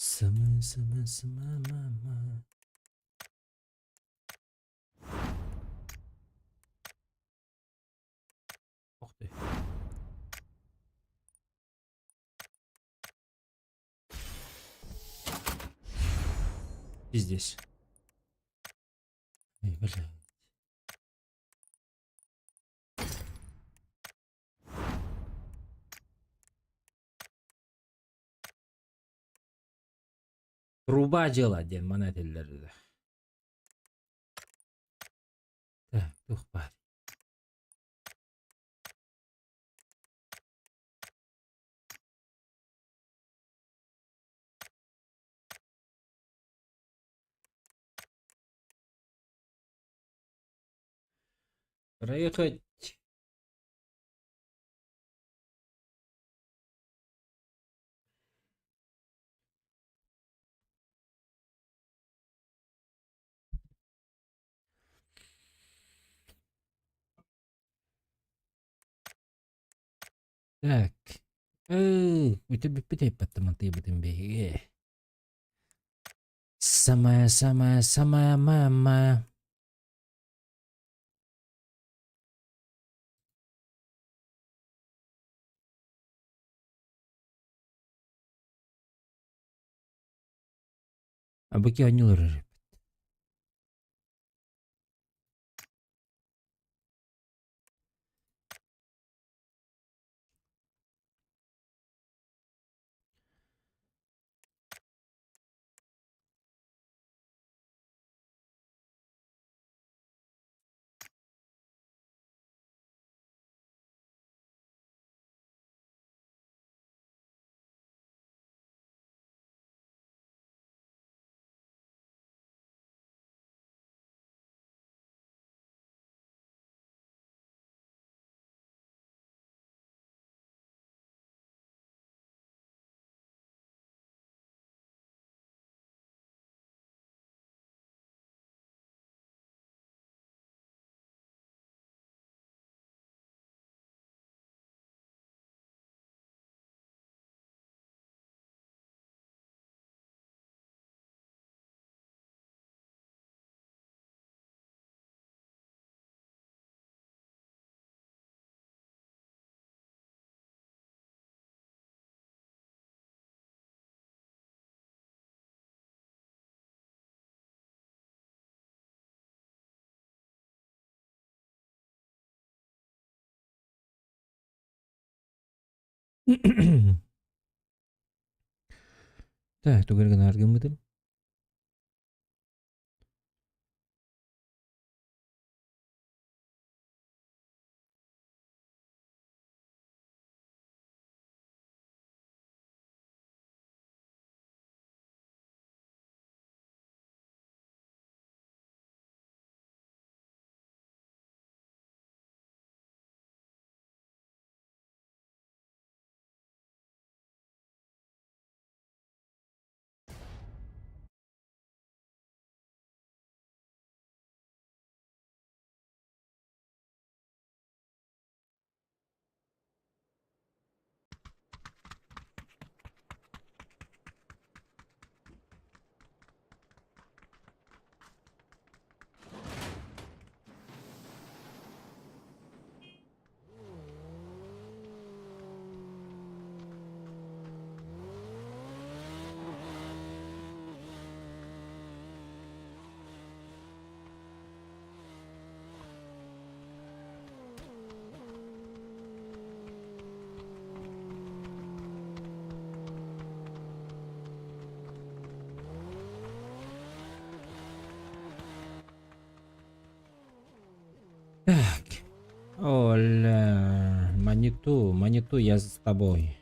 Сымы сымы сыма мама. Ух ты. И здесь. Эй, блядь. Труба дьыала диэн маны этэллэр да. Так, туох баар? Проехать. Так. Эй, үтэ бүппүт эппэттим тыйбытым биһиги. Самая, самая, самая мама. А бу оонньуулар эбит. Так, тугу эрэ гынаар гыммытым. Так. Оля, Маниту, Маниту, я с тобой.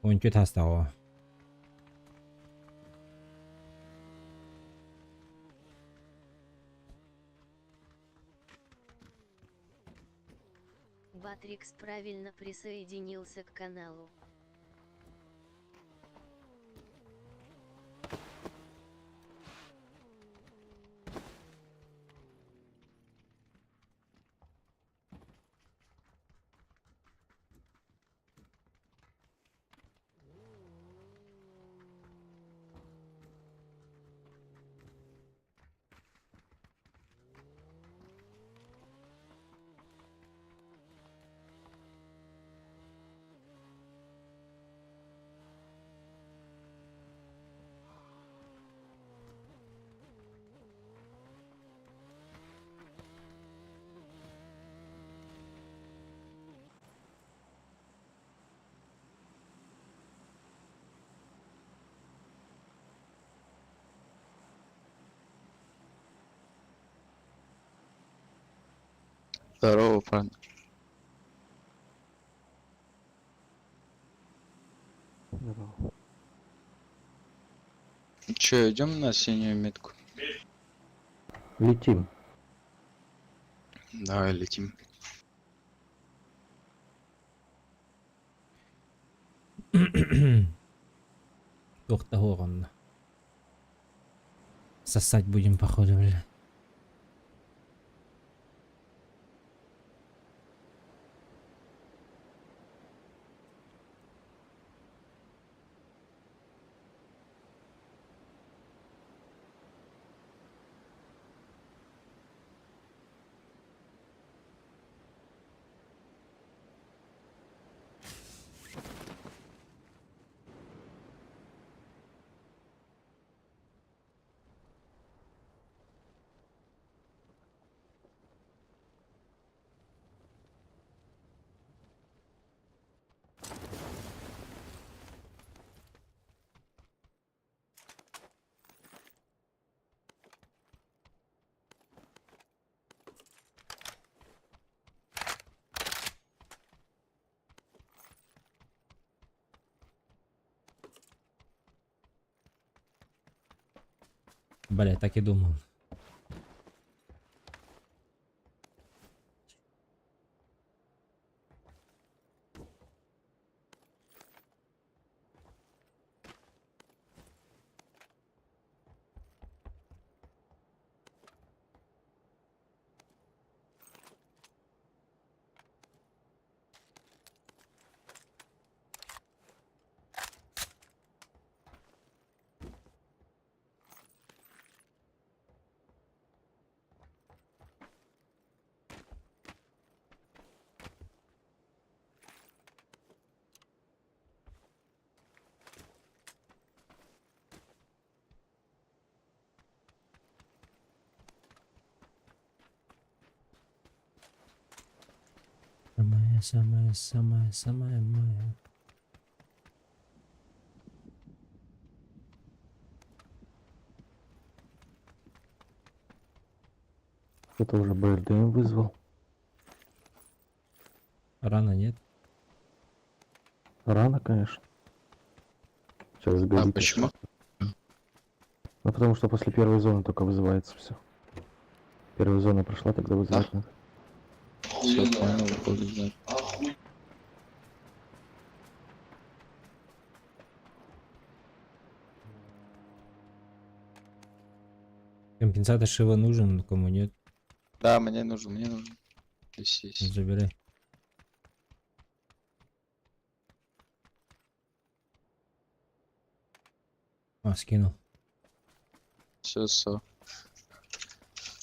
Он чуть остал. Батрикс правильно присоединился к каналу. Здорово, парни. Здорово. Че, идем на синюю метку? Летим. Давай летим. Туох да суох онно. Сосать будем походу, бля. Бля, так и думал. Самая, самая, самая, самая моя. Кто-то уже БРДМ вызвал. Рано нет? Рано, конечно. Сейчас А сгорит. почему? Ну потому что после первой зоны только вызывается все. Первая зона прошла, тогда вызывать надо. Все понял, буду знать. Компенсатор Шива нужен, но кому нет, Да, мне нужен, мне нужен. Здесь есть. забирай. А, скинул. Все, все.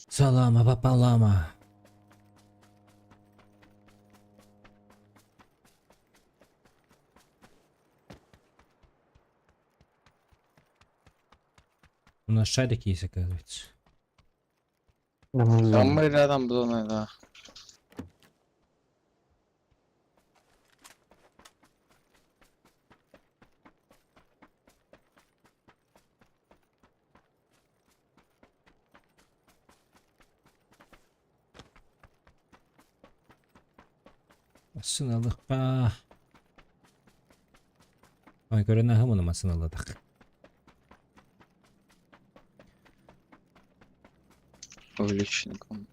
Салама пополама. У нас шарик есть, оказывается. Да, мы в Там зоне. мы рядом зоной, да. Сыналыққа. Ой, көрін ағым оны масыналадық. Увеличенником.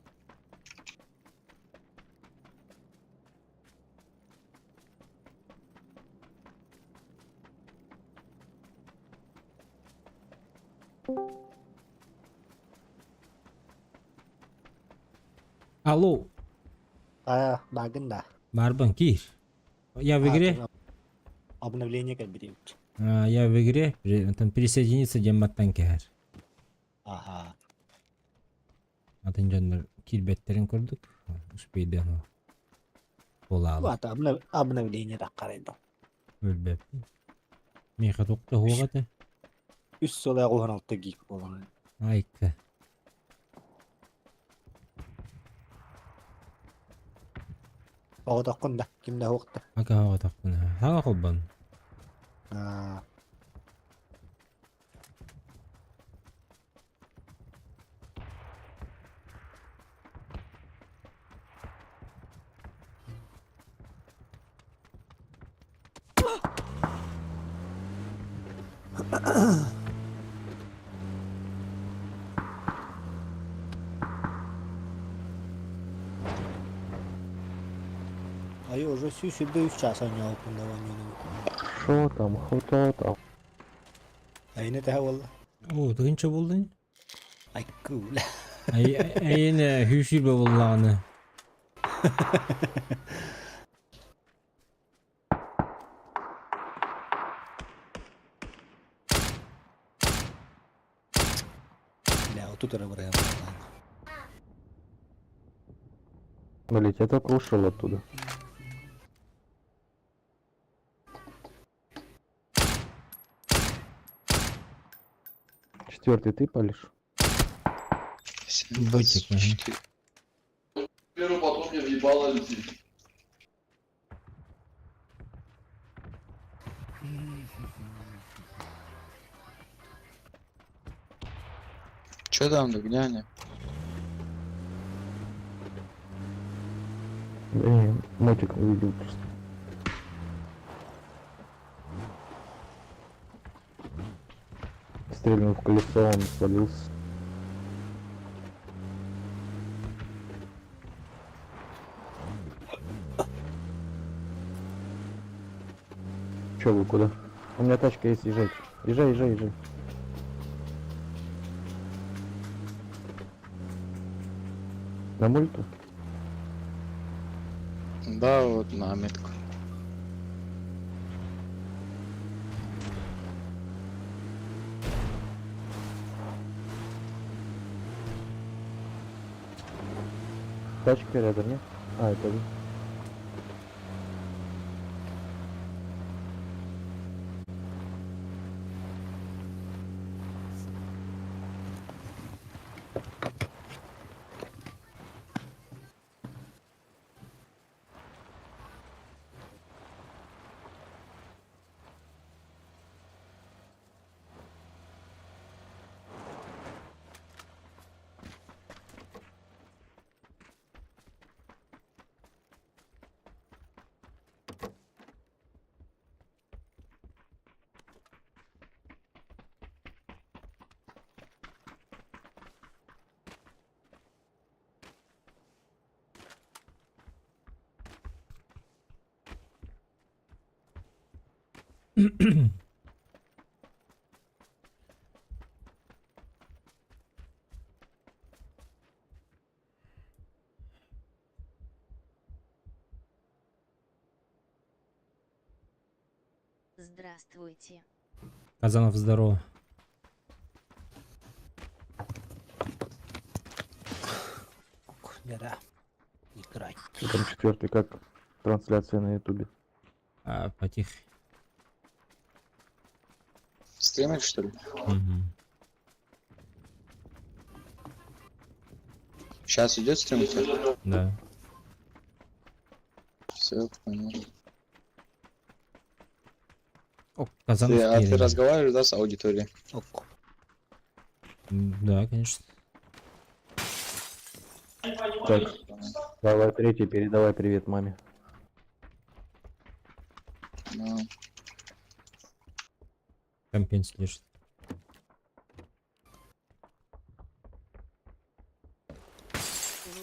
Алло, А, бааргын да. Барбан, киир. Я в игре? Обновление кэлбитим. А, я в игре. Там присоединиться диэн кээр. Ага. Атын дьоннор киирбэттэрин курдук. Успейден буолаалы. Вата обновление таххарайда. Өлбөппүн. Миэхэ туох да суох этэ. Үс сыл 16 гиг буолан. Айка. Оҕотоххун да, ким да суохта. Ака оҕотохпун. Хаҥа холбон. Аа, Айы уже 123 чаас оонньообуппун да оонньуунум. Шо там, хото там. Айыны тэһэ буолла. Оо, тыһыынча буолла ини. Айкыы бля. Эйиэнэ сүүс буоллаҕына. Бля, отут эрэ бырыһыан буоллаҕына. Блять, я только ушел оттуда. Четвертый ты палишь? 7, Ботик, ага. 24. Первый потом мне въебало летит. Че там, да где они? Да не, мотик увидел просто. Стрельнул в колесо, он свалился. Че вы куда? У меня тачка есть, езжайте. Езжай, езжай, езжай. На мульту? Да, вот на метку. Тачка рядом, нет? А, это вы. Здравствуйте. Казанов, здорово. Да. Играть. Там четвертый, как трансляция на ютубе. А, потих. Стримишь, что ли? Мгм. Сейчас идет стрим у тебя? Да. Все, понял. О, Казанов Ты, а ты первый. разговариваешь, да, с аудиторией? Ок. Да, конечно. Так, давай третий, передавай привет маме. Да. Компенс лежит.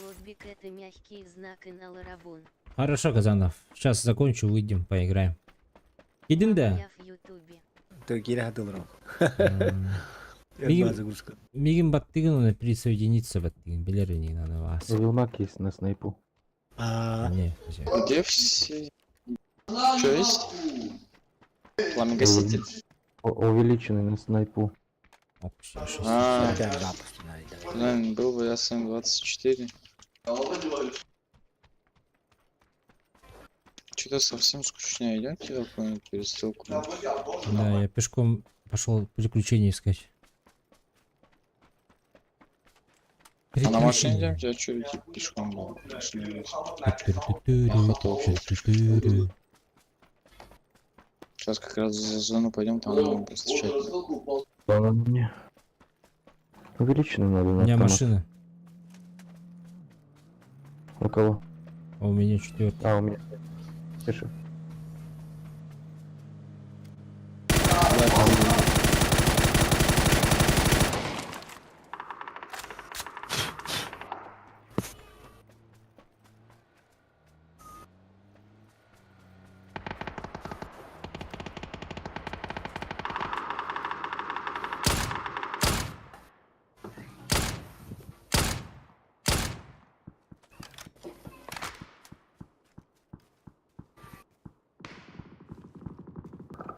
Лотбик это мягкий знак и на ларабун. Хорошо, Казанов. Сейчас закончу, выйдем, поиграем. Идем, да? Я в Ютубе. Ты кире хатылырым. Мигин- загрузка. Мигин баттыгын оны присоединиться баттыгын. Билер не надо вас. Вилмак есть на снайпу. А, Не, всё. Где все? Что есть? Пламя-гаситель. Увеличенный на снайпу. Оп, всё, шесть. А, тебя запуск надо. блин, был бы я 24. Что-то совсем скучно идет, я какую-нибудь перестрелку. Да, я пешком пошел приключения искать. А на машине Приключения. идем, я что, идти пешком был? Машине идти. Ту-ту-ту-ту-ту-ту-ту. Сейчас как раз за зону пойдем, там будем встречать. Да она мне. Увеличенный надо У на меня автомат. машина. У кого? А у меня четвертый. А, у меня. Тише.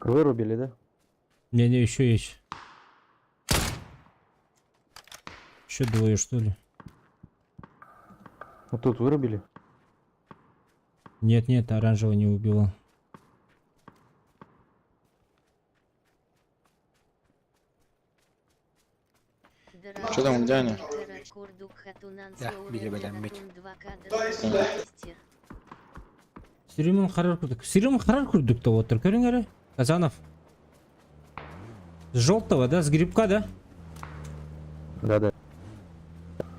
Вырубили, да? Не-не, еще есть. Еще двое, что ли? Вот тут вырубили? Нет, нет, оранжевый не убивал. Чё там, где они? Да, биле-биле, Стримын харар курдук. Стримын харар курдук то отыр. Көрүҥ эрэ. Казанов. С желтого, да? С грибка, да? Да-да.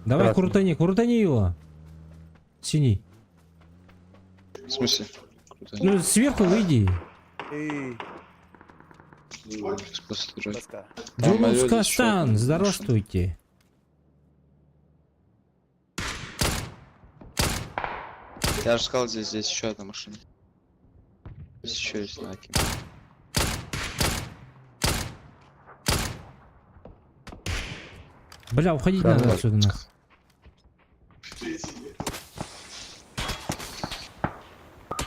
Давай Красный. крутани, крутани его. Синий. В смысле? Круто. Ну, сверху выйди. Эй, Просто доска. Там Джулус орёт ещё Кастан, одна здравствуйте. Я же сказал, здесь еще одна машина. Здесь еще есть знаки. Бля, уходить Да, надо да. отсюда нахуй.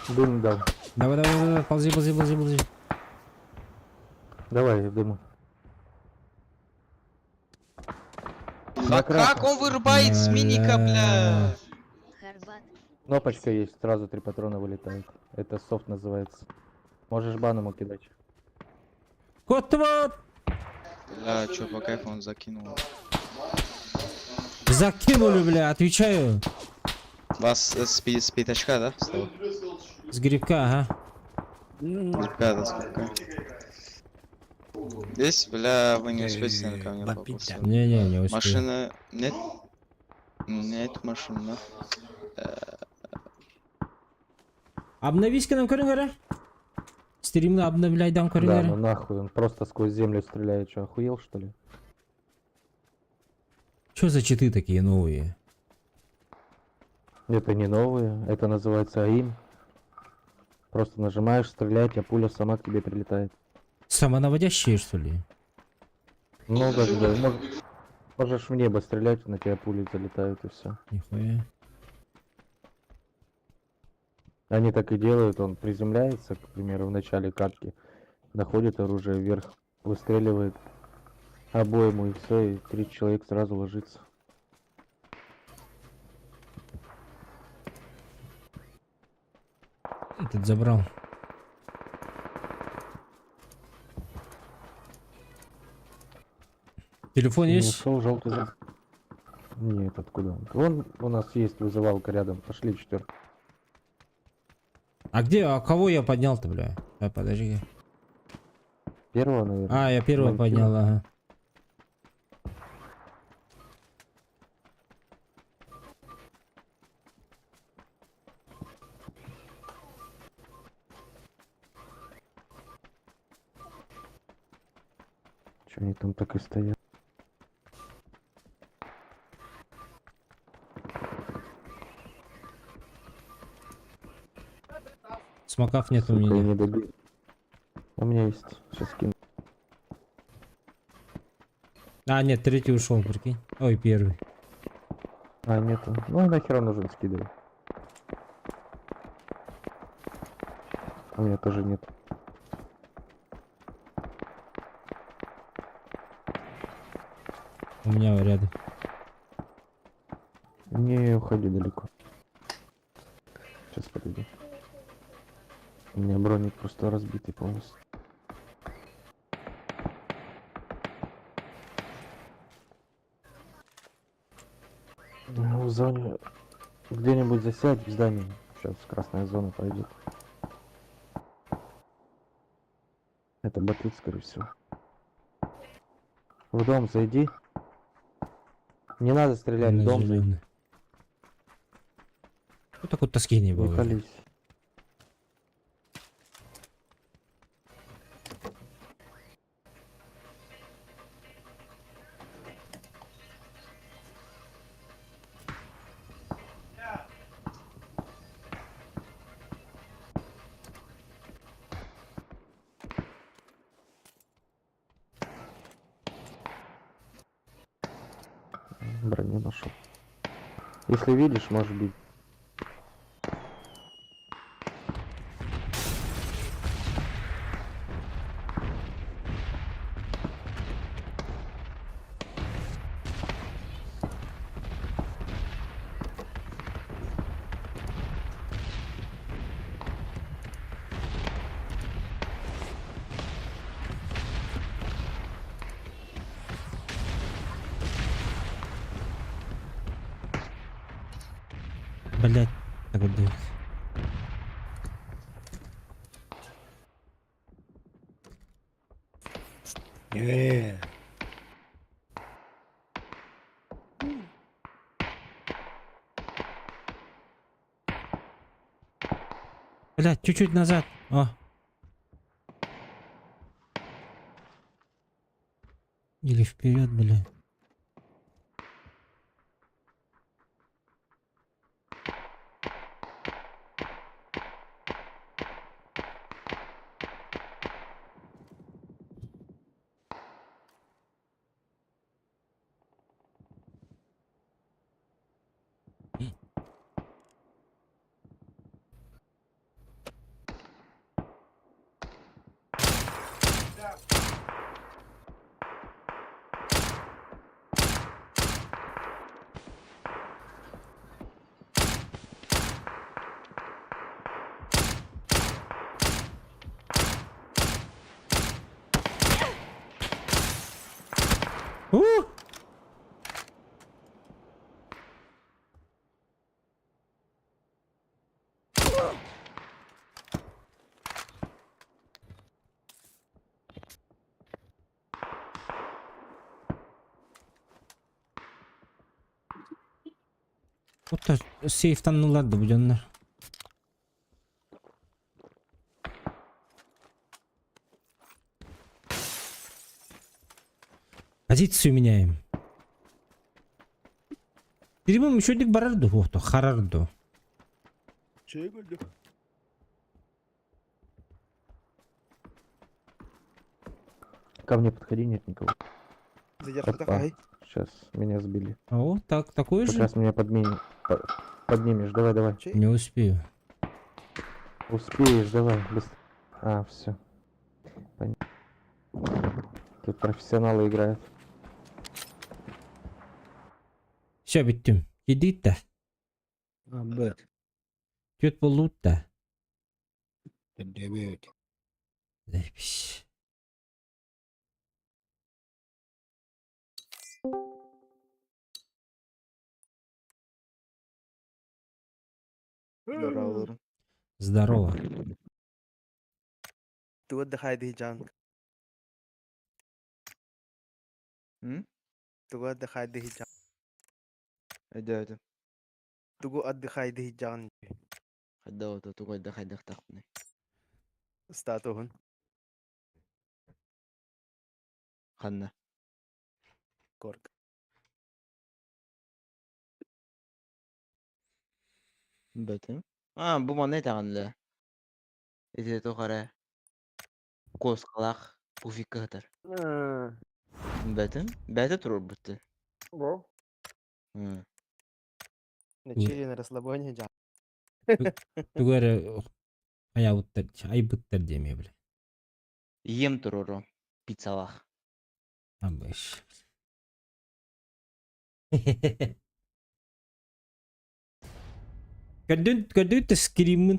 Дым дал. Давай, давай, давай, ползи, ползи, ползи, ползи. Давай, дыму. А как он вырубает с миника, бля? Хорват. Кнопочка есть, сразу три патрона вылетают. Это софт называется. Можешь бан ему кидать. Кот вот! Бля, чё, по кайфу он закинул. Закинули, бля, отвечаю. Вас с пятачка, да? С того? С грибка, ага. Грибка, да, с грибка. Здесь, бля, вы не успеете, наверное, ко мне бомбить, попасть. да. Не-не, не успею. Машина... Нет? Нет машины, да? Обновись-ка нам көрүҥ эрэ. Стримны обновляйдан Да, ну көрүҥ эрэ. нахуй, он просто сквозь землю стреляет. Что, охуел, что ли? Чё за читы такие новые? Это не новые, это называется aim. Просто нажимаешь стрелять, а пуля сама к тебе прилетает. Самонаводящие, что ли? Ну, как бы, можешь в небо стрелять, на тебя пули залетают и все. Нихуя. Они так и делают, он приземляется, к примеру, в начале катки, находит оружие вверх, выстреливает обойму и все, и три человека сразу ложится. Этот забрал. Телефон Не есть? ушел желтый. Нет, откуда он? Вон у нас есть вызывалка рядом. Пошли четверка. А где, а кого я поднял-то, бля? А, подожди. Первого, наверное. А, я первого Вампира. поднял, ага. Че они там так и стоят? Смоков нет у Сука, я меня. не добил. У меня есть. Сейчас кину. А, нет, третий ушел, прикинь. Ой, первый. А, нету. Ну, нахер он нужен, скидывай. У меня тоже нет. У меня рядом. Не уходи далеко. Сейчас подойди. У меня броник просто разбитый полностью. Ну, в зоне где-нибудь засядь в здании. Сейчас красная зона пойдет. Это батут, скорее всего. В дом зайди. Не надо стрелять, в На дом зайди. зелёный. Вот такой тоски не Не было. пались. Броню нашел. Если видишь, можешь бить. Блять, так вот. Ээ. Блять, чуть-чуть назад. О. Или вперед, блядь. У! Будто сейфтаннулар да буденнар. Позицию меняем. Перебым еще дик барарду, охто, харарду. Ко мне подходи, нет никого. Опа. Сейчас меня сбили. О, так, такой Как же? раз меня поднимешь. Давай, давай. Не успею. Успеешь, давай, быстро. А, все. Тут профессионалы играют. Все, бүттүм. Кидит да. Быт. Түт болут да. Дэбэт. Заебись. Здорово. Здорово. Ты отдыхай, Дыхджан. М? Тугу отдыхай, Дыхджан. Өйдөөтүм. Тугу отдыхай, Дыхджан. Хайда тугу хайдах тахпыный. Статуһун. Ханна. Корк. Бөтүм. А, бу манна этаҕын Ити тухара куоскалаах пуфикка сытар. Бөтүм. Бэйэтэ туруорбут. Бо. М. На чили, на расслабоне, жан. Тугары аябыттар, айбыттар диэме бile. Ийэм туруору. Пиццалаах. Абыш. Көрдүн, көрдүн те скриммин.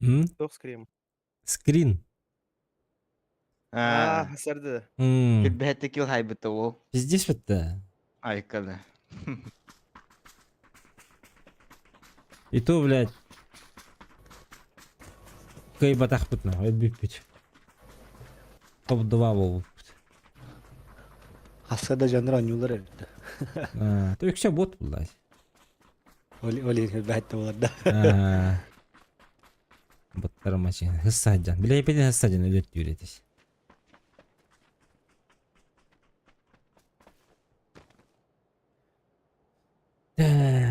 М? Туох скрим. Скрин. А, А, сарды. М. бэйэтэ кил хайбыта ол. Пиздец это. Айканы. И то, блядь. Кайбатах бут на, бүппүт. Топ-2 болбут. Хаска да жанр оонньуулар эбит. А, то өксө бот блядь. Оли бәтте болар да. А. Боттар машина. Хыссаджан. Биле педен хыссаджан өлөт үйретиш. Так.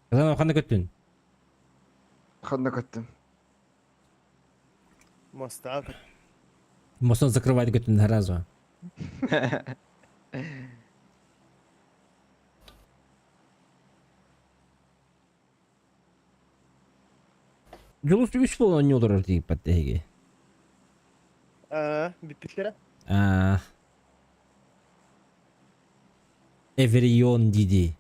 Казанов ханна көттүн? Ханна көттүм? Моста Мостон закрывать көттүн сразу. Дьулус үс буолан оонньуу олорор тиийбэт эһиги. Аа, бүппүттэрэ. Аа. Эверион диди.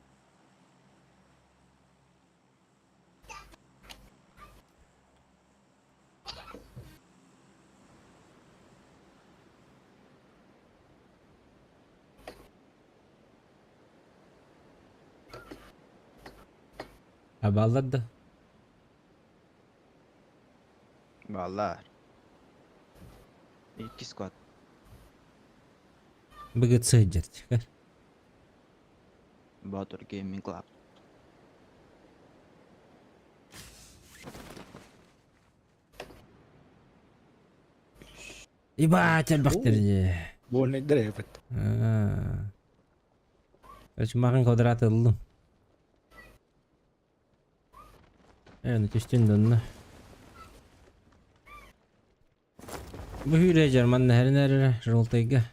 Абаллар да. Баллар. Икки squad. Быгыт сылдьар. Батыр Gaming Club. Ибать, элбэхтэр дии. Больнайдар эбит. Короче, маған квадрат ыллым. Э, ну түстүн донна. Бу hüyle жарман нәһәрин әрі жолтайга.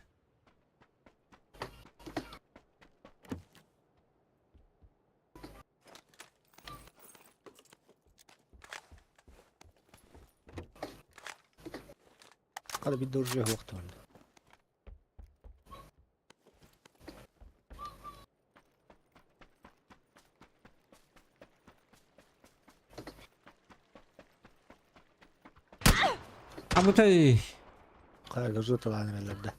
Хата биир да оружие суох даҕаны. Абытай. Хайа оружие талаан эрэллэр да.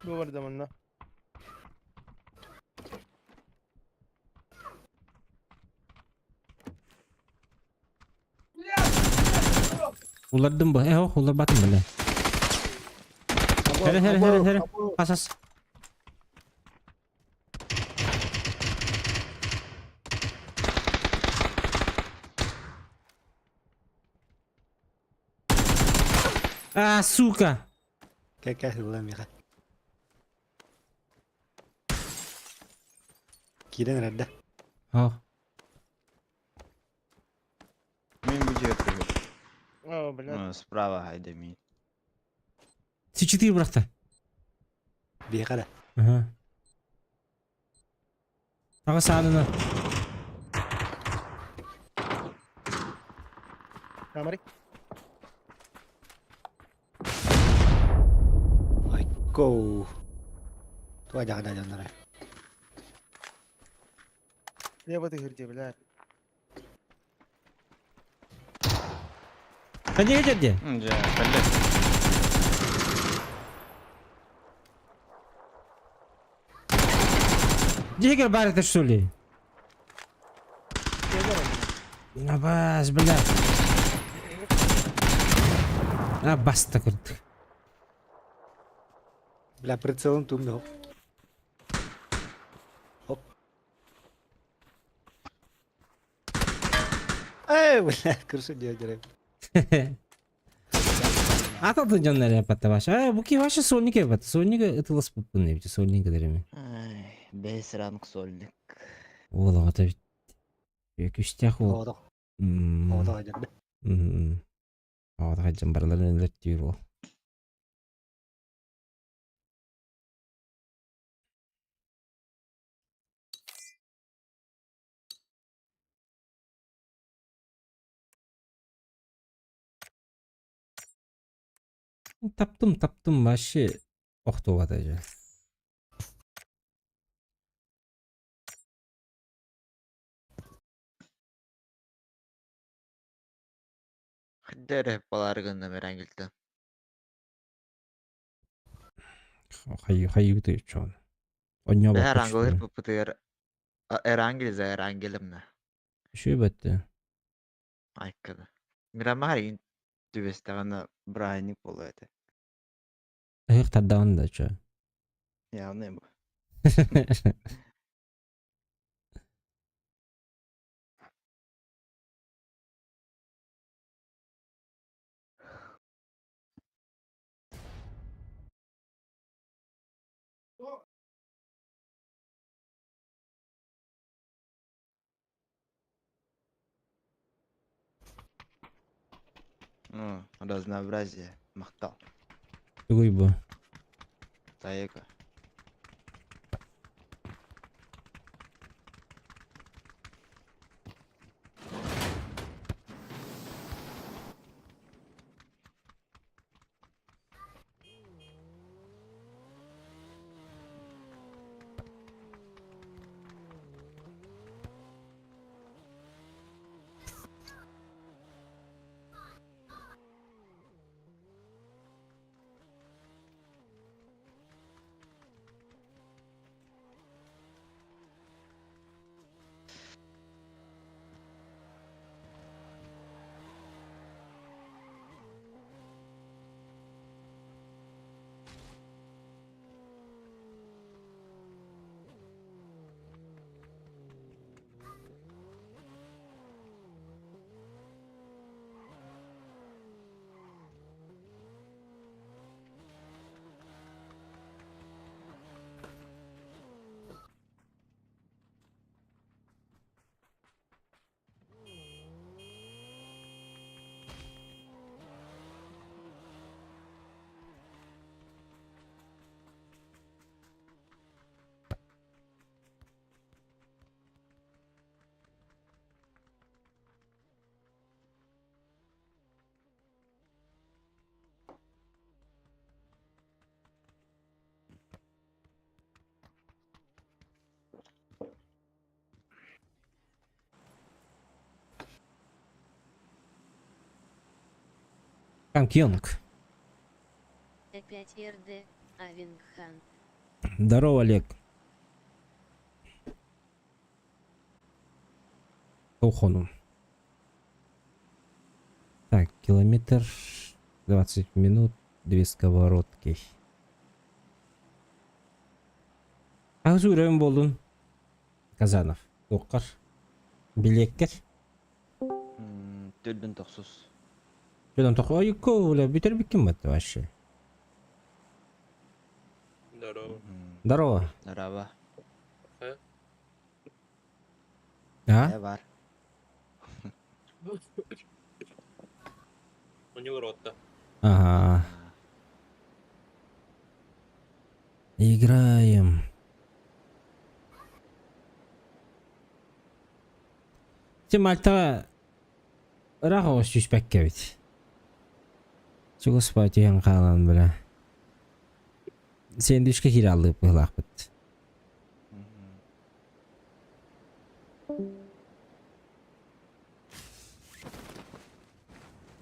Бу барда манна. Улардым бу. Э, ох, уларбатым бile. Хере, хере, хере, хере. Асас. А, сука! Кэ-кэ ылла миэхэ. Киирэн эрэр да. О. Мин бу дьиэ түһүр. О, блядь. Ну, справа хайда мин. Сичитир бырахта. Биэхэ эрэ. Ага. Аҕа саанына. Камери. Айко. Туа дьаҕда дьоннора. Лево ты где, блядь. Ханья дядя. Дьэ, кэллэ. Дигер бар это что ли? Абас, бля. А, баста курдук. Бля, прицелом тумнул. Оп. Эй, бля, крыша дядя. Аталды дьоннор эпатта баша. Э, бу ки ваша сольник эбат. Сольник ытылас пуппун эбит. Сольник дереми. Ай, бэс ранг сольник. Ол ата бит. Күстэх ол. Оҕодох. Оҕодох айдарды. Оҕодох айдьан барыларын өлөртүүр ол. Таптым, таптым вообще охтубата же. Хиддere балар гынна мерангилте. Хайы хайы чон. Оньо Бэһэр ангелыр пупутыгар эрангел за эрангелымна. Үшүй бэтте. Айккада. Мирамар ин түбестагана брайник болу этэ. Ыһык тардаҕын да чо. Явный бу. Ну, разнообразие. Махтал. Тугуй бу. Таека. Кам Кионг. Опять РД, Авингхан. Здорово, Олег. Тухону. Так, километр 20 минут, две сковородки. Аҕыс үрөм буоллун. Казанов. Туоххар. Билиэккэр. Төрдүн тохсус. Жодон тохо ойукко бля бүтэр биккин бат вообще. Здорово. Здорово. Здорово. А? Э, бар. У него рот-то. Ага. Играем. Ти Мальтаҕа ыраах оҕус түспэккэ эбит. Чугас түһэн хаалан бля. Сэндвичкэ киирэ аллыып быһыылаахпыт.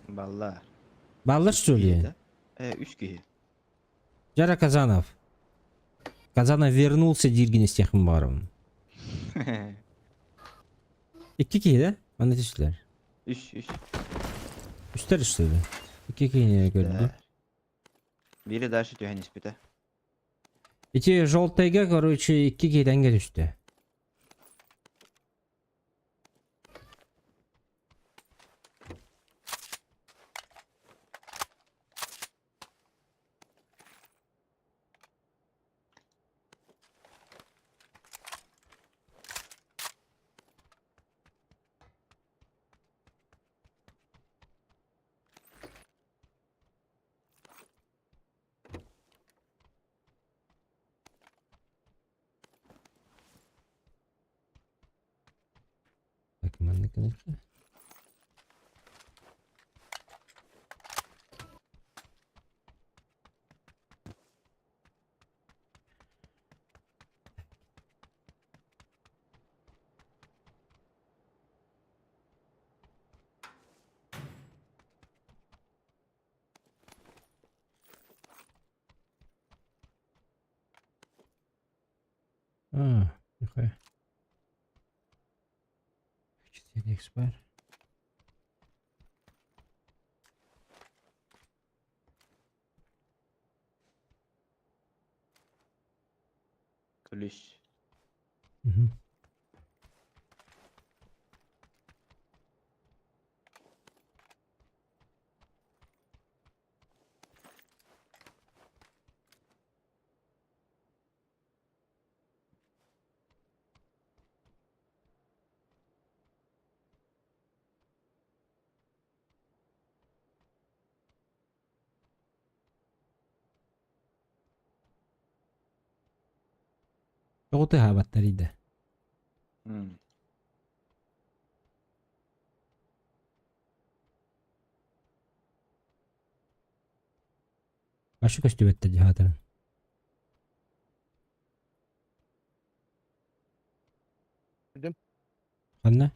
Баллар. Баллар что ли? Э, үс киһи. Жара Казанов. Казанов вернулся дииргин истиэхпин баҕарабын. Икки киһи да? Манна түстүлэр. Үс, үс. Үстэр что ли? Икки киһини көрдүм. Бири дальше түһэн испитэ. Ити желтайга, короче, икки киһи тэҥҥэ түстэ. Так, манна конечно. А, нихуя. 4 экспар. Ключ. Угу. Тоҕо тыаһаабаттарый да? Вообще көстүбэттэр дии хаатарын. Идем. Ханна?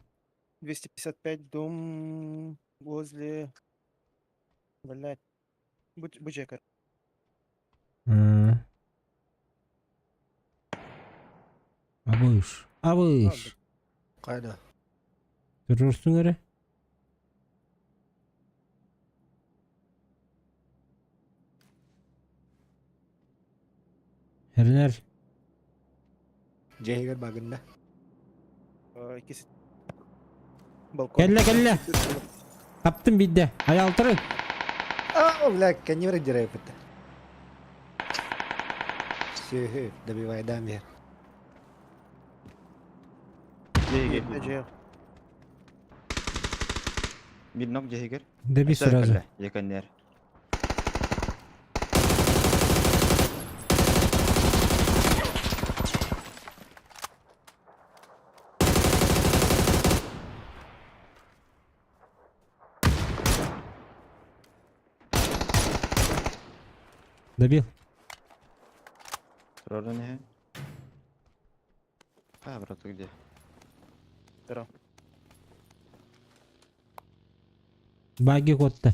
255 дом возле... Блядь. Будь бучекер. Абыш. Абыш. Кайда? Турурсуң эрэ. Эрнер. Дьиэһигэр багынна. Иккис балкон. Кэллэ кэллэ. Таптым биирдэ. Айаалтырын. А, бля, кэннибэр дьарайбыт. Сүөһү, добивайдаан биэр. Дьиэ. Бир ног дьиһигэр. Добей сразу. Дьэкэннэр. Добил. Турардан иһэ. А, брат, ты где? Здорово. Баги куотта.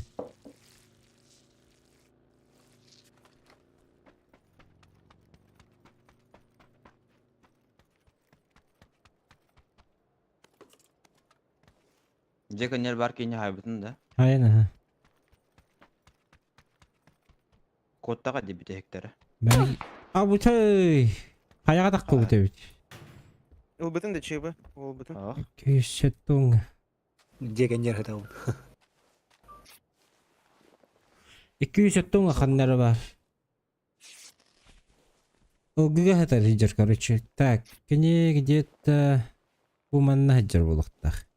Дьэ көннөр бар киинэ хаайбытын да. Айан аха. Куоттаҕа дии бүтэһиктэрэ. Бәй. Абытай. Хайаҕа таххыбыт эбит. Ылбытын да чыбы, ылбытын. Ах. Күүсэттуҥ. Дьиэ кэнньэр сытабын. 200 ханнары бар. Ылгыга сытар сылдьар, короче. Так, кини где-то бу манна сылдьар буолуохтаах.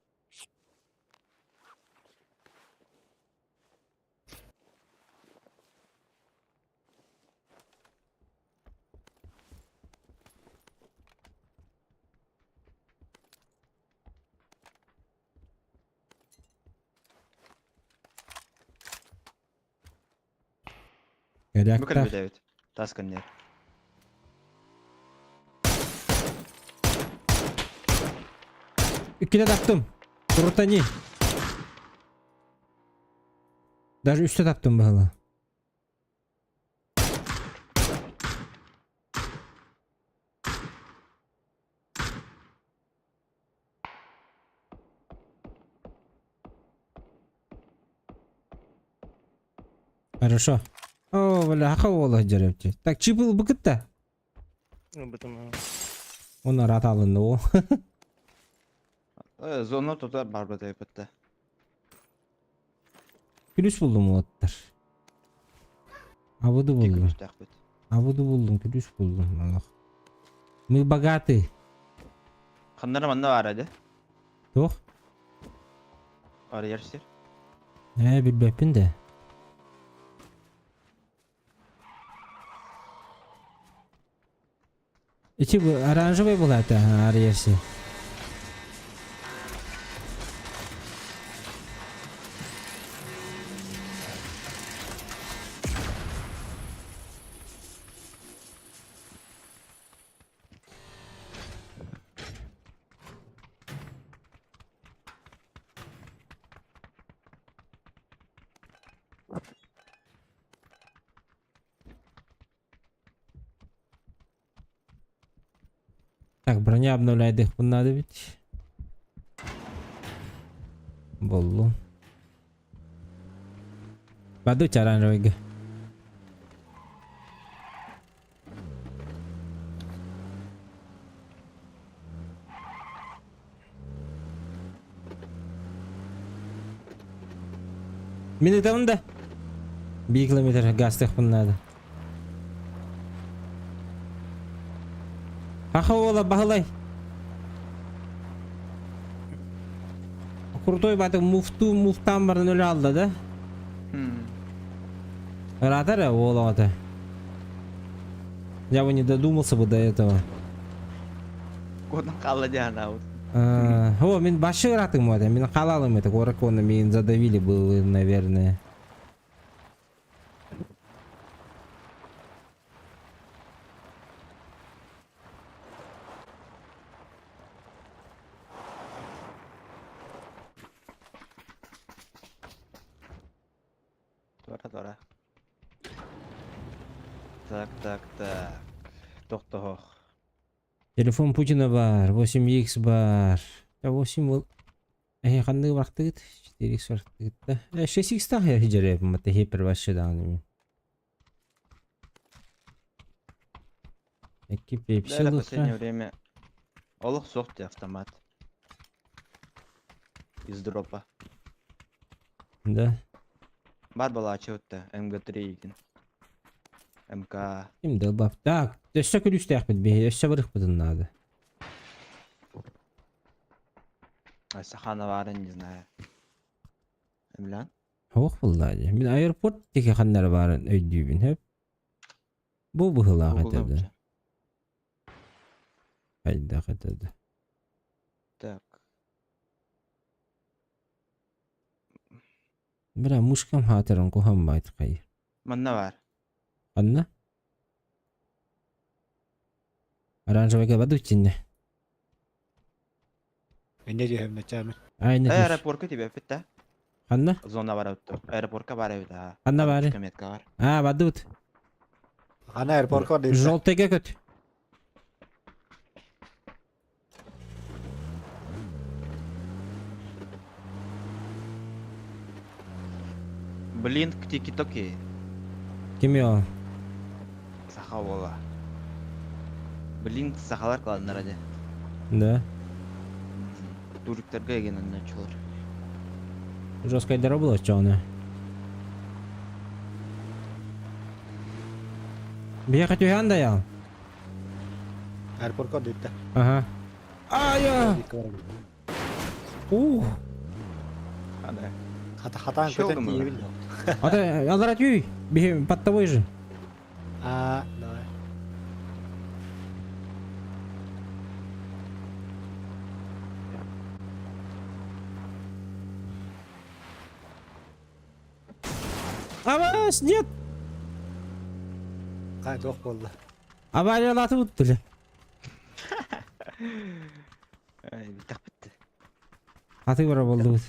Бу Кэлээктаах. кэлбит эбит. Тас кэннигэр. Иккитэ таптым. Крутани. Даже үстэ таптым быһыла. Хорошо. О, бля, хака уола дьэрепти. Так, чипыл быкытта. Ылбытым. Он арат алынды о. Э, зона тута барбыт эбит Күлүс булдум уолаттар. Абыды булдум. Күлүстээхпит. Абыды булдум, күлүс булдум. Алах. Мы богаты. Ханнара манна баар эди. Туох? Арыйар сир. Ээ, билбэппин да. Ити бу оранжевый была-то, арыйар сир. Так, броня обновляйдыхпын надо ведь. Боллу. Баду оранжевыйга. Мин ытабын да. Биир километр газтыахпын наада. Аха уола Баһылай. Крутой батык муфту муфтаан баран өлө алла да. Ыраатар уол оҕото. Я бы не додумался бы до этого. Куотан хаалла дии санаабыт. О, мин башы ыратым это, мин халалым это, куракона мин задавили был, наверное. Туора туора. Так, так, так. Тохтоһох. Телефон Путина бар, 8X бар. 8 был. Эһи ханныгы барахтыгыт? 4X барахтыгыт да. 6X таах дьэрэ мата хипер вообще даҕаны. Икки пепси Да, в последнее время олох суох дии автомат. Из дропа. Да. Бар балаачы да МГ3 игин. МК. Ким долбап. Так, өссө күлүүстээхпит биһи, өссө барыхпытын наада. Сахана баарын не знаю. Эмлән? Суох буоллаа дии. Мин аэропорт диэки ханна эрэ баарын өйдүүбүн, сөп? Бу быһыылаах этэ да. Хайдах этэ да. Так. Бля, мышкам хаатыран куһаҕан баайдык Манна баар. Ханна? Оранжевайга бадуччинне. Инне диэхэммэчээмин. Айна Э, аэропортка тибэппит да. Ханна? Зона бар эбит. Аэропортка бар эбит аа. Ханна баары? Метка бар. Аа, бардыбыт. Ана аэропортка бар Желтыйга көт. Блин, тики-токи. Ким ол? Саха уола. Блин, сахалар кланнара дии. Да. Туриктарга эгин онночулар. Жесткайдара было чоҕуна. Биһиэхэ түһээн да ял. Аэропортка диттэ. Ага. Ая! Ух! Хатаан көтөн тиийэбин дуо? Ата, алара түй! Биһи под тобой же. А, давай. Авас, нет! Хай, туох буолла? Авариялааты буттуле. Бүтэхпит. Аты бара болдубут.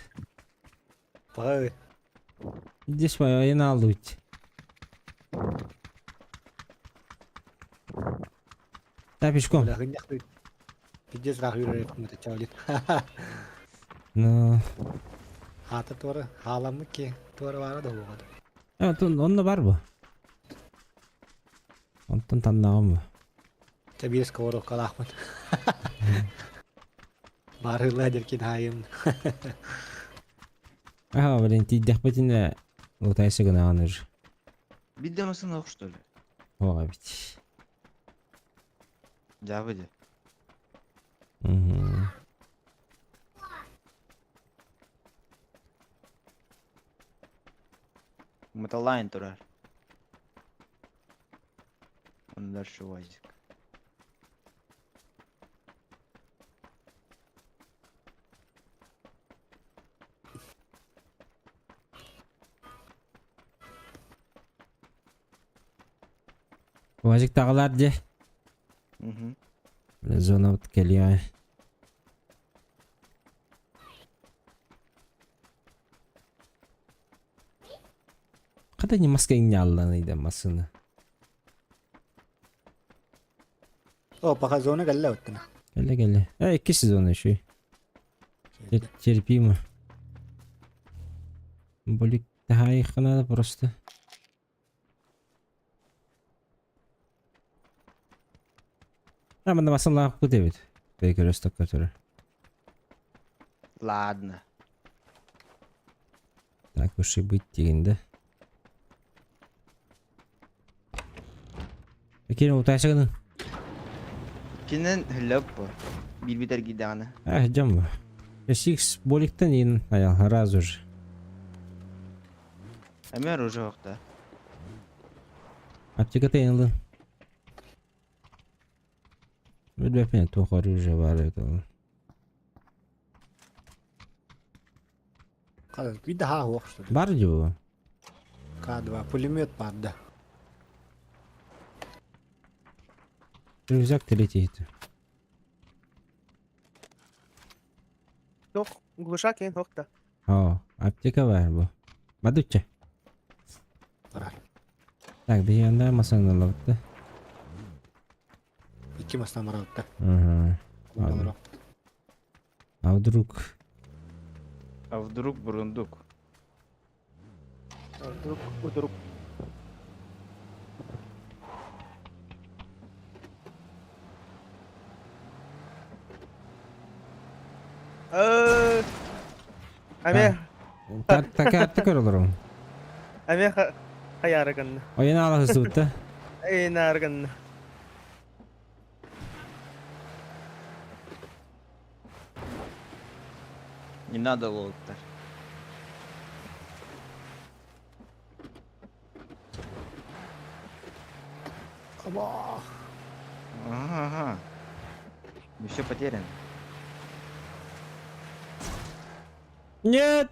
Баҕа Здесь айын алдыбыт. Да, пешком. Пиздец раах үүрэр чаолит. Ну, Хаата туора хааламмыт ки туора баара да буолуо. А, тун онно бар бу. Онтон таннаҕым бу. Чэ биир сковородкалаахпын. Баарыылаа диркин хаайым. Ага, блин, тиийдэхпитинэ лутайсы гынаҕын уже. Биирдэ массыына ох что ли? Оҕа бит. Дьаабы дии. Угу. Металлайн турар. Он дальше УАЗик. УАЗик таҕалаар дьэ. Угу. Зона вот кэлиэҕэ. Хата не маска иҥньаалланыйда массыына. О, пока зона кэллэ оттана. Кэллэ кэллэ. Э, икки сезон еще. Терпимо. Болик их надо просто. А, манна массыналаах эбит. Перекресток который. Ладно. Так уж и быть диэн да. Киирэн утаайсыгын. Кинен хөлөп бу. Биир киирдэҕинэ. А, идем. Сикс боликтан ин аял раз уже. Эмиэ оружие да. Аптека тайынлын. Билбэппин туох оружие баар это. Биир да суох что ли? Бар дии К2 пулемет бар да. Рюкзак третий. Тох, глушак ен хохта. О, аптека бар бу. Бадучча. Бар. Так, биһиэннэ масаналабытта. Икки мастан барабытта. Ага. Ладно. А вдруг? А вдруг бурундук? А вдруг, вдруг. Аме, Такаатты көрөлөрүм. аме хаярыгын. Ойын аласызбытта. Эйнаргын. Не надо лоттар. Аба. Ага, ага. Не все потеряно. Нет!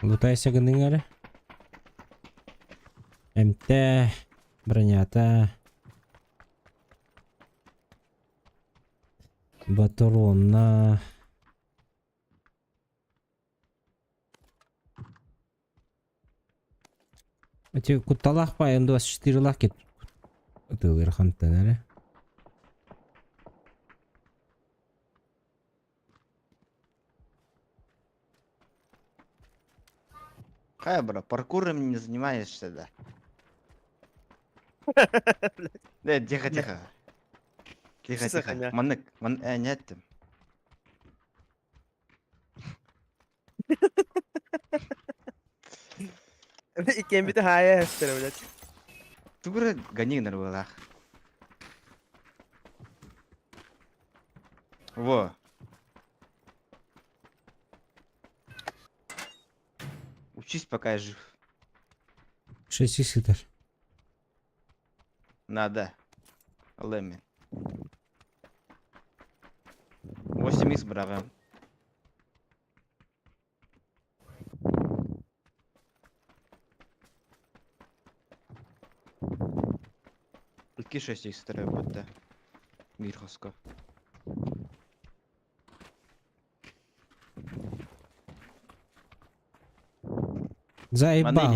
Лутайся гыныңары. МТ, бронята. Батарона. Эти кутталах па М24 лах кет. Тылыр хантан әрі. Хай, бро, паркуром не занимаешься, да? Да, тихо, тихо. Тихо, Что за тихо. хуйня? Манык, ман, нет ты. Иккен бите хая эстер, блядь. Тугура гони на рвалах. Во. Учись, пока я жив. 6 сытар. Надо. Лэми. 8 х браво. Икки 6 х будет, Мирховска. Заебал.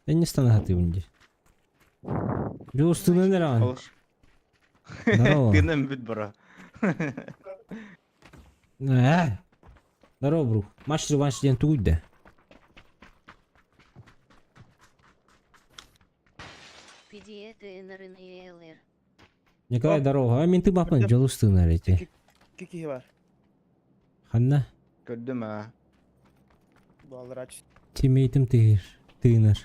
Я не стану гативнді. Билос ты не ран. Здорово. Ты нам бит, бро. Здорово, бро. Матч реванш ден тугуйда. Николай, здорово. А мен ты бапын жолустың әрете. Кики бар. Ханна? Көрдүм а. Балрач. Тиммейтим тыгыр. Тыгынар.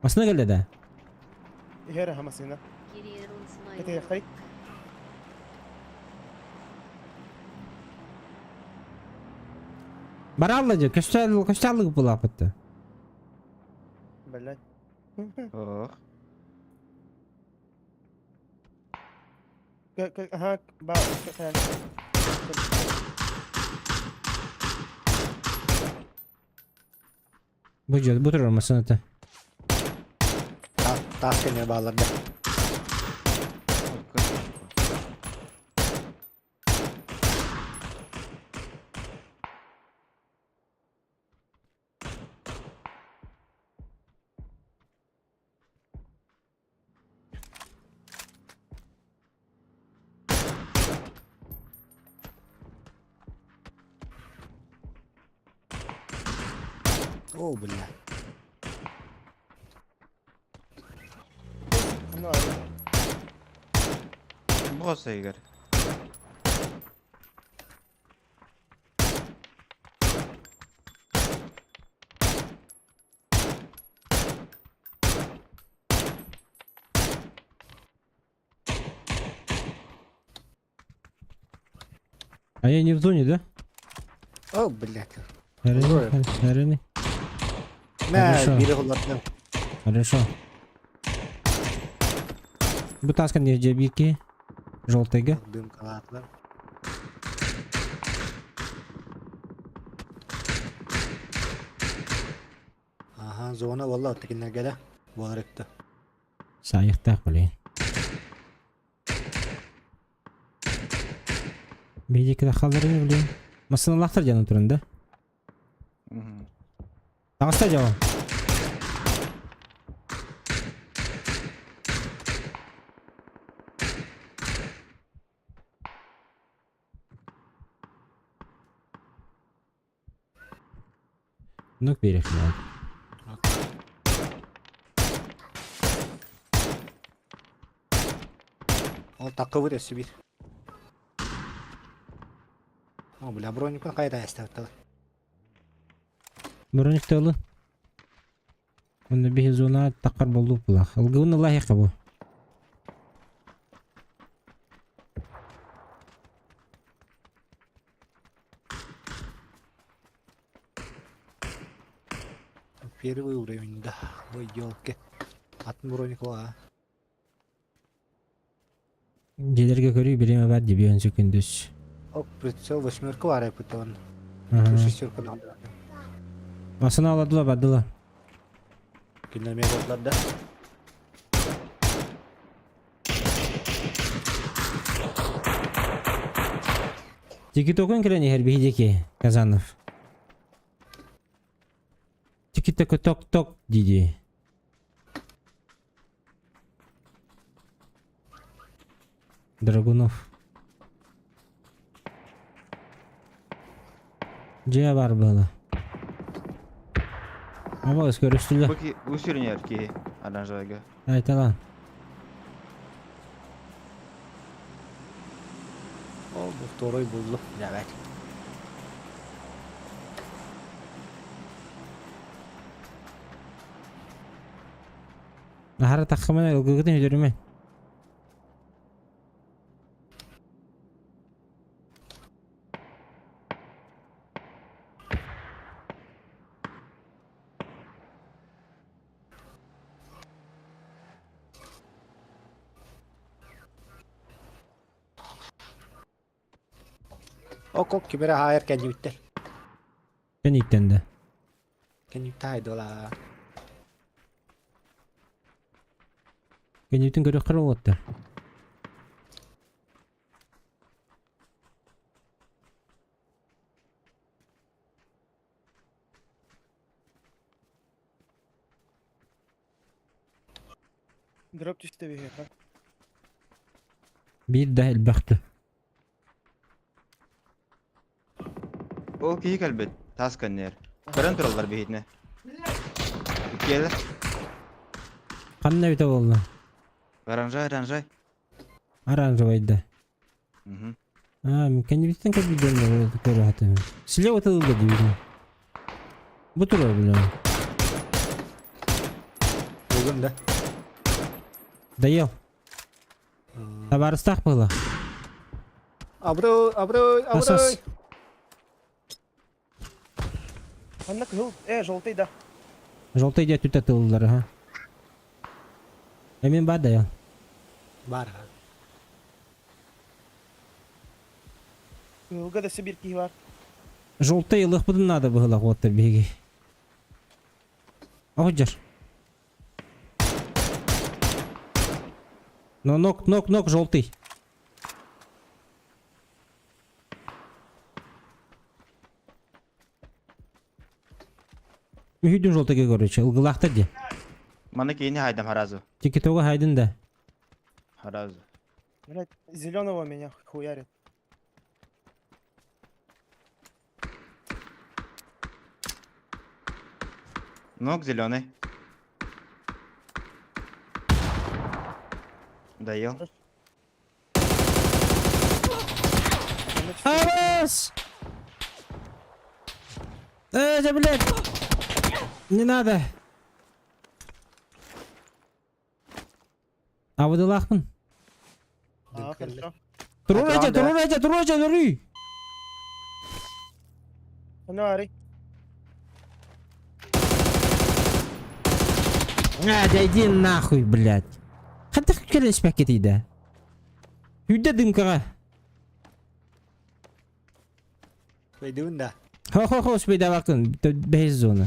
Масына келді да? Хера хамасына. Это хай. Баралла же, көстәл көстәллык булапытты. Блядь. Ох. Ага, ба, Бу жер, бу турар масына та. Тас кене баларда. О, бля. Ну, Босса, Игорь. А я не в зоне, да? О, блядь. Хорошо, хорошо. Мә, Хорошо. бири холлардым. Хорошо. Бу таска не жебики. Желтыйга. Дым калатлар. Ага, зона валла текиннерге да. Болар этти. Сайыктаах блин. Бейдекіде қалдырын блин. Масыналақтар жаны тұрын да? Мгм. Тағыста жауа. Нук берег Ол такы бир өссө бир. О, бля, броникын кайда эстәптелер. Броник тылы. Онда бихи зона тақар болду булах. Ылгыбын Аллах бу. Первый уровень, да. Ой, елки. Атын броник а. Желерге көрүү биреме бар дебион күндүз. О, прицел восьмерка бар эпитон. Ага. Шестерка надо. Масына аладыла бадыла. Киндер ботлар да. Тики токон келен ехер бихидеки Казанов. Тики токо ток ток диди. Драгунов. Же бар было. Аба көрүштүлөр. Бу усүрүнер ки оранжевыйга. Айталан. О, бу второй булду. Давай. Нахара таккамана ылгыгытын өдөрүмө. О, кок кибере хайыр кенюттер. Кениттенде. Кенютта айдола. Кениттин көрө кырып отты. Дроп түстө биһиэхэ. Бир да элбэхти. Ол киһи кэлбит. Тас кэннер. Көрөн тураллар биһитинэ. Иккиэлэр. Канна бите болду. Оранжай, оранжай. Оранжевайда. Мгм. А, кенниттен көрбүдөн көрө хатым. Силе отылды дибин. Бу тура билем. Бүгүн да. Доел. Табарыстах было. Аброй, аброй, Асас. аброй. Ханна кыһыл, желтый да. Желтый дия түтә тыллар, ха. Эмен бар да я. Бар. Кыһылга да бир киһи бар. Желтый ылых будун надо было вот беги. Охжар. Но нок, нок, нок, желтый. Мүхүйдүн желтыйга короче, ылгылахта ди. Маны киини хайдам харазу. Тикитога хайдын да. Харазу. Блять, зеленого меня хуярит. Ног зеленый. Доел. Авас! Э, да, блядь! Не надо! Абыдылаахпын. А, хорошо. Турур этэ, турур этэ, турур этэ, туруй! Ну, ари. А, да иди нахуй, блядь. Хантах кэлэспэккитий да? Үйдэ дымкаҕа. Бэйдибин да. Хо-хо-хо, успейдавакын, бэһис зона.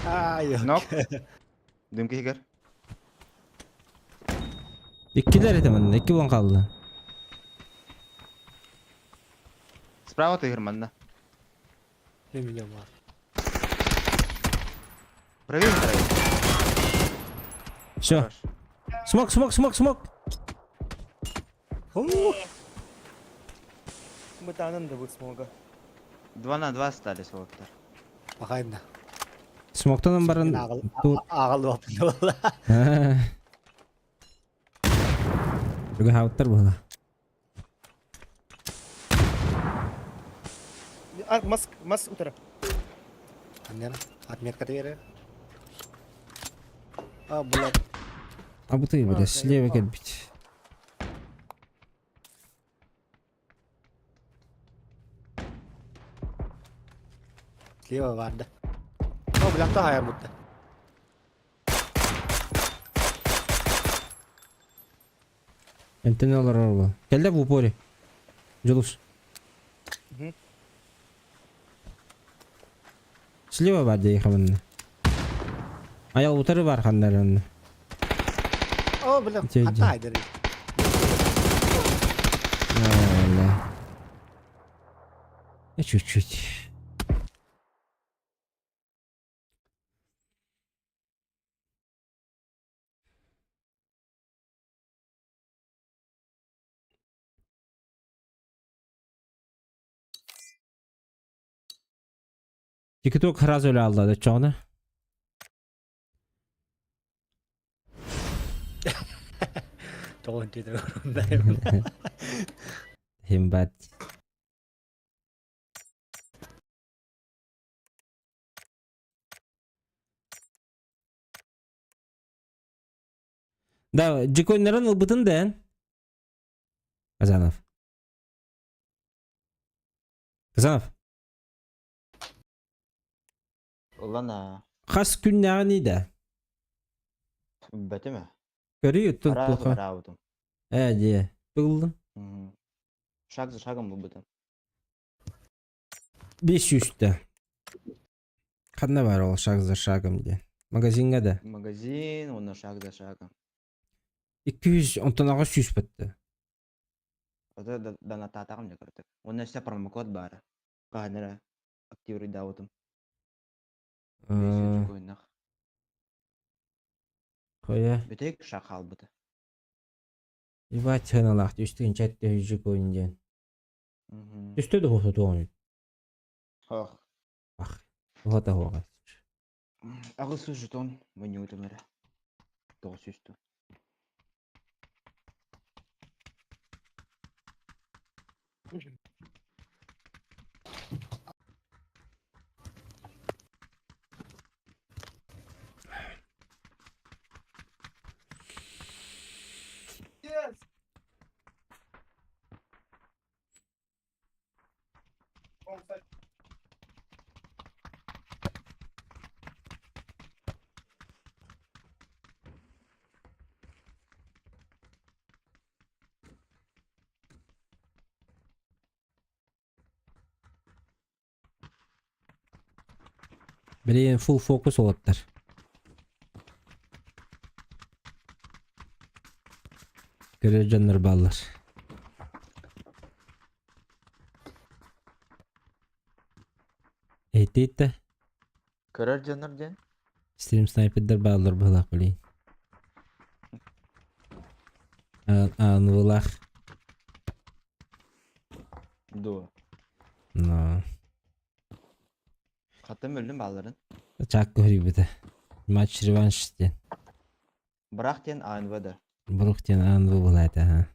Ай, Ног. Дымка иһигэр. Иккилэр этэ манна, икки буолан хаалла. Справа ты манна. Не меня мар. Проверь, проверь. Все. Хорош. Смок, смок, смок, смок. Бытанан да будет смога. 2 на 2 остались вот. Пахайна. Смоктан баран... Ағал буолла. Бүгүн хаалыттар буола. А, маск, мас утара. Отметка берер. А, блядь. А бу ты, блядь, слева кэлбит. Слева баар да. О, блядь, та будто. Энтэн олорор бу. Кэллэ в упоре. Дьулус. Мгм. Слева бар дии хабынна. Аял утары бар ханнарын. О, блядь, Дьэ, дьэ. хата айдыр. Ла. Чуть-чуть. ТикТок сразу өлө алла да чоҕуна. Тоҕон тиэтэ Химбат. Да, дьикойнарын ылбытын да эн. Казанов. Казанов. Ылан а. Хас күннээҕиний да? Бэтимэ. Көрүй оттон Араас туохха. бараабытым. Ээ дьиэ. Тыллын. Мгм. Шаг за шагом ылбытым. Бес сүүстэ. Ханна баар ол шаг за шагом диэн. Магазиҥҥа да. Магазин, уонна шаг за шагом. 200 онтон 800 баттı. Ото донаттаатаҕым дьэ кырдьык. Уонна өссө промокод баара. Хаһан эрэ активируйдаабытым. Бэс ойнах. Хоя. Бүтэйик шаг хаалбыта. Ебать сыаналаах үстүн чатты хүжүк ойун диэн. Мгм. Түстэ да хуота туоҕун. Ох. Ах. Хуота хуоҕа. Аҕыс сүүс жетон мунньубутум эрэ. 900 ту. Yes! Билигин full focus уолаттар. Көрөр дьоннор бааллар. Эйтиит да Көрөр дьоннор диэн? стрим снайпердар бааллар быһылаах билигин. Аанылаах. Дуо. Но. Хаттан өллүм бааларын. Чаак көһөрүйбүтэ. Матч реванш диэн. Бырах диэн АНВ да. Брух диэн АНВ буолаата ха.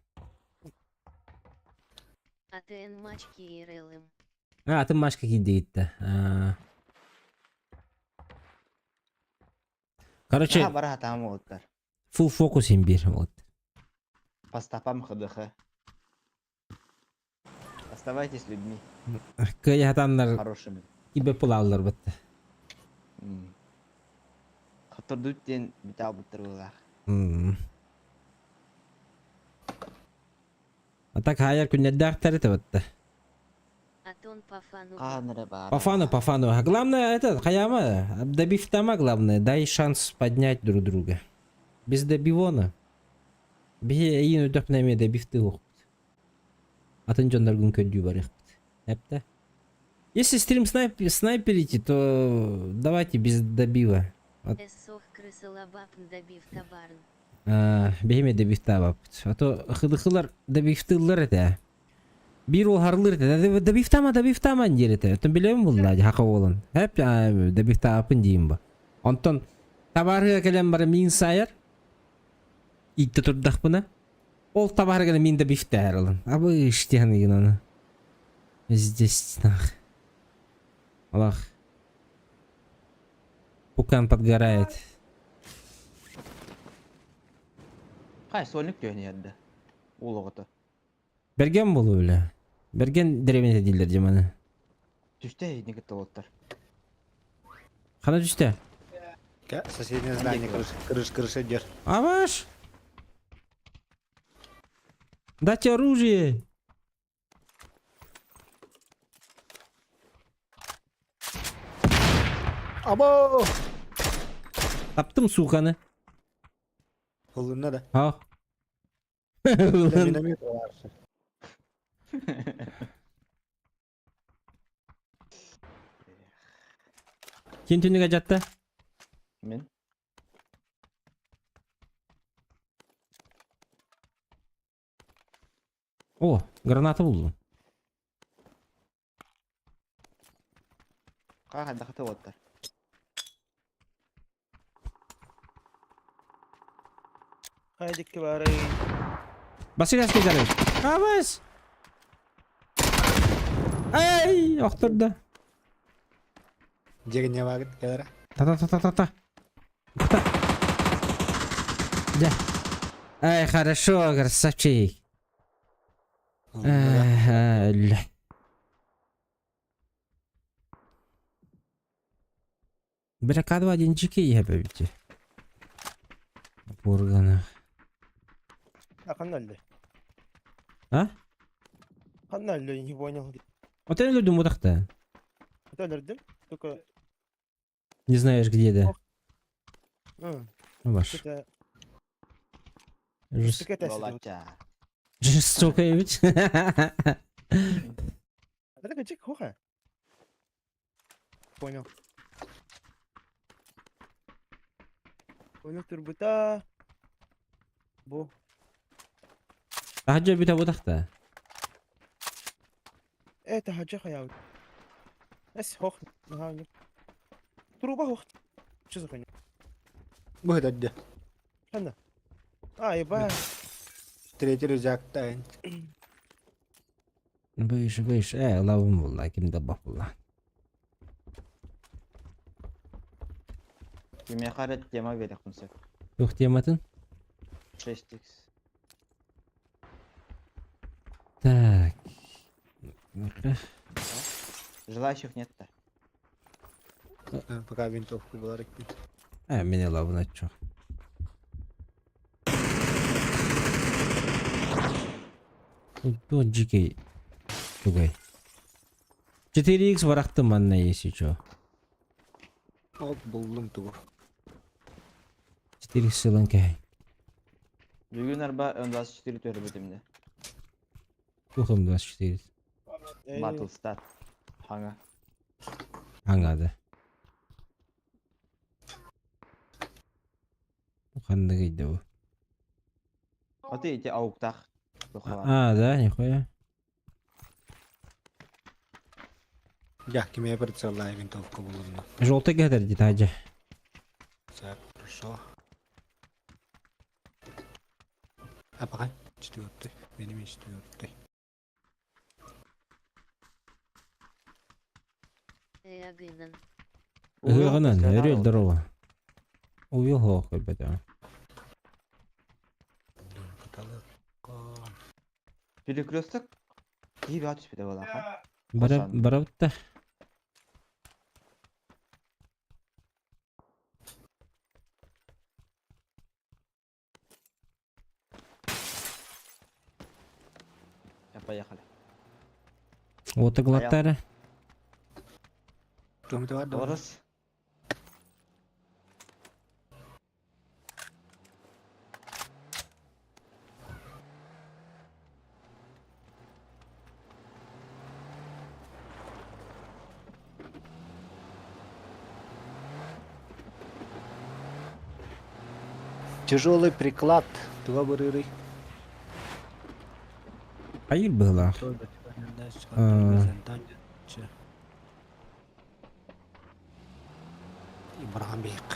АТН матч КРЛМ. А, атын матчка киирдигиттэ. А. Короче, Наһаа бара хатаам уолаттар. full фокус имбир вот. По стопам ХДХ. Оставайтесь людьми Кыайа хатааннар хорошими. кибе пулааллар бытта. Хоттордут диэн бүтэ албыттар быһыылаах. А так хайар күннэрдээхтэр этэ батта. Атон по фану. Хаһан эрэ баара. По фану, по фану. А главное это, Хаяма, добив тама главное, дай шанс поднять друг друга. Без добивона. Биһи эйин өдөх нэмиэ добивты уохпут. Атын дьонноргун көрдүү барыахпыт. Эптэ. Если стрим снайп, снайперите, то давайте без добива. Эссох крысалабапн добив табарн. Биһиме добивтаабаппыт. А то хыдыхылар добивтыыллар этэ. Биир уол харылыыр этэ. Добивтаама, добивтаама диир этэ. Оттон билэбин булла хака уолун. Хэп добивтааппын диим бу. Онтон табаарыга кэлэн баран миин саайар. Ииттэ турдахпына. Ол табаарыганы мин добивтээр ылын. Абыш диэн оны. Здесь нах. Алах. Пукан подгорает. Хай сольник түһэн иһэрдэ. Уол оҕото. Бэргэн буолуо бile. Бэргэн дэриэбинэтэ дииллэр дьэ маны. Түстэ эһигини кытта уолаттар. Хана түстэ? Соседнее здание крыш, крыш, крыша дер. Аваш! Дайте оружие! Або! Таптым суканы. Ылынна да. Ха. Миномет бар. Ким түнүгэ жатта? Мин. О, граната булдум. Хаа хайдахата уолаттар. Хайдикки баарай. Басыгас кедереш. Абас! Эй, охторду. Дьиэгинньэ баагыт кэлэрэ. Та-та-та-та-та-та. Та. Да. Эй, хорошо, красавчик. Өллө. Бля, К2 один GK иһэбэбити. Бургана. А ханна өллө? А? Ханна өллө, не понял. Вот я өлөрдүм утахта. Это өлөрдүм. Только Не знаешь где, да? М, Ваш. это Жест... это Балача. Жестоко ведь. Это качик хоха. Понял. Понял турбута. Бу. Таһдьа бүтэ бутахта. Это хаджа хаяут. Эс хох. Труба хох. Что за хуйня? Бу это Ханна. А, еба. Третий рюкзак тайн. Выше, выше. Э, лавым булла, ким да бах булла. Кимиэхэ эрэ тема биэриэхпин сөп. Туох тематын? 6x. Так. Желающих нет-то. Пока винтовку была рекпит. Э, меня лавна чё. Тут GK. Тугай. 4х барахты манна если чё. Ол буллум тугу. 4х сылын кэй. Бүгүн арба М24 түһэрбитим дэ. Тухым 24. Battlestat. Хаҥа. Аңады. Ханнык ыйда бу? Аты ити ауктах. А, да, нихуя. Дьэ, кимиэ прицеллаах винтовка булунна. Желтый кэһэтэр дии таһдьа. Сөп, хорошо. А пока четвертый, менее четвертый. Эагынан. Ыһыаҕынан, өрүөл здорово. Уйул хоох көрбөтөҕүм. Перекресток киһи бөҕө түспүтэ буолаха. Бара Хасан. барабытта. Поехали. Уота глаттара. Орус. Тяжелый приклад. Туга бырырый. Хайыр быһылаах. Ибрахам бейк.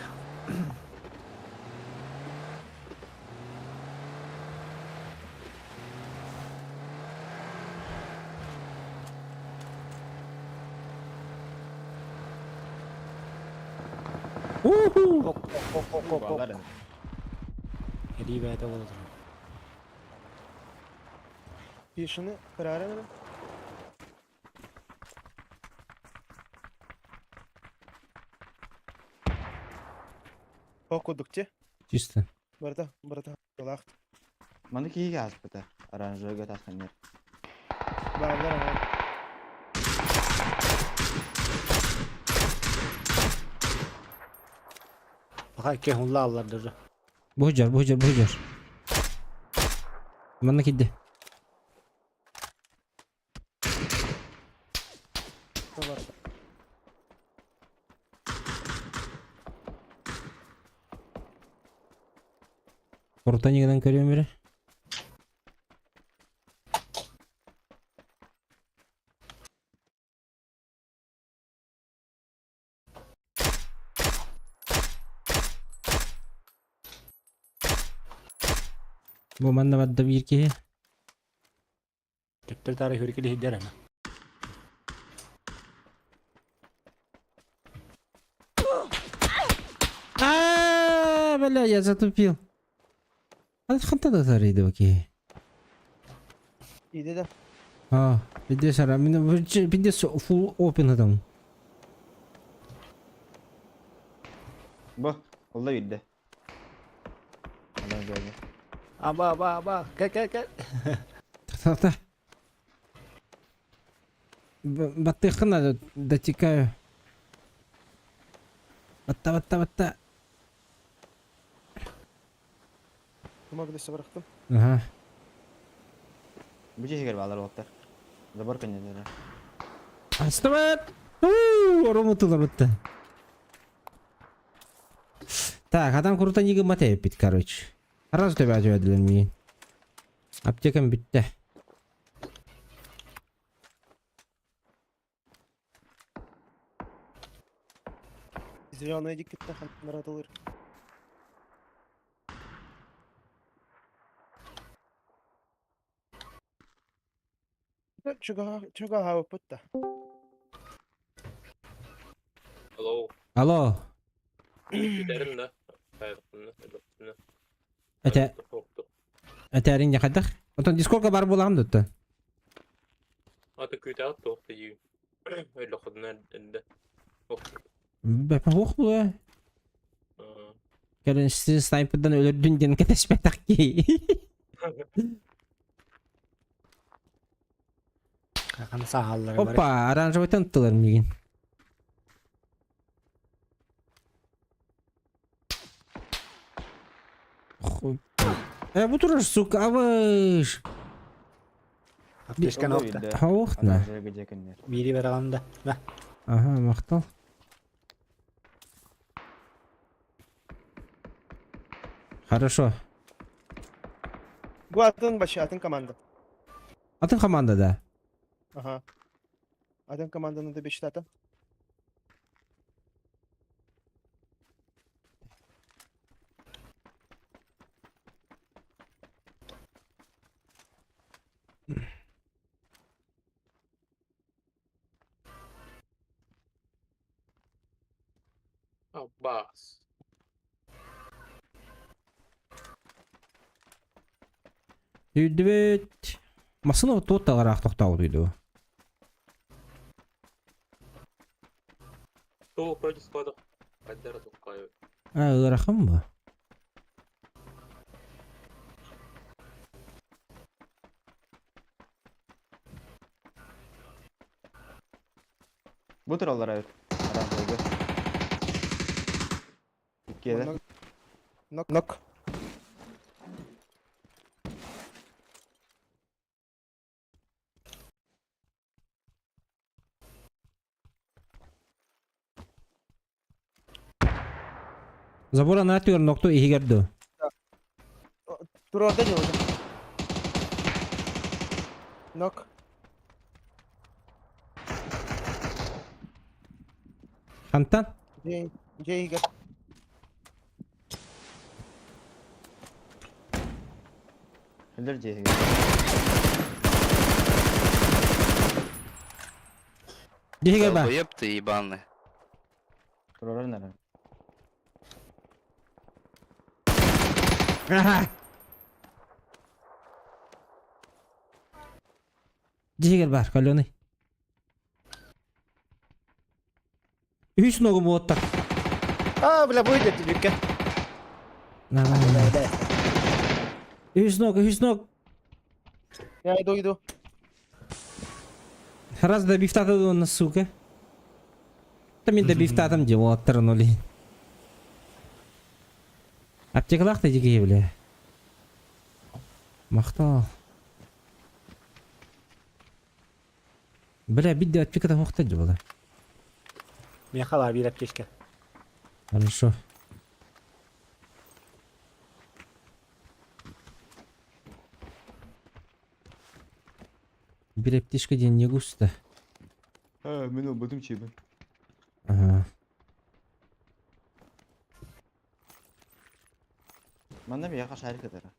Уху! Эдии бэйэтэ буола турар. Пишины кырааран О курдук те. Чисто. Барыта, барыта. Лахт. Маны киһигэ ааспыта. Оранжевыйга тахсан Бааллар ага. Пока икки хунла аллар даже. Бу жар, бу жар, бу жар. Манна кидде. Бар. Куртанигынан көрүөм бире. Бу манна бадда биир киһи. Төптөр тары хүркили хиддер ана. А, бля, я затупил. А ханта да тарыйды баки. Иди да. А, пиздец, ара, мен пиздец full open адам. Бу, ол да билді. Оранжевый. Аба, аба, аба. Кел, кел, кел. Та та. Баттыхына дотекаю. Батта, батта, батта. Кума билесе бырахтым. Ага. Бу жегер балар болуптар. Забор коннелері. Астабат! Уу, орумутулар бутта. Так, адам круто не гымат бит, короче. Сразу тебя отведли мне. Аптекам битте. Зеленый диккеттен хантынаратылыр. Чуга чуга хавыппыт Алло. Алло. Күүтэрим да. Хайдахпына, өлөхпүнэ. Это это арин хадах. Отон дискордка бар булагым дутта. Аты күүтэ туох дии. Өлөхпүнэ энде. Бәпә хох була. Кәрен снайпердан өлөрдүн ден кәтәшпәтак ки. Какан сахаллары бар. Опа, оранжевый тылар мигин. Хуй. Э, бу турар, сука, авыш. Аптечканы окта. Хаухна. Оранжевый жекеннер. Бири бераганда. Мә. Ага, мактал. Хорошо. Бу атын башы атын команда. Атын команда да. Ага. Атын команданы да бечтата. Аббас. Үрдүбүт. Массыына туот таҕараах тохтообут дуу. Кто против склада? Хайдара туккайы. А, ыарахан бу. Бу тураллар эбит. Араҥайга. Иккиэлэр. Нок. Нок. Забор анаа түгэр нокту иһигэр дуо? Турорда не уже. Нок. Хантан? Дьиэ дьиэ иһигэр. Өлөр дьиэ иһигэр. Дьиэ иһигэр баар. Долбоеб ты ебаный. Турорар нара. Аха. Дьиэ иһигэр баар, каленый. Үс ногу буоттар. А, бля, будет бүккэ. На, на, на. Да, да. Үс ног, үс ног. Я иду, иду. Раз добивтата уонна сука. Та мин добивтатым дии уолаттарын ол иһин. Аптекалаах да дии бля. Махтал. Бля, бидде аптеката хуохта дии була. Миэхэ баар биир аптечка. Хорошо. Бир аптечка диэн не густо. Э, мин ылбытым чиибин. Ага. Манна миэхэ шарик ытара.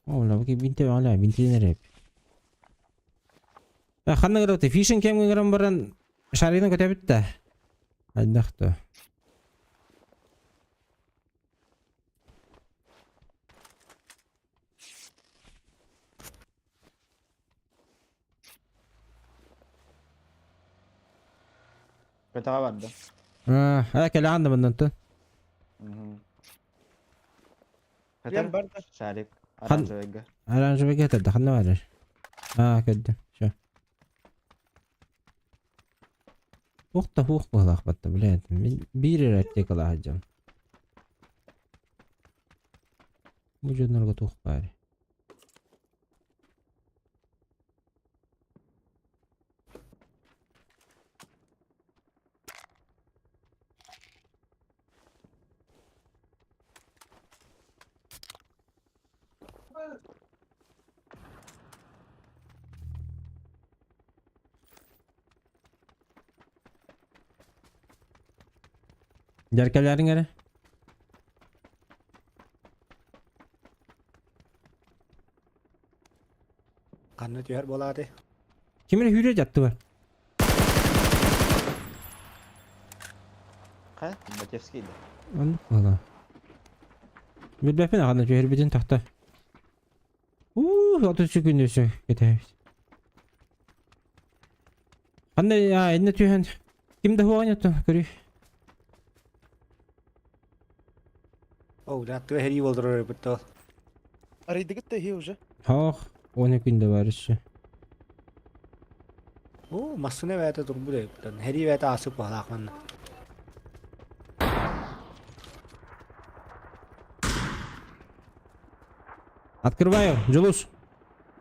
О, бля, бу бинте аля, бинтилен эрэ. Ханна гырабыт, фишин кэмҥэ гыран баран шаригынан көтөбүт да. Хайдах то. Көтөҕө барда. Аа, кэлэҕин да маннан тун. Көтөр барда. Шарик. Оранжевыйга. Оранжевыйга көтөрдө, ханна барар? Аа, көрдүм. Всё. Туох да суох быһыылаах батта, блядь. Мин биир эрэ аптекалаах сылдьабын. Бу дьоннорго туох баарый? Дьэркэлээриҥ эрэ. Ханна түһэр буолааты? Ким эрэ сүүрэ дьаттыбар. Ха, Батевский да. Оннук буолаа. Билбэппин аҕана түһэрбитин тахта. Уу, 33 күн өссө кэтэһэбит. Ханна аа, иннэ түһэн ким да хуоҕан оттон көрүй. О, да, аттыга сэрии буолдурар эбит ол. Арыйдыгыт да иһи уже. Хоох, 10 күн да бар өссө. О, массыына бэйэтэ турбут эбит. Сэрии бэйэтэ аасык баһылаах манна. Открываю, Дьулус.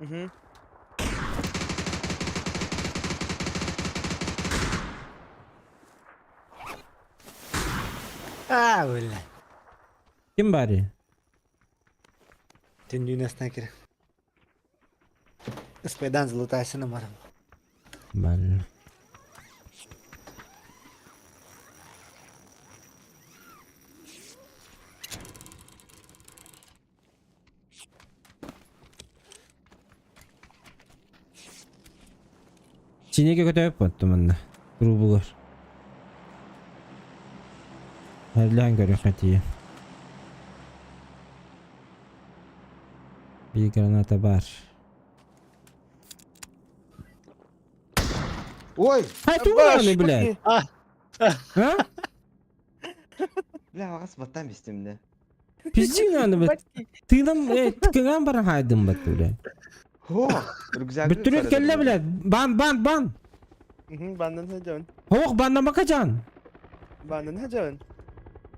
Угу. А, бля. Ким баарый? Түндүүнэ снайкер. Спайдан залутайсына барам. Бал. Чинеге көтөп отту манна. Трубугар. Эрлээн көрүөххэ тиийэн. Биир граната бар. Ой! Хай туганы, блядь? А? Бля, аҕас баттаан бистим да. Пиздин блядь. Тыынан, тыкыган баран хайдым бат, блядь. Хо, рюкзагы Бүттүрүт кэллэ, блядь. Бан, бан, бан. Баннан сылдьабын. Ох, баннамака жан. Баннан сылдьабын.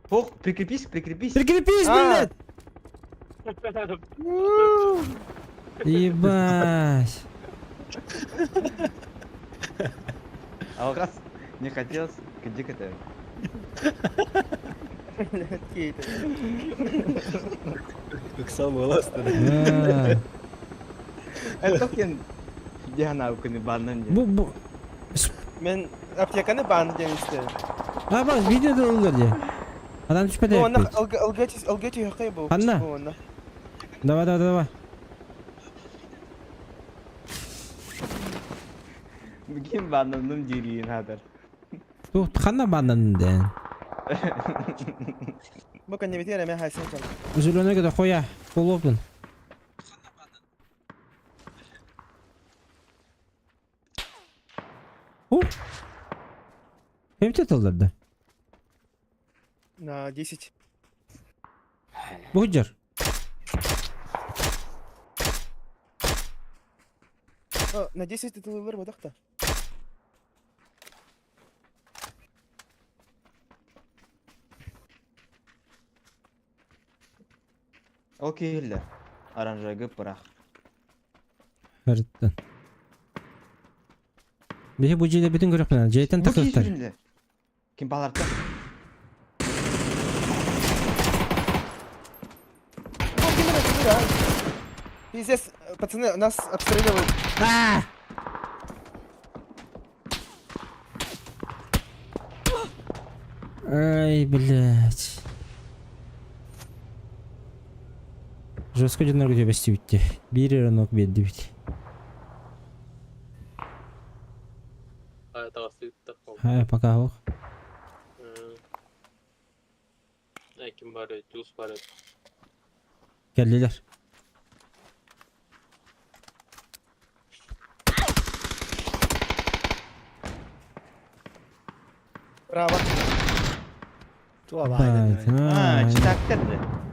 Ох, прикрепись, прикрепись. Прикрепись, А. блядь! Ебать. Алгас не хотелось, где это? Блядь, это. Ыксал буоласта. А. Это кен Диана укыны баннан диэн. Бу, бу. Мен аптеканы бан диэн истэ. А, бак, видео да ыллар дии. Адам түспэтэ Онна эппит. ылгачы ылгачы хакай бу. Ханна? Онна. Давай, давай, давай. Ким баннанным дириин хатар. Тух, ханна баннанын дэн. Бу кэннибитигэр эмиэ хайсан дьон. Зеленый да хуя, полопын. О! Кемте тылларды? На 10. Бу жар. О, на 10 тылылар бодақта. Ол киһиллэр. Оранжайгы пырах. Харыттан. Биһи бу дьиэлэ бүтүн көрөхпүнэ. Дьиэтэн Бу киһи тахсыахтар. сүрүнлэ. Ким баларта? О, кимера, кимера. Пиздец, пацаны, нас обстреливают. А! Ай, блядь. Жестко дьоннорго түбэстибитти. Биир эрэ нок биэрдибит. А, это сытта. Ай, пока ох. Ким бар, туз бар. Кэллилэр. Браво. А, читактар да.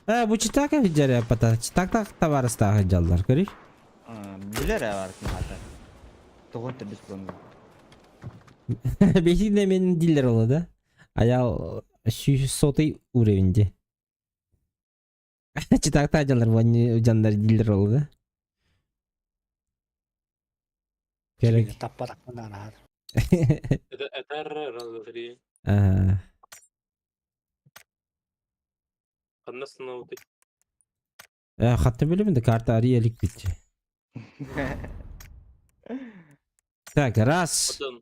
Э, бу читака виджаре пата. Читак товарыстаах дьаллар, көрүй. Билэр бар хата. Тоҕон төрдүс буолан. Бехинде мен дилер ола да. Аял сотый уровеньде. Читакта дьаллар бу жандар дилер ола да. Керек. Таппатахпына Это это раз, два, три. Ага. Ханна вот Э, хатта билебин да карта ария элик битти. Так, раз, Потом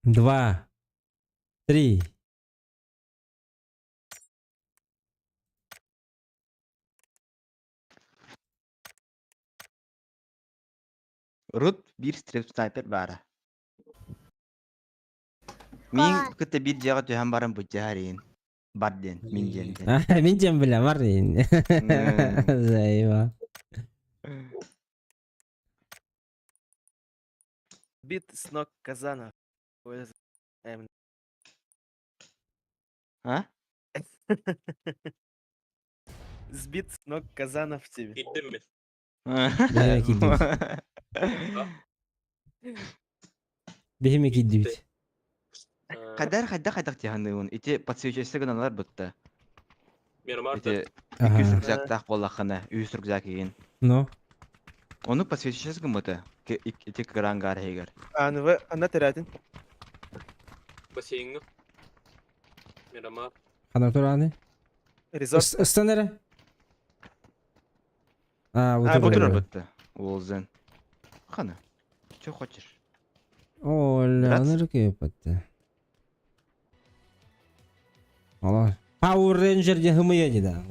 два, три. Рут биир стрип снайпер баара. Мин кытта биир дьиэҕэ түһэн баран быдьаһар Бар диэн, мин диэн. Мин дьэн билэ бар Заеба. Бит с ног казана. Ой, А? Сбит с ног казана в тебе. Киирдим ми? Бэйэ киирдибит. Биһиме киирдибит. Хайдар хайда хайдах тиһаныгын. Ити подсвечивайся гыналар бутта. Мирамарда. Ити үс рюкзактаах буоллаххына, үс рюкзак игин. Ну, Ону подсвечивайся гыммыта. Ити кырангар хегер. А, ну вы, она терятин. Бассейнга. Мирамар. хана тураны. Резорт. Ыстан эрэ. А, А, бу Бу турар турар. бутта. Уолзен. Хана. Че хочешь? Оля, Драться? аны кепетте. Ала. Power Ranger диэн хымыйа дии да.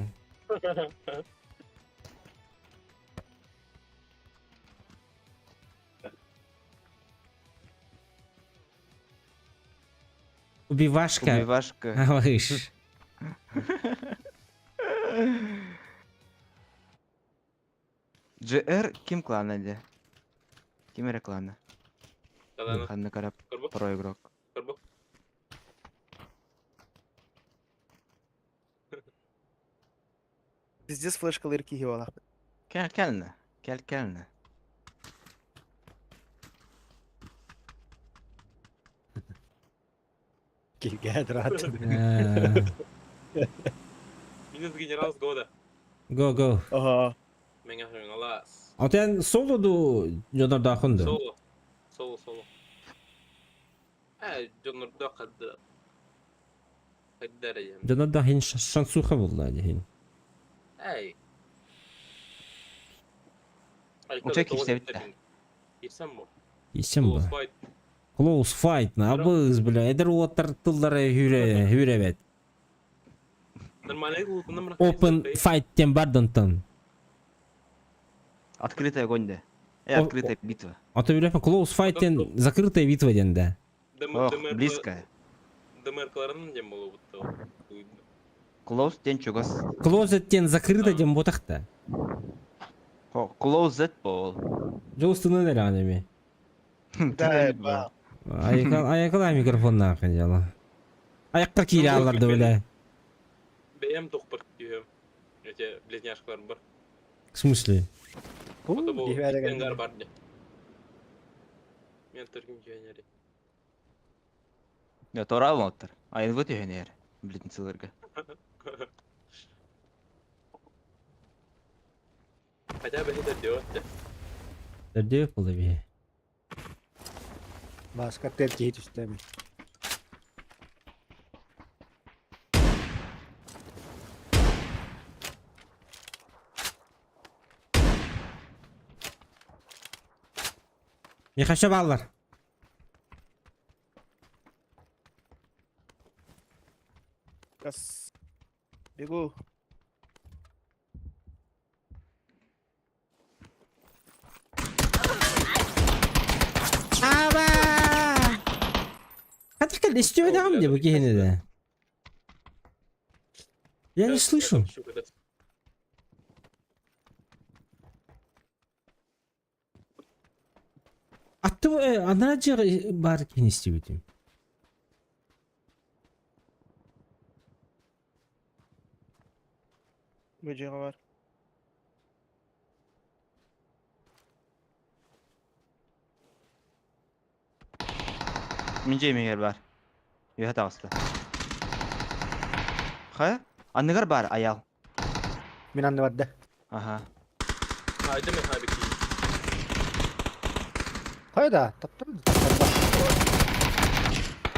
Убивашка. Убивашка. Малыш. GR ким клана дии? Ким эрэ клана? Клана. Ханнык эрэ Көрбө. про игрок. Көрбө. Пиздец флешкалар киһи буолар. Кэл кэлнэ. Кэл кэлнэ. Килгэ драт. Минус генерал с года. Го, го. Ага. Меня алас. А ты соло ду дьонордаахын ду? Соло. Соло, соло. Э, дьонордо хадда. Хадда эрэ Дьонордаах иһин шансуха булла диһин. Эй. Уча киирсэбит да. Киирсэн бу. Киирсэн бу. Close fight. Close fight, абыз, бля, эдэр уоттар тыллара хүрэ хүрэбэт. Нормальный лутунам Open fight диэн бардантан. Открытый огонь да. Э, открытая битва. А то билэппин close fight диэн закрытая битва диэн да. Ох, близкая. ДМР-кларынан диэн буолубут. Close диэн чугас. Closed диэн закрыто диэн буотахта. Closed бол. Дьолустунан эрэ эми. Да, ба. Айакала микрофоннаах дьала. Айакка киирэ алларда бля. Бэйэм тохпор күүһүм. Эти близняшкалар бар. В смысле? Ото бу иккенгар бар дии. Мен түргүм күйэнери. Я тора алматтар. Айын вот түһэнээр. Близнецыларга. Хотя бы это делать. Төрдүө буолла биһи. Бааска тел киһи түстэми. Михаша бааллар. Раз. Бегу. Аба! Хатыр кэл истибэтэҕим дии бу киһини да. Я не слышу. Атты анараа дьиэҕэ баар киһини истибитим. Бу дьиэҕэ бар. Мин дьиэм бар. Үөһэ таҕыста. Хайа? Анныгар бар аял. Мин анны барда. Аха. Хайда мен хайбики. Хайда, таптым.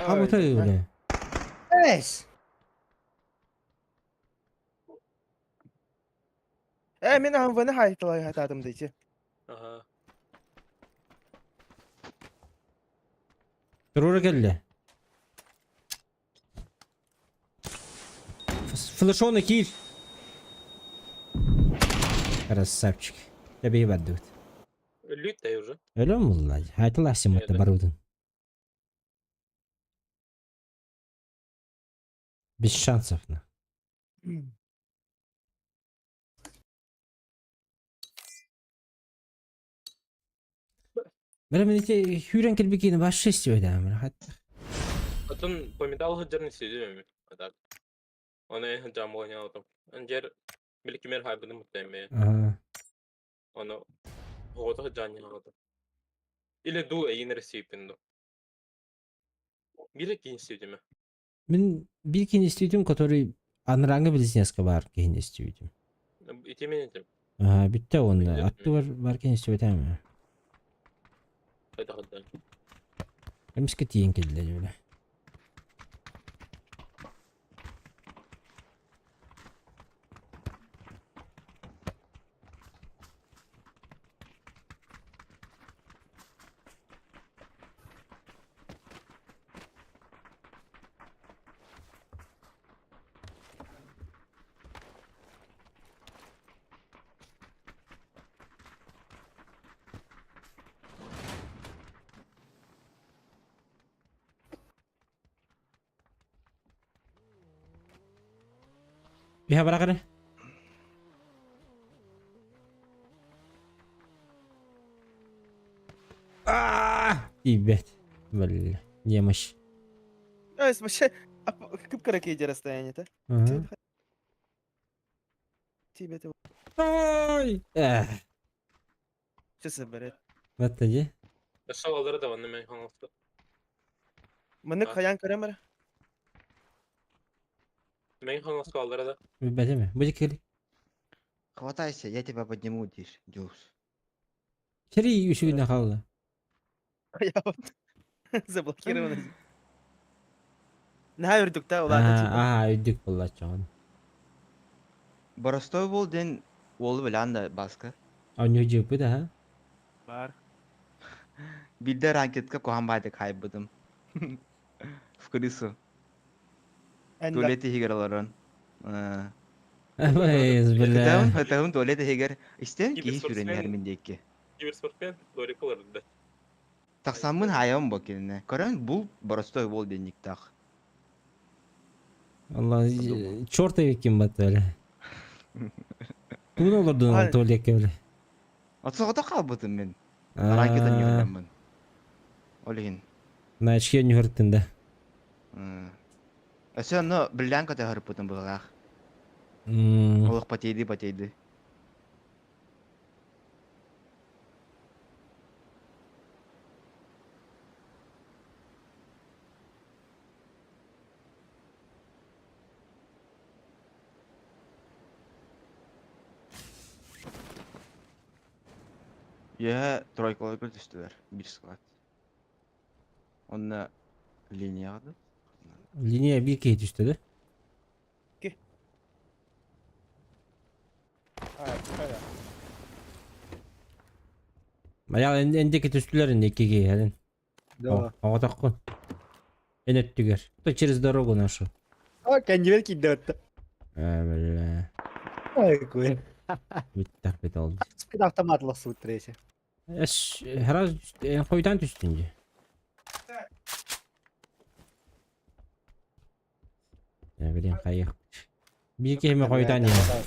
А вот это бля. Эс! Э, мин аһым хайталай хатаатым дейти. Ага. Турура кэллэ. Флешоны киир. Красавчик. Тебе ебать Өлүт уже. Өлөм булла. Хайтала симатта барудun. Без шансов на. Бere мен ити хүрен келбикини баш шесть өйдәм. Атын по металлу хаджарны сидим. Так. Оны хаджам болған отом. Анжер биликимер хайбыны муттайме. Ага. Оны хогото хаджани хогото. Или ду эйин ресипинду. Бире кин сидиме. Мен бир кини истибитим, который анраңы близнецка бар кини истибитим. Ити мен этим. Ага, битте оны. Атты бар бар кини истибитем. Хайда хаджан. Эмиске тиен келди бile. Үһэ барах эрэ. Тиийбэт. Бля, немощь. Ой, вообще, кып-кыра кейде расстояние-то. Ага. Тебе это Ой! Эх, сейчас заберет. Вот иди. Өссө алары да ванна мен хаҥаста. Мынык хаян көрөмөр. Мен хаҥаска алары да. Билбэтим. Бу кели. Хватайся, я тебя подниму, Диш, Дюс. Сери үсүгүнэ хаалла. Я вот заблокирован. Наһаа үрдүк та улаата типа. Аа, үрдүк буоллаччаҕын. Боростой бол ден уолу билэн да баска. Оонньуу дьыыппыт аха. Бар. Биирдэ ранкетка куһаҕан баайдык хаайбытым. В крысу. Туалет иһигэр олорон. Бля. Ытаһым туалет иһигэр истэн киһи сүүрэн иһэр мин диэки. Киберспортсмен туалекка олордо. Тахсаммын хаайабын бу кинини. Көрөн бул боростой бол диэнниктаах. Алла, черт ким баттали. Тугун олордун туалекка бile. Отсоҕото хаалбытым мин. Ракета ньүһүрдэммин. Ол иһин. Начке ньүһүртүн да. Өссө онно бриллиант көтөһөрпутум быһылаах. Олох потейды потейды. Үөһэ тройкаларга түстүлэр биир склад. Онно линияҕа да? Линия биир киһи түстэ да? Майал эндики түстүлэр инде икки киһи элин. Да. Оҕотоххун. Эн өттүгэр. То через дорогу нашу. А, кэннибэр киирдэ отто. Э, бля. Ой, куй. Бүттэх бит ол. Спид автомат лохсубут тирэси. Эс, раз хойдан түстүн дии. Э, блин, хайых. Биир киһиме хойутаан иһэр.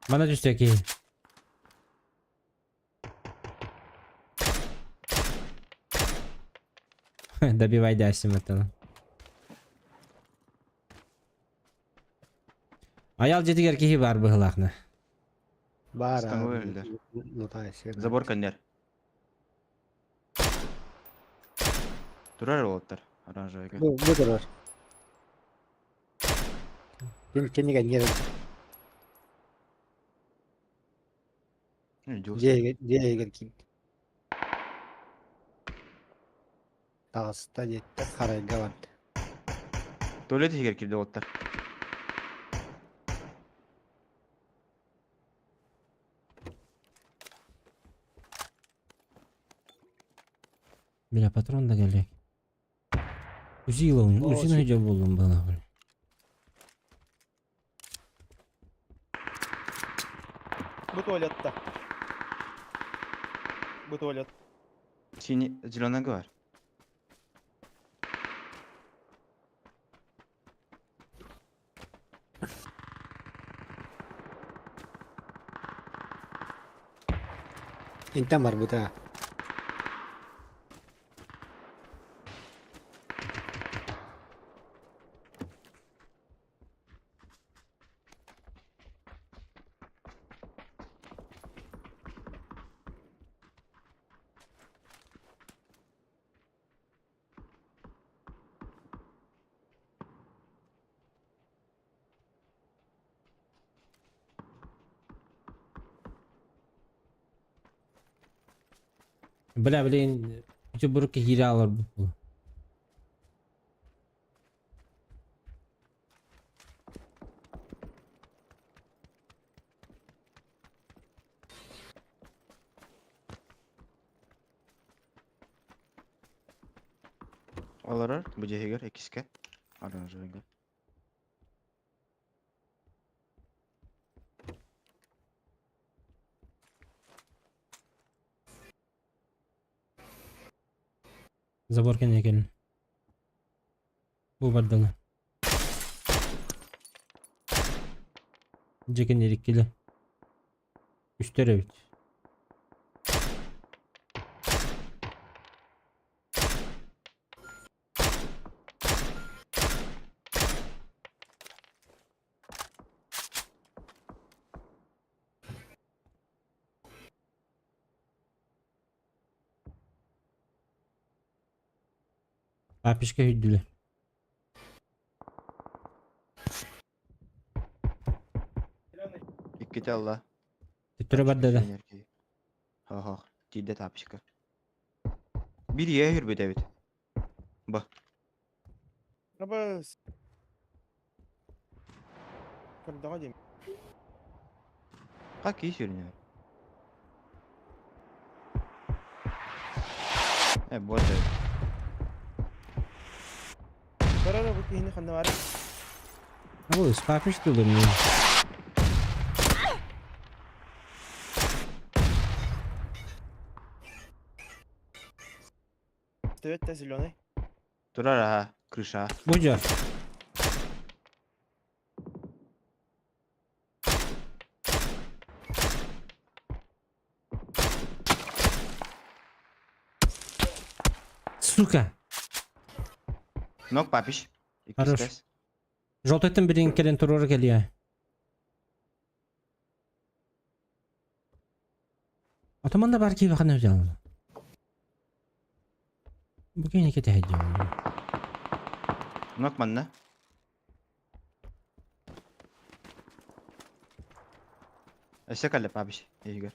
Мана түстэ киһи. Добивай дайсым аттан. Аял дьиэтигэр киһи баар быһылаахна. Баар. Станговой өллөр. Забор көннөр. Турар уолаттар оранжевыйга. Бу бу турар. Ким кэннигэр Дьиэ дьиэ киирдэ. Таҕыста диэттэр харайга барда. Туалет иһигэр киирдэ уолаттар. Бля, патрон да кэллик. Узиловын, узин өйдө буоллум быһылаах. Бу туалетта. Бу туалет. Синий, зеленый бар. Интэн барбыта. Бля, блин, Петербургка киирэ олорбут Олорор бу дьиһигэр иккискэ. Оранжевыйга. Забор кэннэ кэлин. Бу бардылар. Дьэ кэннэ иккилэ. Үстэр эбит. Папишка үрдүлэ. Иккитэ алла. Төттөрү барда да. Хо-хо, тиийдэ тапочка. Биир ийэ үрбүт эбит. Ба. Абас. Көрдөҕө дии. Как киһи сүрүнү? Э, вот эбит. Көрөр бу киһини ханна баар? Ой, папиш тылым. Стоит та зеленый. Турар аха, крыша. Бу дьэ. Сука. Ног папиш. Хорош. Иккис Желтойтон бирин кэлэн туруора кэлиэ. Атаман да бар киһи ханна дьаалана. Бу киһини кэтэһэ дьаалана. Ног манна. Өссө кэллэ папиш. Эйигэр.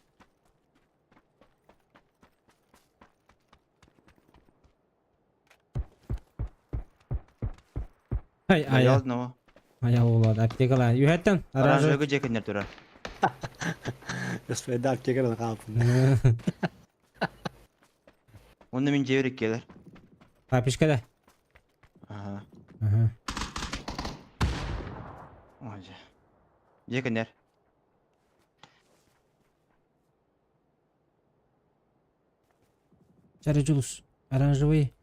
Ай, ай, Аял одного. ай, олар аптекалар. Үһәттен, оранжевый. Оранжевый дьиэ турар. Господи, аптекадан хаалбын. Онно мин дьиэбэр иккиэлэр. Папишка да. Аха. Ага. Ой, дьэ. Дьиэ кэннэр. Чара Джулус. Оранжевый.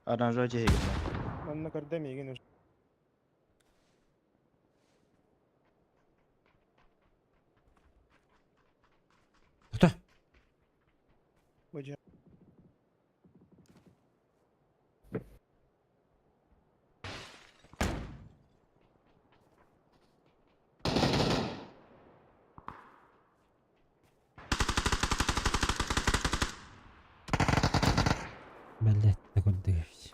Оранжевый дьиэ иһигэр. Манна көрдө миигин уже. Кто? Бу дьиэ. Блять, такой дышь.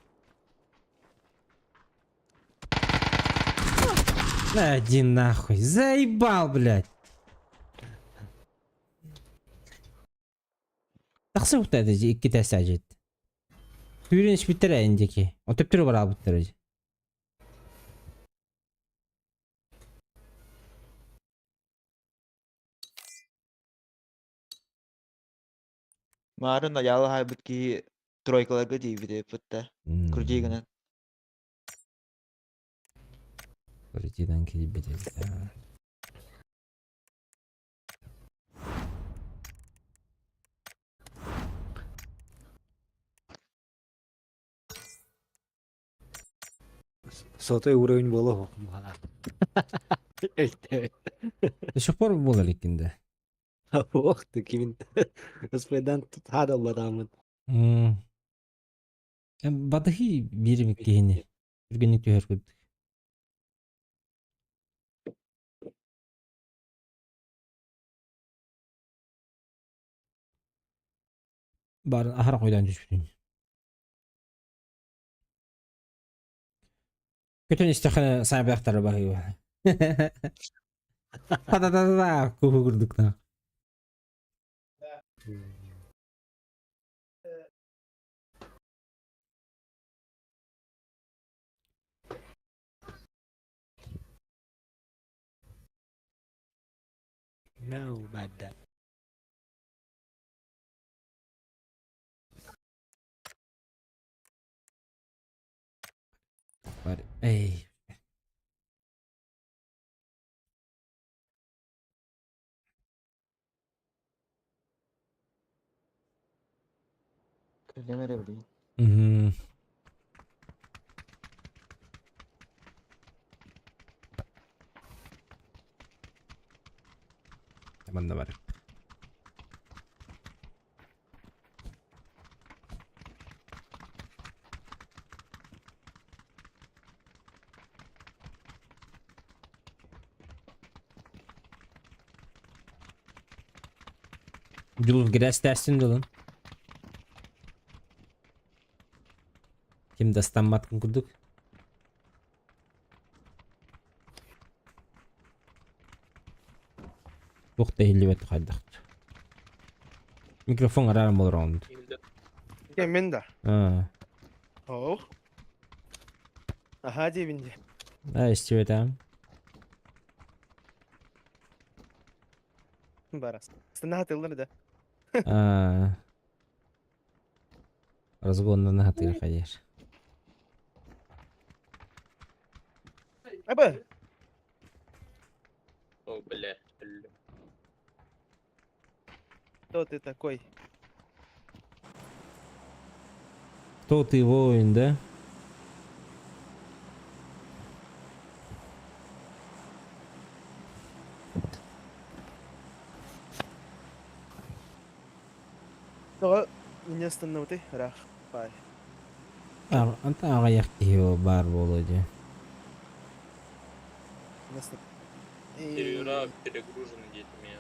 Иди нахуй. Заебал, блядь. Тахса утады икки тәсәжет. Түүрен ишбиттер эндеки. Отөптүрү бар албыттар. Марын аяла хайбыт ки тройкаларга диибит пытта. Крутей гынан. Крутейдан килбит. Сотой уровень было мана. До сих пор буолар иккинде. Ох ты кимин. Господи, тут хада бадамын. Бадахи биир киһини. Түргэнник түһэр курдук. Бар ахара койдан түспүтүн. Көтөн истэхэ сайбахтары баһыйба. Та-та-та-та куһу курдук на. No, bad that. Бар. Эй. Кэлим эрэ билигин. Мгм. Манна бар. Дьулус грязь дылын. Ким да ыстамматын курдук. Туох да иһиллибэт хайдах. Микрофон арааран болор Кем да. Аа. Ох. Аха диэбин дии. Аа, истибэтээм. Барас. Станаха тыллар да. Аа. Разгоннан хатыыр хайыр. Аба. О, бля. өллүм. Кто ты такой? Кто ты воин, да? Тоҕо меня остановты? Рах. Бай. Анта аҕыйах киһи баар буолуо дии. Сервера перегружены детьми.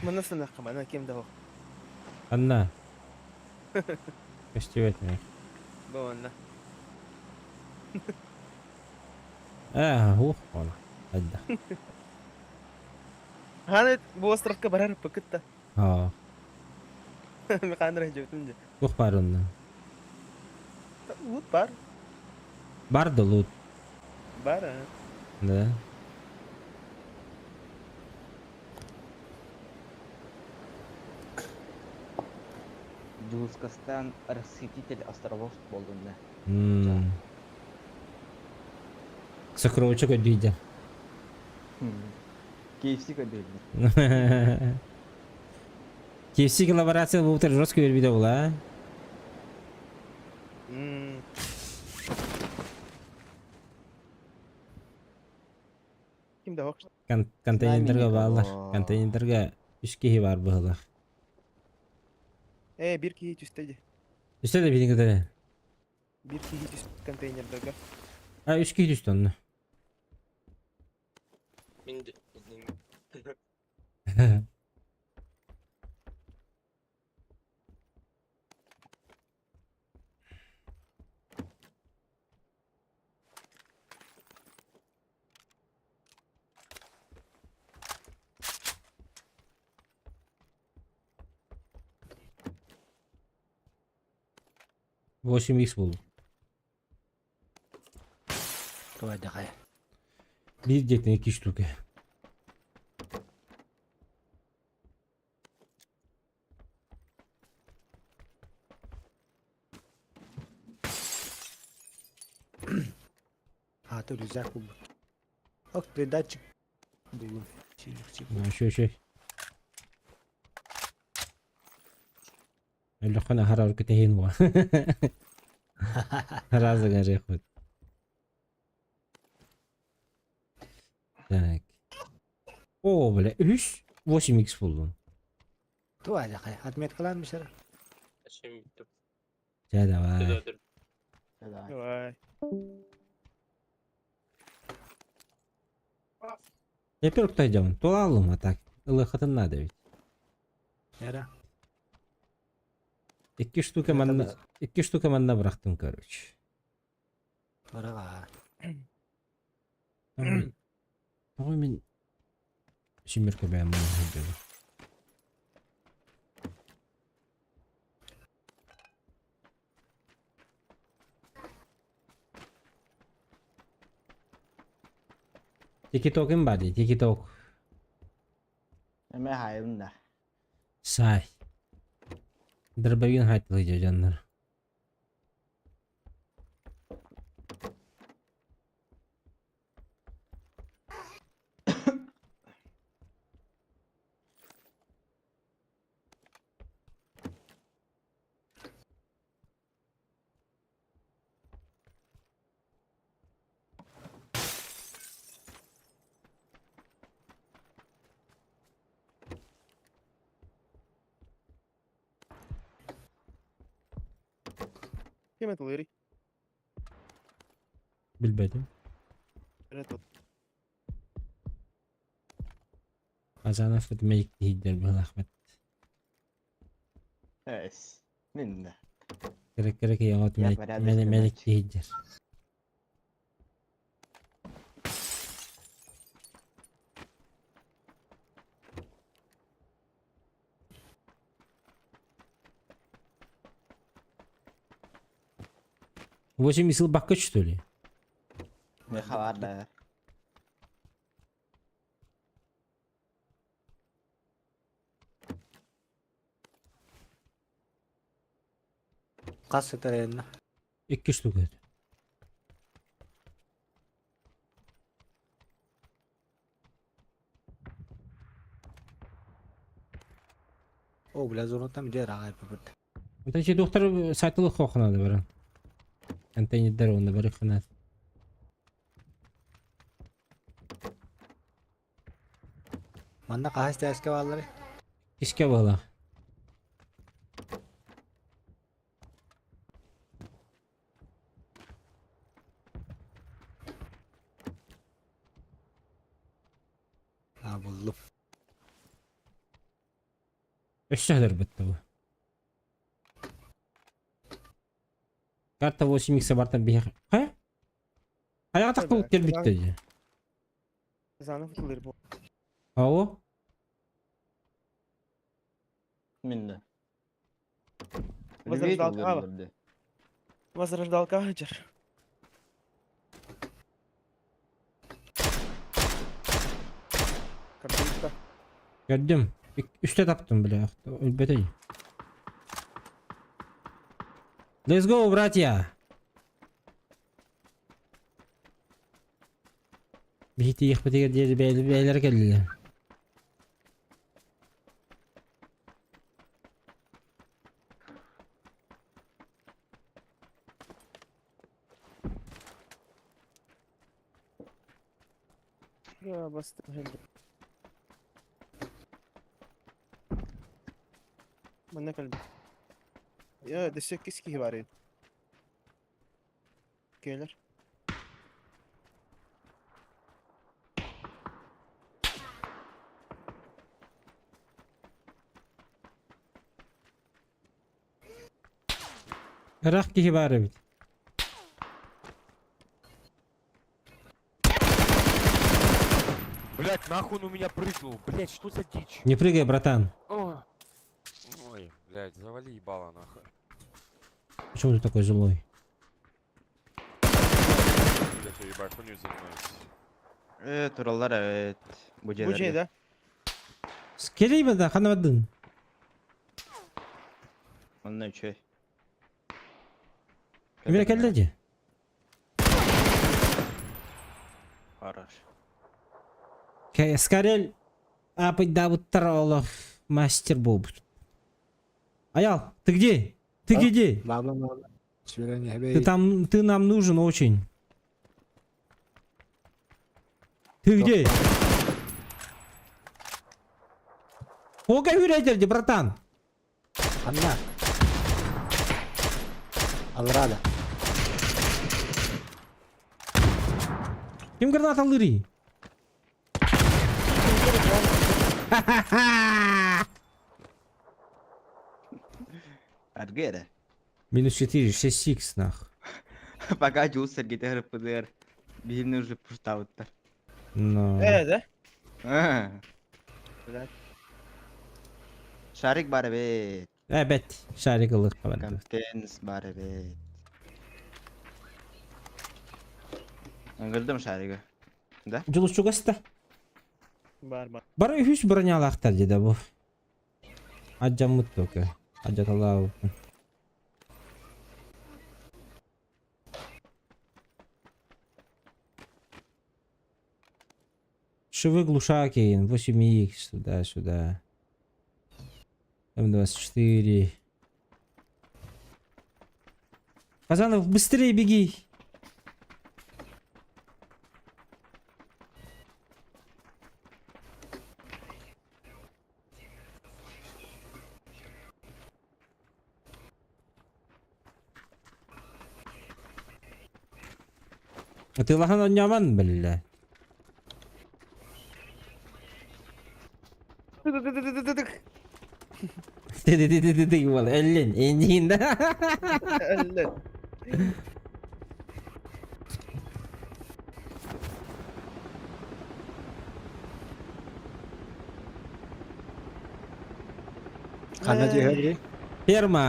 Манна станахха, мана кем да Анна. Көстүбэт мин. Бу манна. Аа, ух, она. Хайда. Ханы бу островка барар пыкытта. Аа. Механра жөтүн же. Туох баар онно? Лут бар. Бар да лут. Бар, а. Да. Дьулускастан расхититель островов буоллун да. М. Сокровича көрдүйдэ. KFC көрдүллэр. KFC коллаборация буолбутар жестко бербитэ була. М. Ким да хок. Контейнерга бааллар. никого. Контейнерга үс киһи баар быһыылаах. Э, бир киһи түстэ дии. Үстэ да биһиги кытары. Бир киһи түс контейнердарга. А үс киһи түстэ онно. Мин де. Восемь икс буолла. Давай, давай. Биир дьиэттэн икки штука. А, то рюкзак был. Ох, передатчик был. Еще еще. Өлөххөн аһарар кэтэһин буо. Разыгар хоть. Так. О, бля, үс 8 икс буллум. Давай, давай. Отметкалар мисер. Şimdi bitti. Чэ, давай. Давай. Давай. Я первый кто идем? Туалум, а так. Ылыхатын надо ведь. Яра. Икки штука манна, икки штука манна бырахтым, короче. Барага. Тоҕо мин симмирке бэйэм сылдьабын. Тикитокым бар дии, тикиток. Эмэ хайын да. Сай. Дробовин хайтылы дьоннор. Ким атылыырый? Билбэтим. Эрэ тут. Азанов бит мейк диһиддер быһылаахпыт. Эс. Мин да. Керек керек яҕат Я мелик порядочный мелик мальчик. диһиддер. 8 сыл бакка что ли? Меха бар да. Хас сытар энна. Икки штука. О, бля, зонаттан дьэ ыраах айбыт. Онтон ити доктор сайтылы хохнады баран. Контейнердер онно бары ханат. Манна хаһыс тээскэ бааллары? Иске буолар. А, буллум. Өссө һыдырбыт бу. Карта 8 икс бартан биһиэх. Хайа? Хайаҕа тахтыбыт кэлбиттэ дии. Занов атылыыр бу. Ау? Мин да. Возрождалка. Возрождалка сылдьар. Кардиста. Көрдүм. Үстэ таптым бля. Өлбөтөй. Let's go, братья! Биһи тиийиэхпитигэр диэри бэйэлэрэ кэллилэр. Я бастым. Манна кэлбит. Я дөссө киһи бар эбит. Кэлэр. Ыраах киһи баар эбит. Блять, нахуй он у меня прыгнул? Блять, что за дичь? Не прыгай, братан. Ой, блять, завали ебало нахуй. Почему ты такой злой? Блять, я ебать, хуйней занимаюсь. Э, тураллар эбит. Бу Бу дьиэлэргэ. дьиэ да? Скелей да, ханабадын. Онно үчүгэй. Эмиэ кэллэ дии. Хорош. Скарель апайдаабыттар олох мастер буолбут. Аял, ты где? Ты А? где? Ладно, ладно. Свидание, Ты там, ты нам нужен очень. Ты где? Ога үрәдерди, братан. Анна. Алрада. Ким граната лыри? Ха-ха-ха! Аргера. Минус 4, 6 икс нах. Пока Дьулс эргитэр ПДР. Биһини уже пуштабыттар. Но. Э, да? А, Блядь. Шарик бар эбит. Эбэт, шарик ылык барды. Контенс бар эбит. Ыҥырдым шаригы. Да? Дьулус чугаста. Бар бар. Бары үһүс бронялаахтар дии бу. Адьаммыт только. Адьаталаабыппын. Шивы глушаки, 8х, туда-сюда. М24. Казанов, быстрее беги! Атыылаһан оонньоомон биллэ. Тыдыдыдыдыдык буол өллүн инниин да. Өллүн. Ханна түһэр Ферма.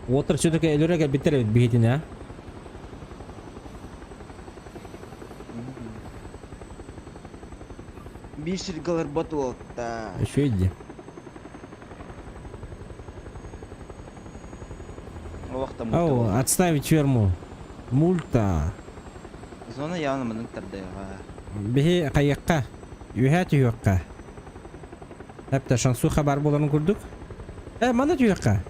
Уотар все-таки өлөрө кэлбиттэр эбит биһитинэ. Биир сиргэ олорбот уолта. Үчүгэй дии. Ау, отставить ферму. Мульта. Зона явно маннык тардыаҕа. Биһи хайыахха? Үөһээ түһүөххэ. Эптэ шансуха бар буоларын курдук. Э, манна түһүөххэ.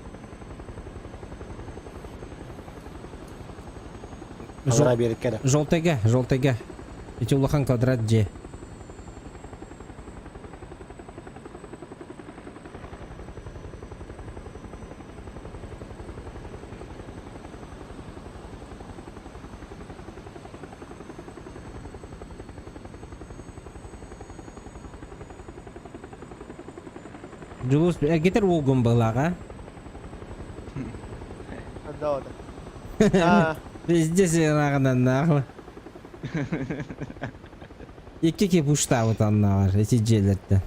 Аллараа биэриккэ эрэ. Желтайга, желтайга. Ити улахан квадрат дьиэ. Дьулус эргитэр уолгун быһылааҕа. Да, да. Везде сыанаҕынан нааҕы. Икки кипуштаабыт аннааҕар ити дьиэлэртэн.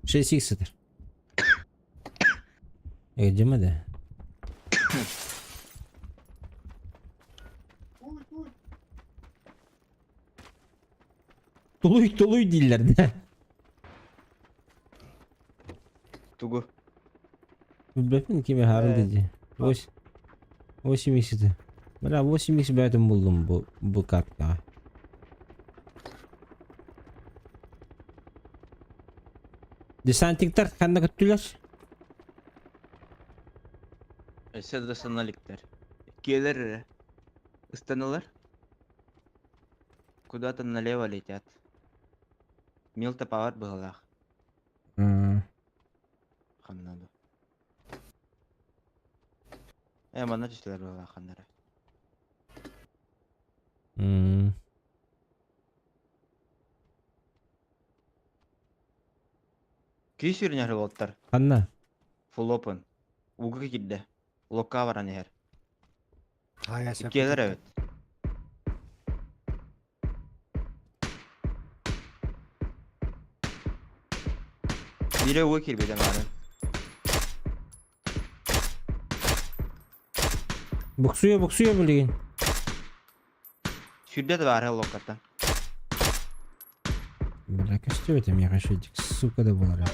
Шесть икс сытар. Өйдүмэ да. Тулуй тулуй дииллэр да. Тугу? Билбэппин кими хаарын дии. 80. Бля, 80 бээтин буллум бу бу картаҕа. Десантиктар ханна көттүлэр? Өссө да саналиктар. Киэлэр эрэ. Ыстаналар. Куда-то налево летят. Милта павар быһалаах. Ханна да. Э, манна түстүлэр быһалаах ханнара. Киһи сүрүнэр уолаттар. Ханна? Full open. Уга киирдэ. Локка баран иһэр. Хайа сөп. Иккиэлэр эбит. Биирэ уга киирбитэ маарын. Буксуйа буксуйа билигин. Сүүрдэ да баар локкаттан. Бля, көстүбэт эмиэхэ шедик, сука да буолара.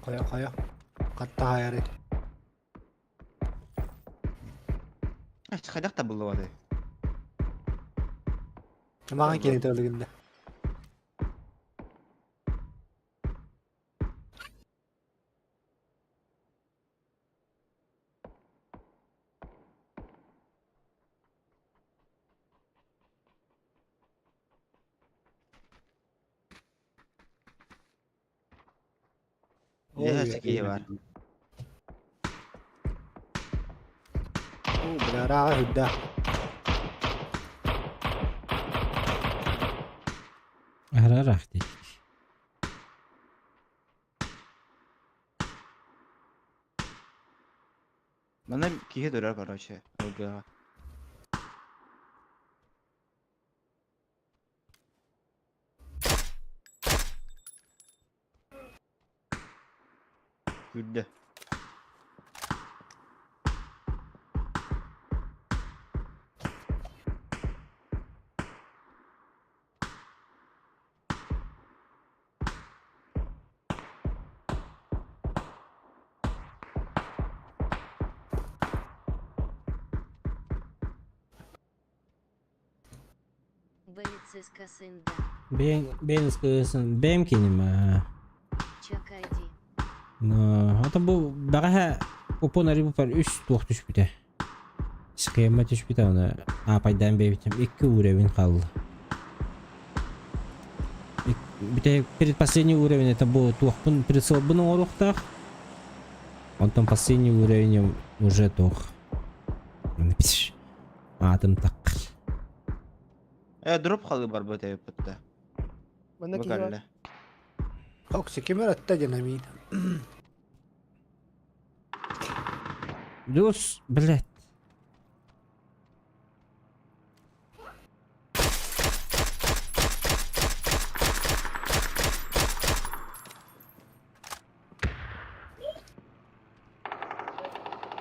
Хайа хайа. Хатта хайары. Хайдах табыллыбатай? Маған киһи өлүгүндэ. Дьэ, киһи бар. Оо, бля, арааҕа сүрдээх. Аһара ыраах дии. Манна киһи турар, короче, ылгыаҕа. Күүрдэ. Боец из Касында. Бэйэҥ бэйэҥ ыскыысын бэйэм киним аа. Чакайди. Но ото бу бэҕэһээ упун арыйбыппар үс туох түспүтэ. Схема түспүтэ оны аапайдаан биэрбитим икки уровень хаалла. Бүтэһик предпоследний уровень это бу туохпун прицелбын оҥоруохтаах. Онтон последний уровень уже туох. Аатым так. Э, дроп халы барбыт эбиппит да. Манна Бу киһи бар. кэллэ. Окси ким эрэ динамит. Дус, блядь.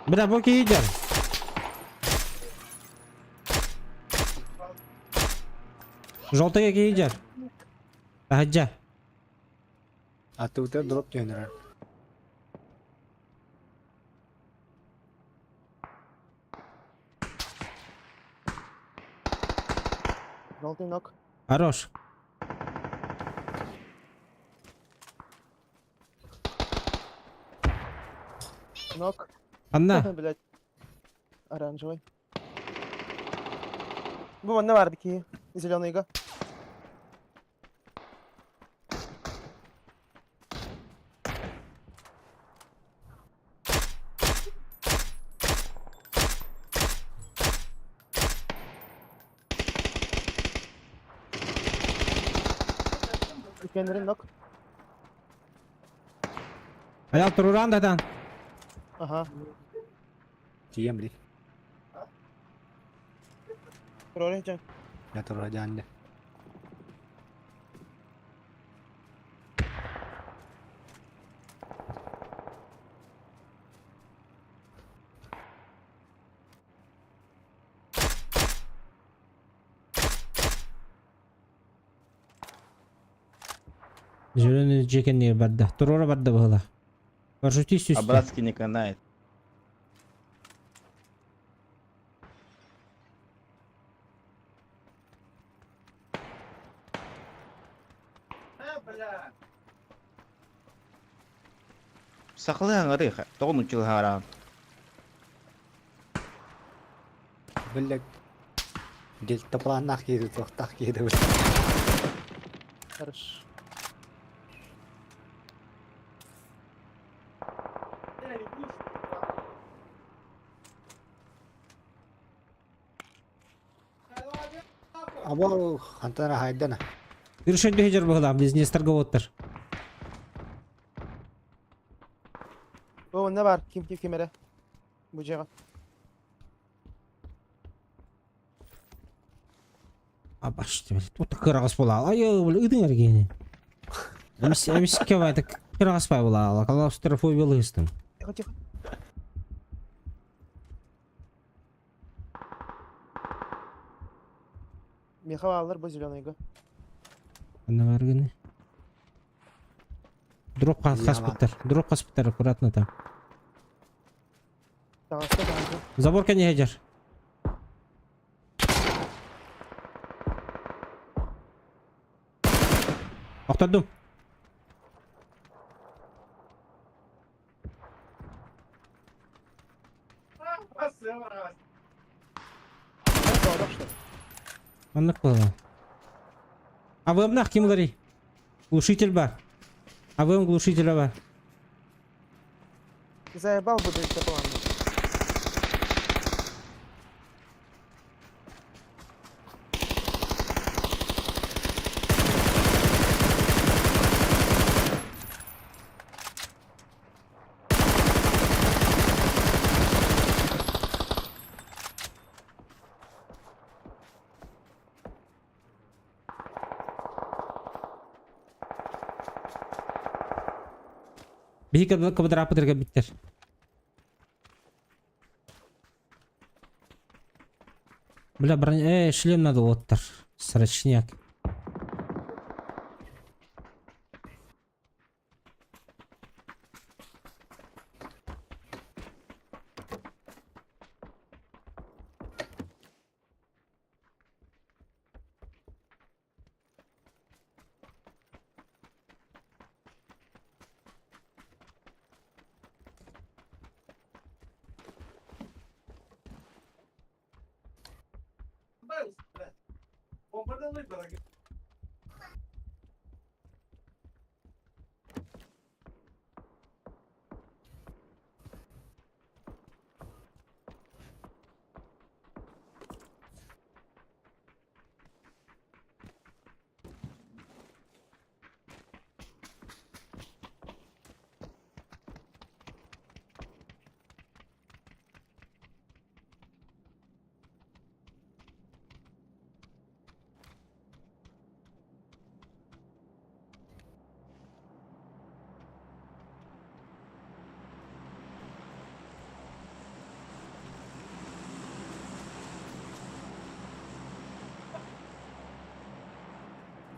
Бля, бу киһи Желтый киһи Таһырдьа. Аттыбытыгар дроп түһэн эрэр. Желтый нок. Хорош. Нок. Анна. Блять. Оранжевый. Бу манна баар киһи. Зеленыйга. Иккиэннэрин нок. Айал туруран датан. Ага. Тиийэн билин. Турар дьон. Я турар дьаанньа. Зеленый дьиэ барда. Туруора барда быһыла. Парашютист А түстэ. братский не канает. Сахалыы хаҥарыы, тоҕо нууччалыы хаҥараҕын? Биллэ дельтапланнаах киһи туохтаах киһи да Хорошо. Або хантан хайдана. Үршөндө хежер быһыла, бизнес торговоттар. Бу манна баар. Ким ким ким эрэ. Бу дьиэҕэ. Абаш, тут кыраҕас була. Ай, ыдың эргени. Эмис эмискэ байды кыраҕас бай була. Клаустрофобия ыыстым. Тихо, тихо. Миэхэ бааллар бу зеленыйга. Анна баргыны. Дроп хаспыттар. Дроп хаспыттар аккуратно там. Таҕыста таҕыста. Забор не хежер. Охтордум. Что ли? Оннук буолла. АВМ-нах ким уларый? Глушитель бар. АВМ глушителя бар. Заебал бы дельтаплан. Биһи квадратпытыгар кэлбиттэр. Бля, броня... шлем надо уоттар. Срочняк.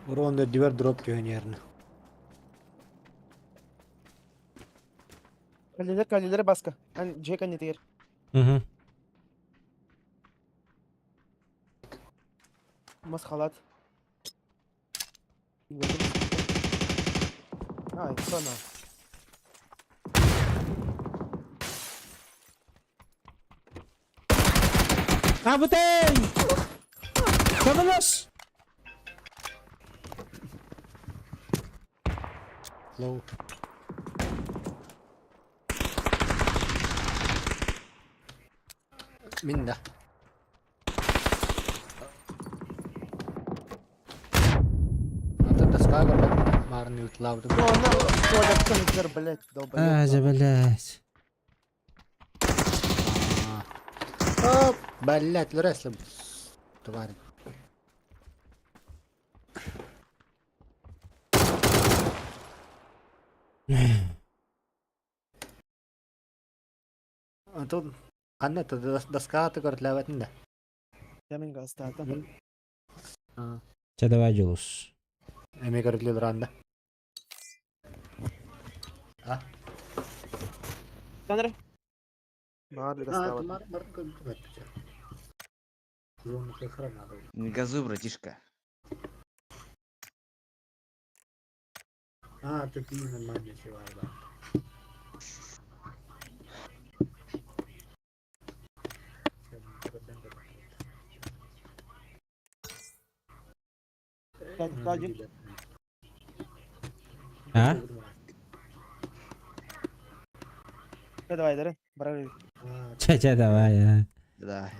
Урон үрдүбэр дроп түһэн иһэрнэ. Кэллилэр, кэллилэр баска. Ан дьиэ кэннитигэр. Угу. Мас халат. Ай, сана. Абытай! Көмөлөс! Лоу. Мин да. Ата доска көрбөт маарыны ытлаабытым. Ну, она туалеттан блядь, долбоёб. А, за блядь. Оп, блядь, лреслим. Тварь. Антон, ханна доскаҕа көрүлээбэтин да? Дьэ мин гаастаатым. Чэ давай Дьулус. Эмиэ көрүлүөр да. А? Таныр. Баар гаастаабат. Не газуй, братишка. А, ты нормально чувак, да. А? Давай, Дарен. Барар. Чэ чэ давай. А. Да.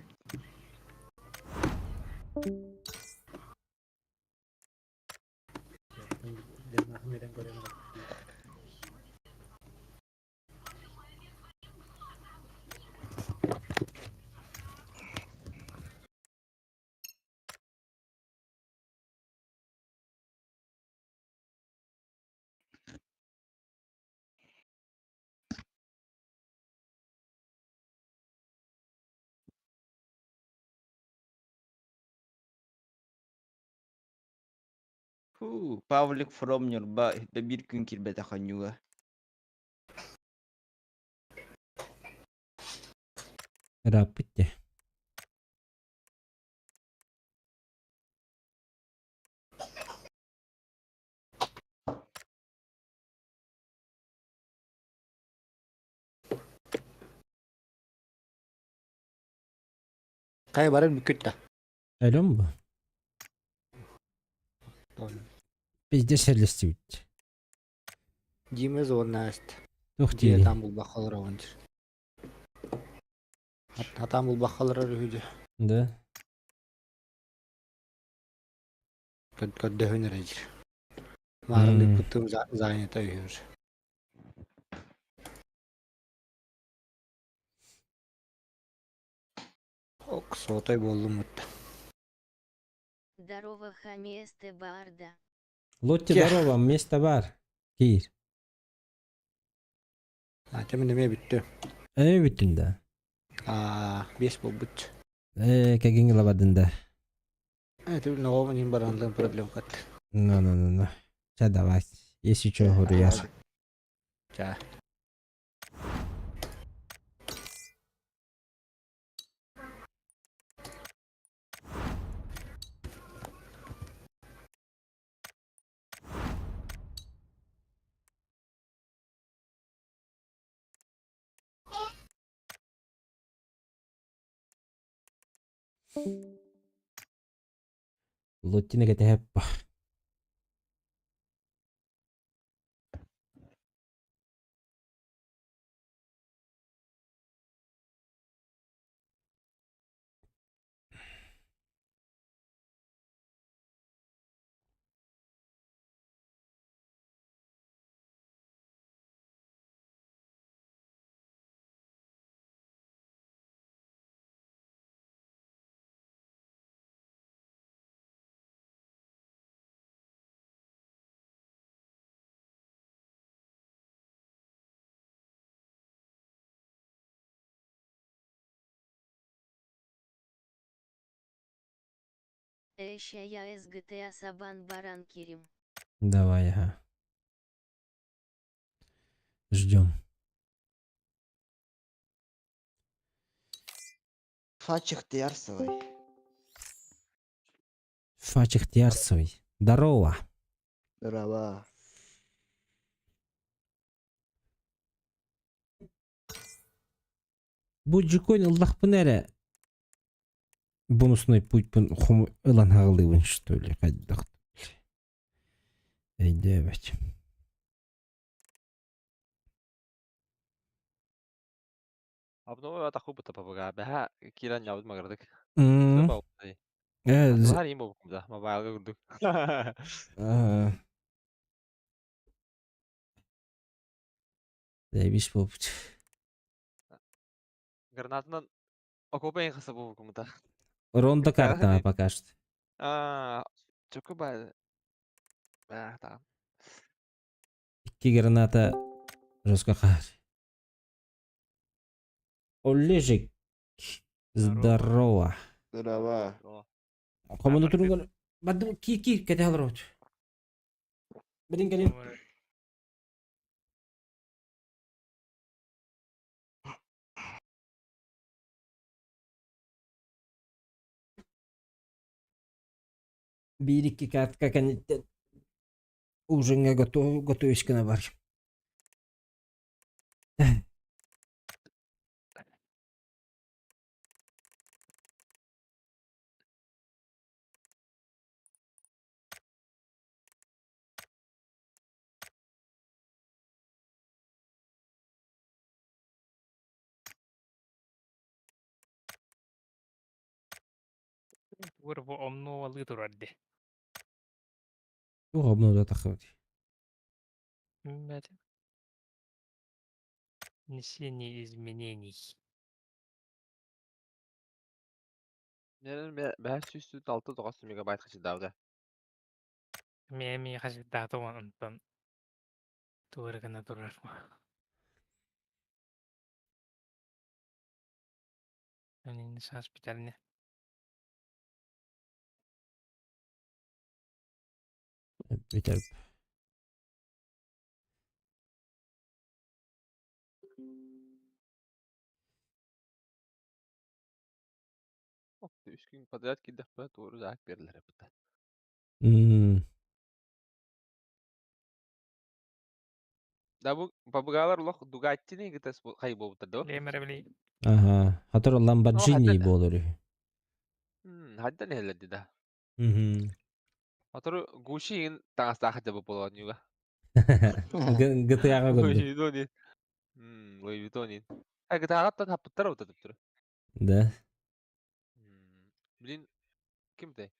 Фу, Павлик from Нюрба биир күн киирбэтэх оонньууга. Ырааппыт дии. Хайа баран бүккүт да. Өлөм бу. Пиздец сэллэстибит. Дима зона аст. Туох Дьиэ диирий? там булбахха олоробун дир. Хатаан булбахха олорор үһү дьэ. Да. Көрдөһүн эрэ дир. Маарын ыыппыттым занята үһү. Ок, сотой буоллум мутта. Здорово, хаместе барда. Лотти Кех. здорово, место бар. Киир. Ата мин эмиэ бүттүм. Эмиэ бүттүн да. Аа, биэс буолбут. Ээ, кэгиҥ ылабадын да. Это нового не баранлым проблем кат. Ну, ну, ну, ну. Ча давай. Если что, хуруяр. Ча. Лоттина кэтэһэп. Эща я СГТА Сабан Баран Кирим. Давай, ага. Ждем. Фачих Тиарсовой. Фачих Тиарсовый. Здорово. Здорово. Бу дьукуон ыллахпына эрэ бонусный путьпун хому ылан хаҕылыыбын что ли хайдах өйдөөбөт. Обнова атаху быта папага. Бэһэ киирэн ньабыт магардык. М. Э, Атылар им болбукум да. Мобайлга курдук. Заебись буолбут. Гранатынан окопа ең хаса болбукум да. Рондо карта пока что. Аа, чөкө бай. Бә, там. Икки граната жестко хаар. Олежик. Здорово. Здорово. Команда туругар. Бадым ки ки кете алыр. Билин келин. Биир икки картка кэнниттэн ужинҥа готов готовишь гына бар. Тугур бу омнуо турар ди. Туох обнуда тахыбыт. Ммэт. Внесение изменений. Менен бәһ 106 9 мегабайт хачыдауда. Меми хасиддаата онтон тугур гына турар. Өнин саас битерне. Битер. Үс күн подряд киддэх туору заак берилер эбит. Да бу пабыгалар лох Дугаттини гытас хай болбуттар да. Лемере били. Ага. Хатыр Ламборджини болор. Хаддан эллерди да. Мгм. Атыры Гуччи таҥастаах да болон юга. GTA-га көрдүм. Louis Vuitton. Louis Vuitton. А GTA-гаттан хаппыттар ота тур. Да. Блин, кимде?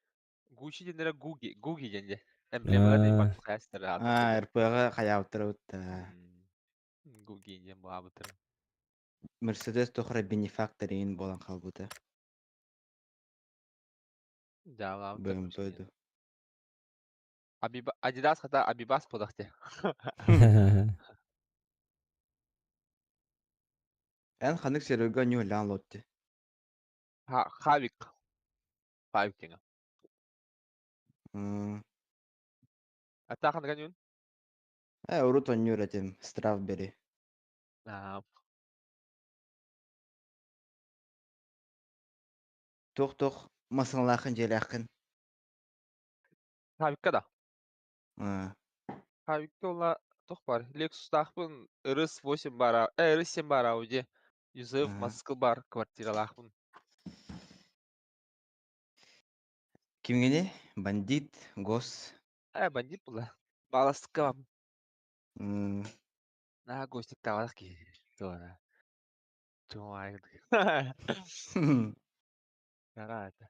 Гуччи денере Гуги, Гуги денде. Эмблемалар бак хастар. А, РПГ хаябыттар бутта. Гуги ден буабытыр. Мерседес тохра бенефакторин болан халбыта. Да, БМВ ду. Абиба Adidas хата Абибас подахте. Эн ханнык сервергэ ньүөлээн лотти? Хавик. Хавик диҥа. Аттаа ханнык аньуун? Э, урут онньуур этим, Стравбери. Аа. Туох-туох масыналааххын дьиэлээххин? Хавикка да. Аа. Хавикка ула туох бар? Lexus'таахпын, RS8 баар, RS7 баар Audi. Юзеф Москва бар квартиралаахпын. Кимҥини? Бандит, гос. Э, бандит була. Баласка вам. Наһаа гостиктаабатах киһи. Туора. Туора. Карата.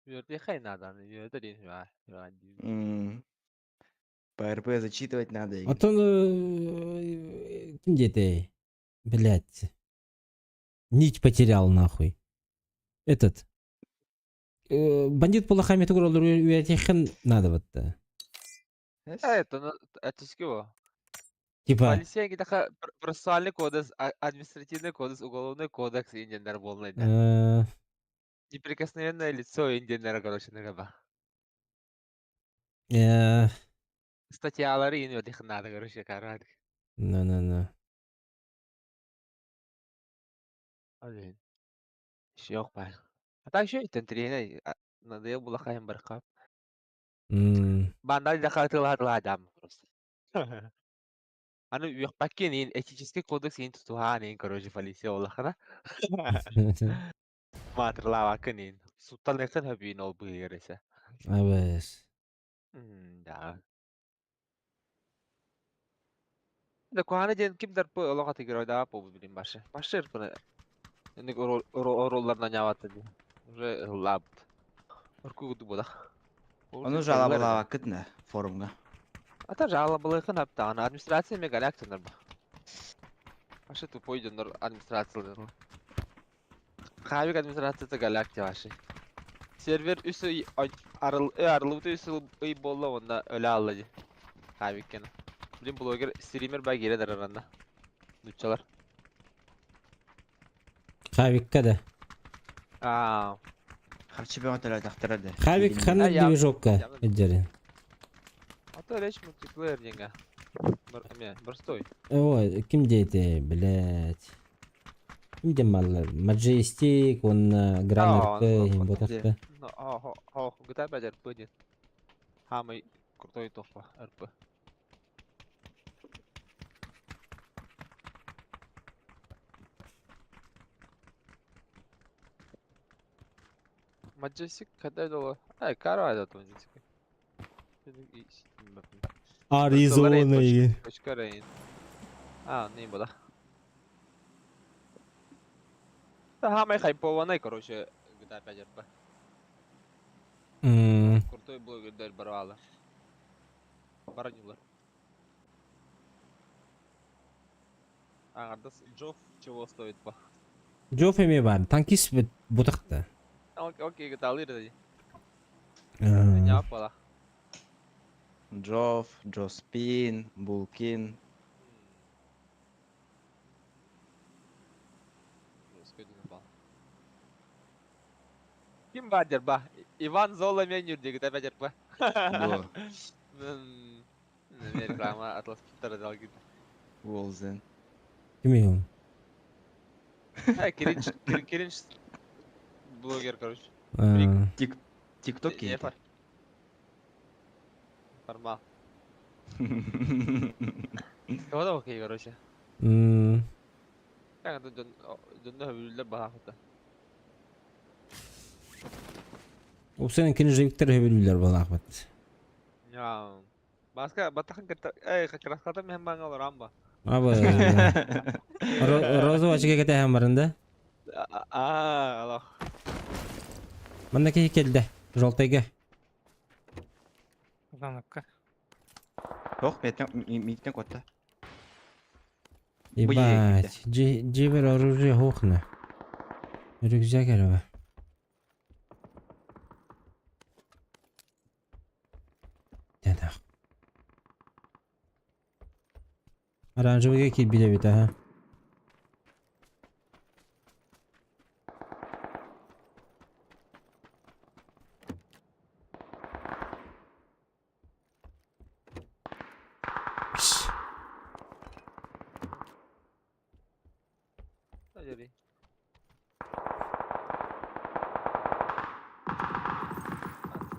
Үөрдиэхэй нааданы, үөрдэ диэн По РП зачитывать надо. Оттон ким диэтэй? Блять. Нить потерял нахуй. Этот. Бандит полохами тугур олор үөрэтиэххин надо вот. Это, это с кого? Типа. Полиция где-то процессуальный кодекс, административный кодекс, уголовный кодекс индианнар буолла. Неприкосновенное лицо индианнара, короче, нагаба. Статьялары ин өтих надо, короче, короче. Ну-ну-ну. Блин. Еще бар. А так еще интентреней надоел было хаем бархап. Банда дахатыла адам просто. Аны үөхпаккин ин этический кодекс ин тутуһаан ин короче полиция олахана. Маатырлаабаккын ин. Суттаныхын хөбүүн ол быһыырыса. Абыс. Да. Да куһаана диэн ким дарпы олох атыгыройдаабат буолбут билим башы. Башы ырпыны инник ролларынан ньаабатта дии. Уже ыллаабыт. Орку курдук буолах. Ону жалобалаабаккыт на форумҥа. Ата жалобалыахын аптаҕына администрация эмиэ голяк дьоннор ба. Вообще тупой дьоннор администрациялар. Хавик администрацията голяк вообще. Сервер үс ый арыл арылыбыта үс ый буолла уонна өлө аалла дии. Хавик кэнэ. Блин блогер стример ба киирэ дараранна. Нуччалар. Хавикка да. Аа. Харчы бөҕө төлөөтөхтөрө да. Хавик ханнык движокка эддерин? А то речь мультиплеер диэҥҥэ. Эмиэ простой. Ой, ким диэти, блядь. Ким диэн маллар? Majestic уонна Grand RP иһин ботахта. GTA 5 RP диэн. Самый крутой тохпа RP. Majestic когда было? Ай, кара этот Majestic. Arizona. Точка Рейн. А, не было. Самый хайпованный, короче, GTA 5 RP. Крутой блогер барвала. Баранилар. Аҥардас Джофф чего стоит по? Джофф эмиэ баар. Танкист бутахта. Окей, гыталыр да. Няпала. Джофф, Джоспин, Булкин. Ким баар ба? Иван Золо меню диги опять РП. Бу. Реклама Атлас далгит. Уолзен. Кимий ол? Кринж, кринж блогер, короче. Тик Тикток киһитэ. Формал. Тоҕо да окей, короче. Дьонно хөбүлүллэр баһаахыта. Упсайын кринжевиктер хөбүлүллэр балаахпыт. Баска батахан кытта эй краската мен баҥа олорон ба. Аба. Розовый очки кэтэһэн баран да? Аа, алох. Манна киһи кэлдэ. Желтайга. Звонокка. Ох, миттен котта. Ебать. Дьиэбэр оружие суохна. Рюкзак эрэ бар. Оранжевыйга киирбит эбит аха.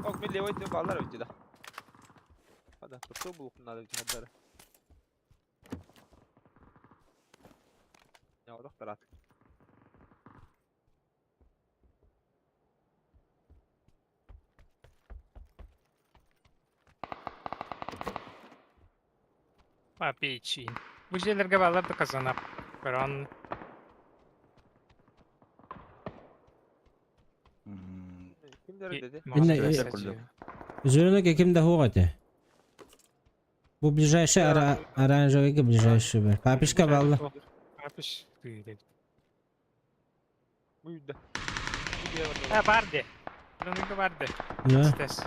Ок, мен левой өттүн баалар эбит да. Хада, тутуу булуктун надо эбит хаддары. Ньоҕодох тараат. Папичи. Бу дьиэлэргэ бааллар да казанап. Көрөн Кимдер dedi? Зеленый ким да хук этэ. Бу ближайший оранжевыйга ближайший бар. Папишка балла. Папиш тыйды. Бу үйдө. А барды. Зеленыйга барды. Да. Стес.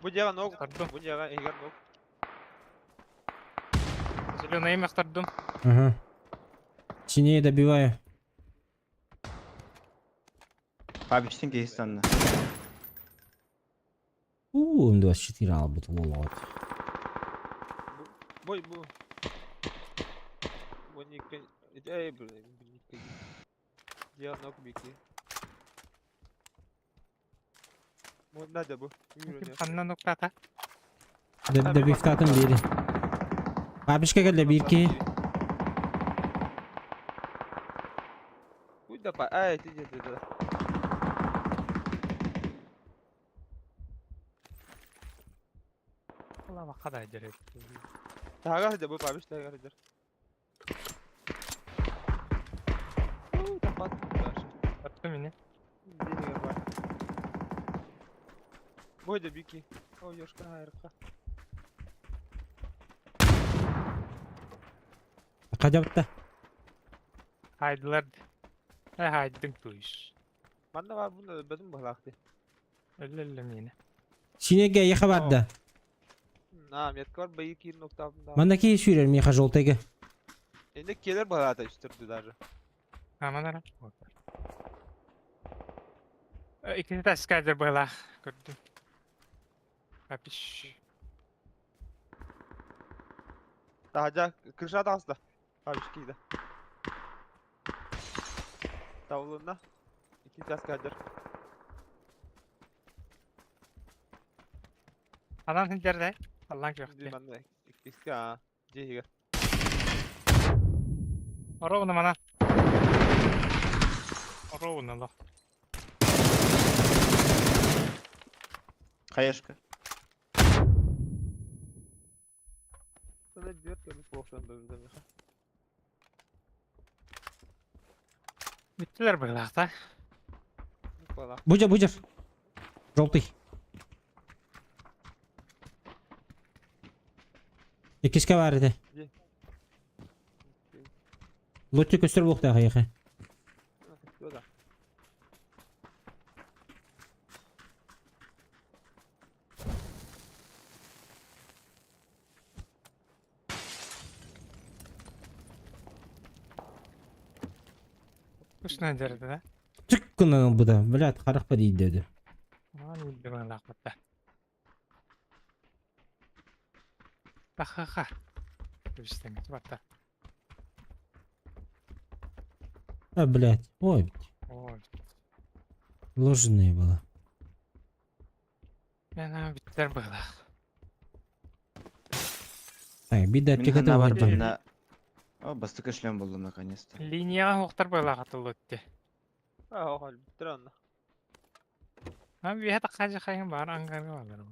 Бу дьиэҕэ ног. Бу дьиэҕэ игер ног. Зеленый махтардым. Ага. Синее добиваю. Пабичтин киһистанна. У, М24 албыт уолоот. Бой бу. Бу никке. Эй, блин, никке. Дьиэҕэ ног бики. Бу надо бу. Ханна нуктата. Добивтатын бири. Папишка кэллэ биир киһи. Уй да па. Ай, ты где ты да. Ла кадай дерек. Тага да бу пабиш тага дер. Уу, тапат. Атты мени. Денег бар. Бой да бики. Ой, ёшка, айрка. Хадябта. Хайдылар. Э хайдың туйш. Манна бар буны бөтүн балакты. Өллө мени. Синеге еха барда. На, метка бар байы кир ноктабында. Манна киһи сүүрэр миэхэ желтыйга. Энде келер балата үстүрдү даже. Аманара. Икини таскадыр была. Көрдүм. Папиш. Тахажа крыша таста. Пабиш кийди. Тавлына. Ики таскадыр. Анан хинтерде. Аллаң жок. Манна икки а. Жеге. Ровно мана. Ровно ло. Хаешка. Sana diyor ki bu akşam da bizden. Биттилер былакта. Бужар, бужар. Желтый. Иккискэ баар этэ. Лучше көстөр буолуохтаах эйиэхэ. Да. Кусна дерде да. Чык гынан ылбыта. Блядь, харах диде. Ан үлдү лакпатта. Ахаха. Түстен батта. А, блядь. Ой, Ой. ложное было. Мен биттер была. Так, биир Мин аптеката ханна бар бар. манна. О, бастакы шлем буллум наконец-то. Линияга хоктар была катылытты. А, охал, странно. А би хата кажы хайын бар ангар бар.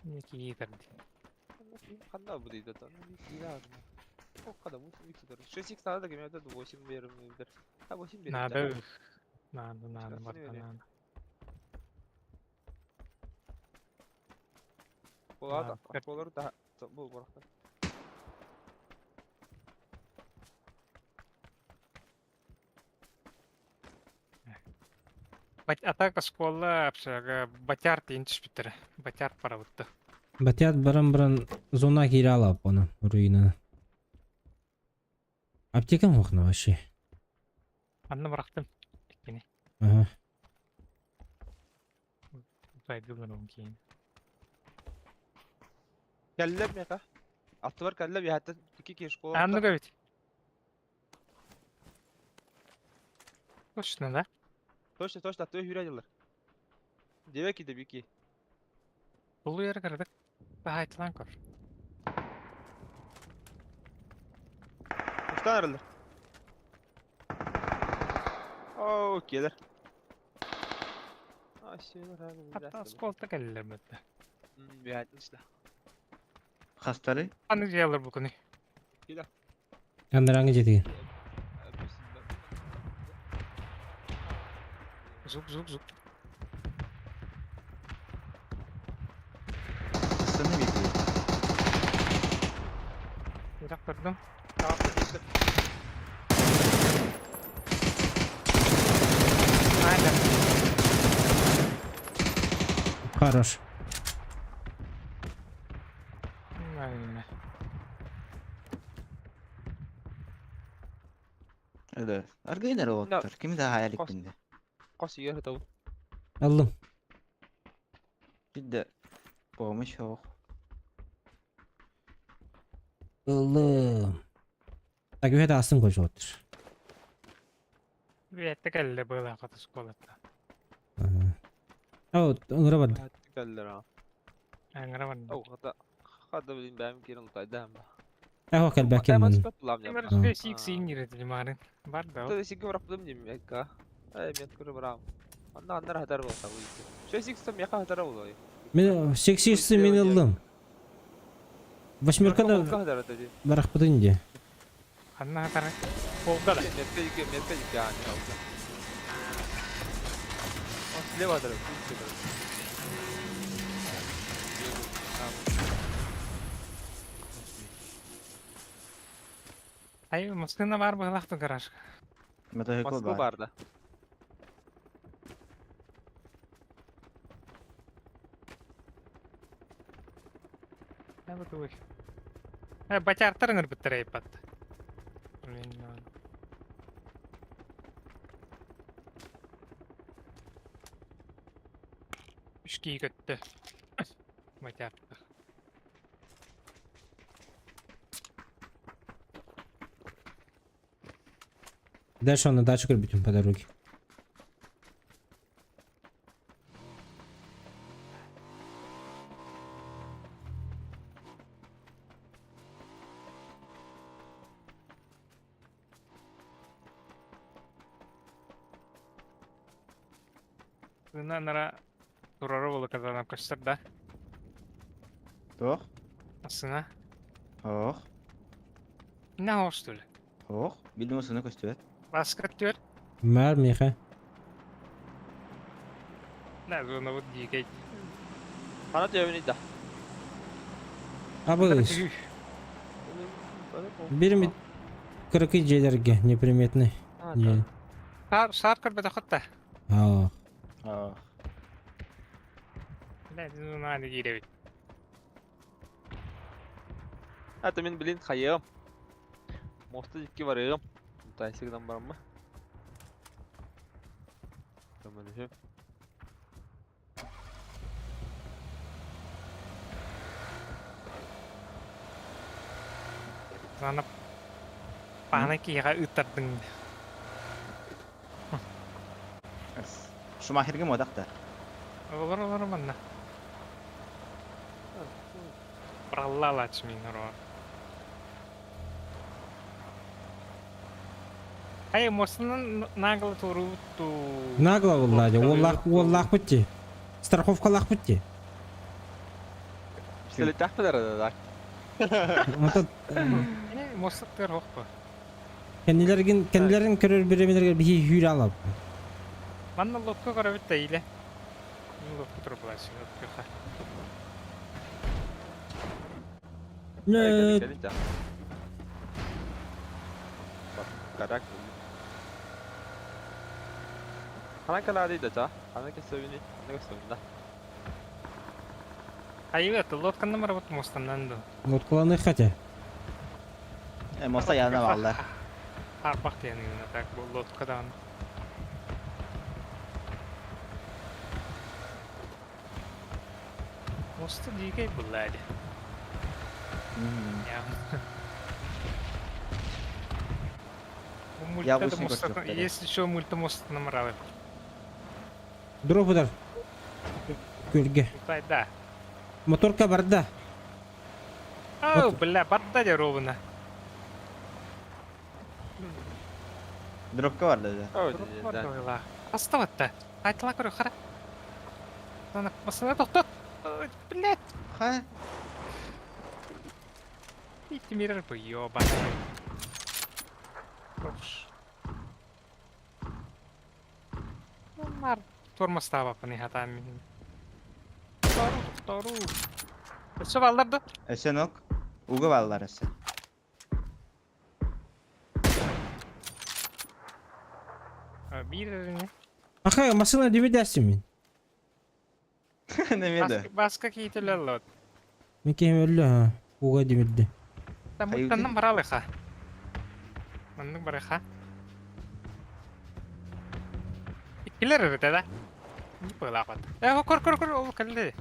Не китерди. Ханна бу дейди да. О, када 8 х 6 х надо, кеме 8 берим дер. А 8 берим. Надо. Надо, надо, бар, надо. Болады, болор да бу баракта. Бат атака школа апшага батяр тин түшпүттер. Батяр барабытты. Батят баран баран зона киирэ алаппана руинаны. Аптекам окна вообще. Анны бырахтым. Иккини. Ага. Сайдылар кейин. Кэллэм миэхэ. Аттыбар кэллэм иһэттэн икки киһи школа. Анны көбүт. Точно, да? Точно, точно, аттыга хүрэ дьыллар. Дебеки дебики. Улуу yere кырдык. Баһайтылан көр. Устан арылар. Оо, келер. А, Hatta сколта кэллэр бытта. Биһэтин Хастары? Аны жыялар бу күнү. Андараңы жетиген. Зук зук зук. Хастаны бити. Ирак көрдүм. Aynen. Хорош. Aynen. Öyle. Аргайнар оттар. Ким да хаялик бинде. Кос үйер табы. Аллым. Бидде помощь ох. Аллым. Так үһәт астын койсу оттыр. Биэтте кэллэ была хата школата. А вот, ыңыра барды. Кэллэр а. Аңара бар. Оу, хата хата билин бэм кирин лутайдам. Эхо кэлбэккин мын. Кемер сик син киретили марын. Бар да. Та сик барапдым дим экка. Ай мен көрө барам. Анна аннар хатар болса бу. Шө сик сом яка хатар болой. Мен сексисти мен ыллым. Восьмерка да барахпытын де. Анна хатар. Полга да. Метке ике метке ике ани алды. Он слева хатар. Ай, Москвына бар былакты гараж. Мотоцикл Москва бар. бар да. Ә бу туй. Ә батяр ыңыр биттер айпат. Үш кии көттө. Батяр. Дальше он на дачу көрбүтүм по дороге. Ына нара турары болу казанап көстөр да. Тох. Асына. Ох. Не хоштул. Ох. Билдим осыны көстүбөт. Баска түр. Мар меха. Да, зона вот дикей. Хана төбүнү да. Абыз. Бир кыркы жерлерге неприметный. Не. Шар шар көрбөтө хатта. А. Ох. Да, зона аны киребит. Ата мен билин хайым. Мосты дикки барыгым. Тайсыгдан бараммы? Көмөлүшүм. Зана пана кига ыттардың. Шумахерге модакта. Олар олар манна. Браллалач мин ро. Ай, мосынан нагло туру ту. Нагло буллади. Оллах оллах бутти. Страховка лах бутти. Пистолет тахпыдар да. Ото Эне мосыктыр хокпу. кендилерин кендилерин көрөр биремелерге бихи хүрэ алап. Манна лодка көрөбүт да иле. Лодка туруп булач. Лодка. Не. Карак. Хана калады да та. Хана кесөбүнү, хана кесөбүнү да. Айыга лодканна барабыт муостаннан дуу. Лодкаланы хотя. Моста яна баллар. Хаарбах диэн именно так бу лодка даҕаны. Муоста дьиикэй булла ди. Я обычно көрсөктөрө. Если что, мульта мостынан барабыт. Дропудар. Күлгэ. Да. Моторка барда. Ау, бля, барда дьэ ровно. Дропка барда да. Дроп барда ойла. Аставатта. Айтыла көрө хара. Ана басына тоқтот. Блядь. Ха. Ити мирер бы ёбаный. Ош. Нар тормозтаабаппын иһатаан мин. Тору, тору. Өссө баллар да? Өссө нок. Уга баллар өссө. Биир эрини. Аха, машина дүмүдээсин мин. Неме да. Баска киитилер лот. Мин киһим өллө ha. Уга димирди. Тамыттаннан баралыха. Маннык барыха. Иккилер эрите да. Не пылапат. Э, кор кор кор ол кэлли.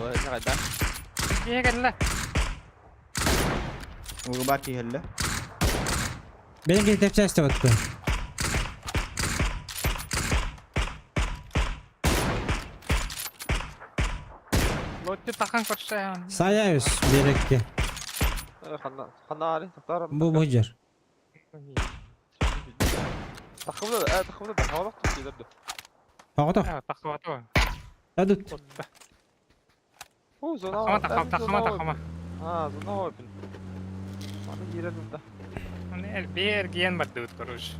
Ой, хайда. Киһи кэллэ. Уга бар киһэллэ. Бeni киһи тепсээсте батты. Лотти тахан көрсө. Саяюс берекке. Ханна ханна али, тахтар. Бу бужар. Тахыбыда, э, тахыбыда, хавалак туту. Хагата. Тахыбата. Адут. О, зона. Тахыма, тахыма, тахыма, тахыма. А, зона опен. Аны киирэн да. Аны бер ген бардыбыт короче.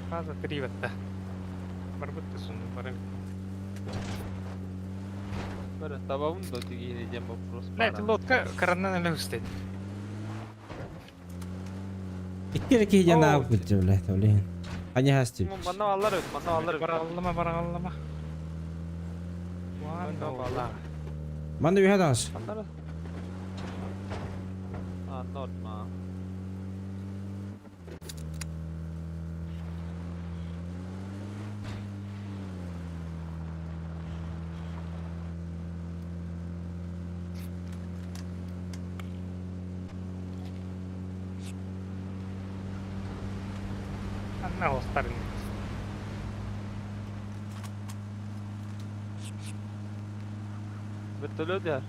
Фаза 3 батта. Барбыт сун барым. Бер табабын да тигине дем вопрос. Блядь, лодка караннан эле үстет. Икки киһи жана бут блядь, блин. Аня хасты. Манна аллар өт, манна аллар өт. Бараллама, бараллама. Ван Манна үһэ даас. Аннары. А, норма. Анна остарын. Вертолет яр.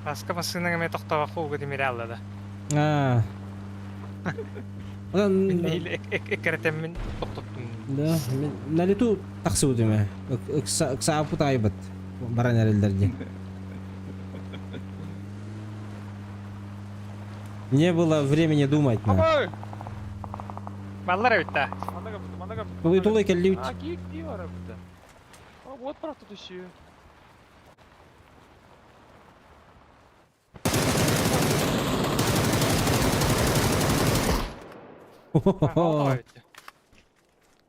Баска машинага ме тохтоба хууга димире аллада. Аа. Одан Эккеретеммин токтоттум. Да, мен налиту тахсыбыт эме. Ыкса ыкса айбат. Баран эрелдерди. Не было времени думать. На. Баллар өтті. Манна капты, манна капты. Тулай тулай келли. А, ки ки бар бит. А, вот правда тут еще.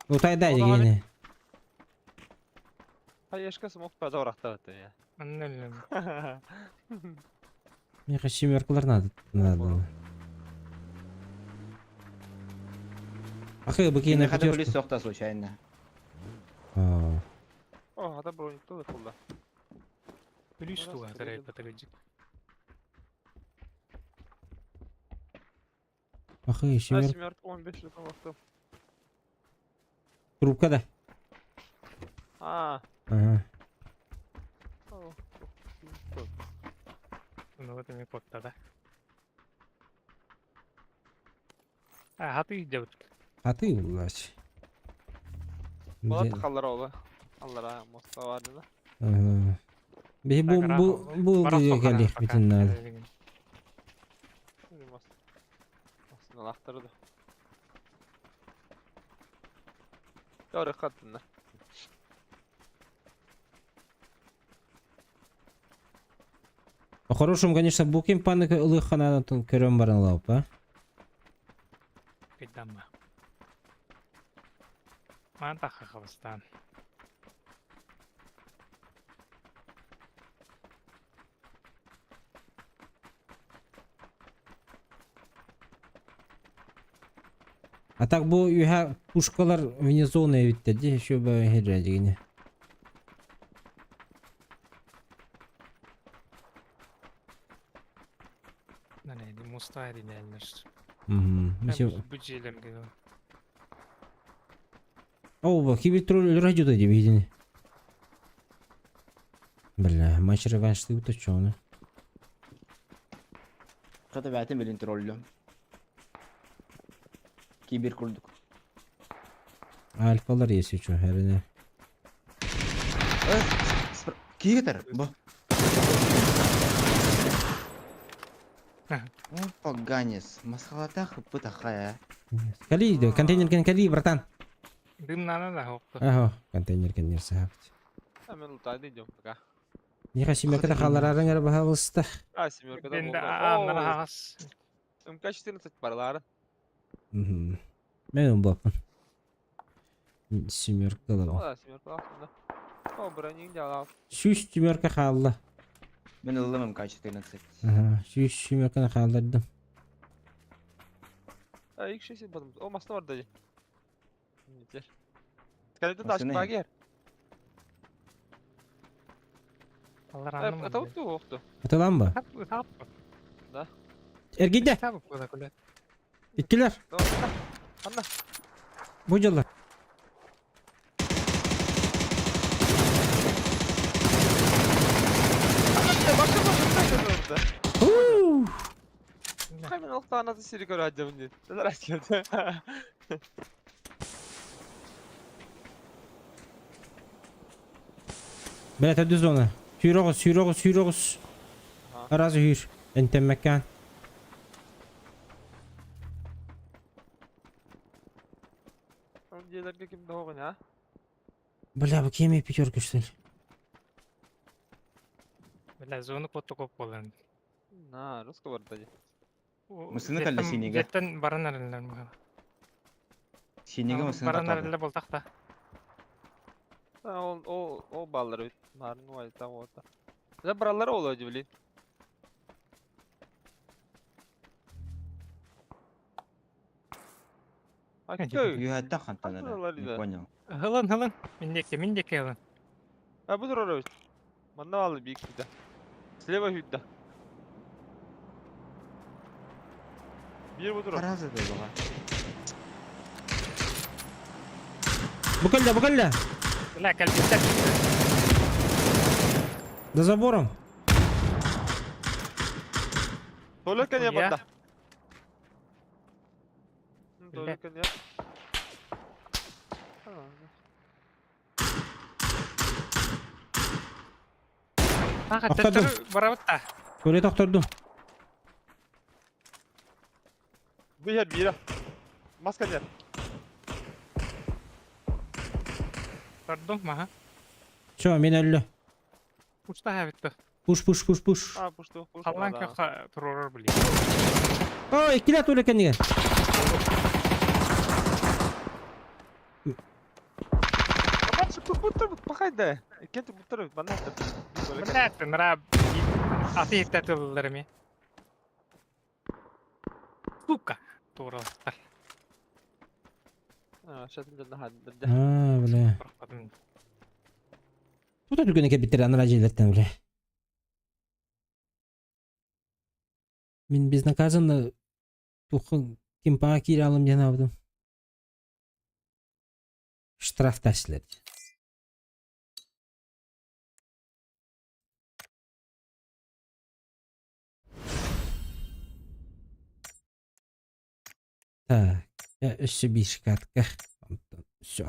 Утайдай дегени. Хаешка смог падорахта я. Мне семеркалар надо. Надо было. Ахы, быки на Хата плюс пятерку. сохта случайно. А. О, хата броник тоже кулда. Плюс туга тарай патырыжык. Ахы, А, семерка. семерка 15 лет авто. Трубка да. А. Ага. О, Ну вот эми потта да. А, хаты идет. А ты, блядь. Була тахаллар ола. Аллара моста бар да. Биһи бу бу бу кэлиэхпитин наада. Мост. да. Doğru kadınlar. По-хорошему, конечно, бу кемпаны ылыхханан көрөн баран ылабып, а? Кыйдамма. Маан тахха хабыстаан. А так бу үһэ пушкалар вне зоны эбиттэр дии, еще бы херрэ Нанайди муста динэллэр. Мгм. Бу дьиэлэмгэ. О, кибертролль өлөр дии биһигини. Бля, матч реванш ты чё, ну? Хата бээтин билин троллю. Кибер курдук. Альфалар есть еще, херіне. Кигетер, бу. О, поганец. Масхалатах пытахая. Кали, контейнер кали, братан. Дым надо да хопту. Ага, контейнер контейнер сахабыт. А мен лутайды идем пока. Неха семерка халарарың баһалыста. А, семерка да Бенде болды. аннара хагас. МК-14 барлары. Мгм. Мен баппын. Семерка О, да. да, семерка да. О, бронин дала. Сүүс семерка хаалла. Мен ыллым МК-14. Ага, сүүс семерканы хааллардым. А, X6 потом. О, моста бар даже. Нетер. Скажи, Машина дашь багер. Аллар анным. Это вот ты, Аталан ба? Тап. Эргиде. Тап куда куда. Иккилер. Анна. Бу жыллар. Уу! Hemen altı siri göreceğim diye. Neler açıldı? Бля, это зона. Сүйрогус, сүйрогус, сүйрогус. Разы хүйр. Энтеммеккан. Diğerlerge kim doğru ya? Бля, бу кеме пятерка что ли? Бля, зону коту коп болан. На, русского бар даже. Мысыны калла синиге. Жеттен баран арылар мага. Синиге мысыны Баран татады. арылар болтакта. Ол ол ол баллар бит. Нарын вай там вот. За бралар ол öyle блин. А кö. Юхаттан хантанара. Не понял. Хылын хылын. Миндеке миндеке хылын. А bu durur. Manna aldı büyük bir de. Слева hüdde. Bir bu durur. Таразы да буга. Бу калля, бу калля. Бля, калбиттер. За забором. Только не Нихуя. банда. Бля. Только не. Ага, Тоқтадым. төттөрү барабытта. Көре тохтордум. Bu yer bir. Maska ne? Тордум, ага. Все, мен өллө. Пушта хабитты. Пуш, пуш, пуш, пуш. А, пушту, пушту. Халлан көхө туророр били. Ой, иккиле тура кенниге. Бутыр бахайды. Кент бутыр бана. Бля, нра аты тәтілдерме. Сука. Туралар. А, сейчас не А, бля. Коркодум. Тута түргөнө кебиттер анара жерлерден, бля. Мен безнаказанно тухын кимпага кире алым диэн абдым. Штраф ташлар. Так, өссө бир катка. Все.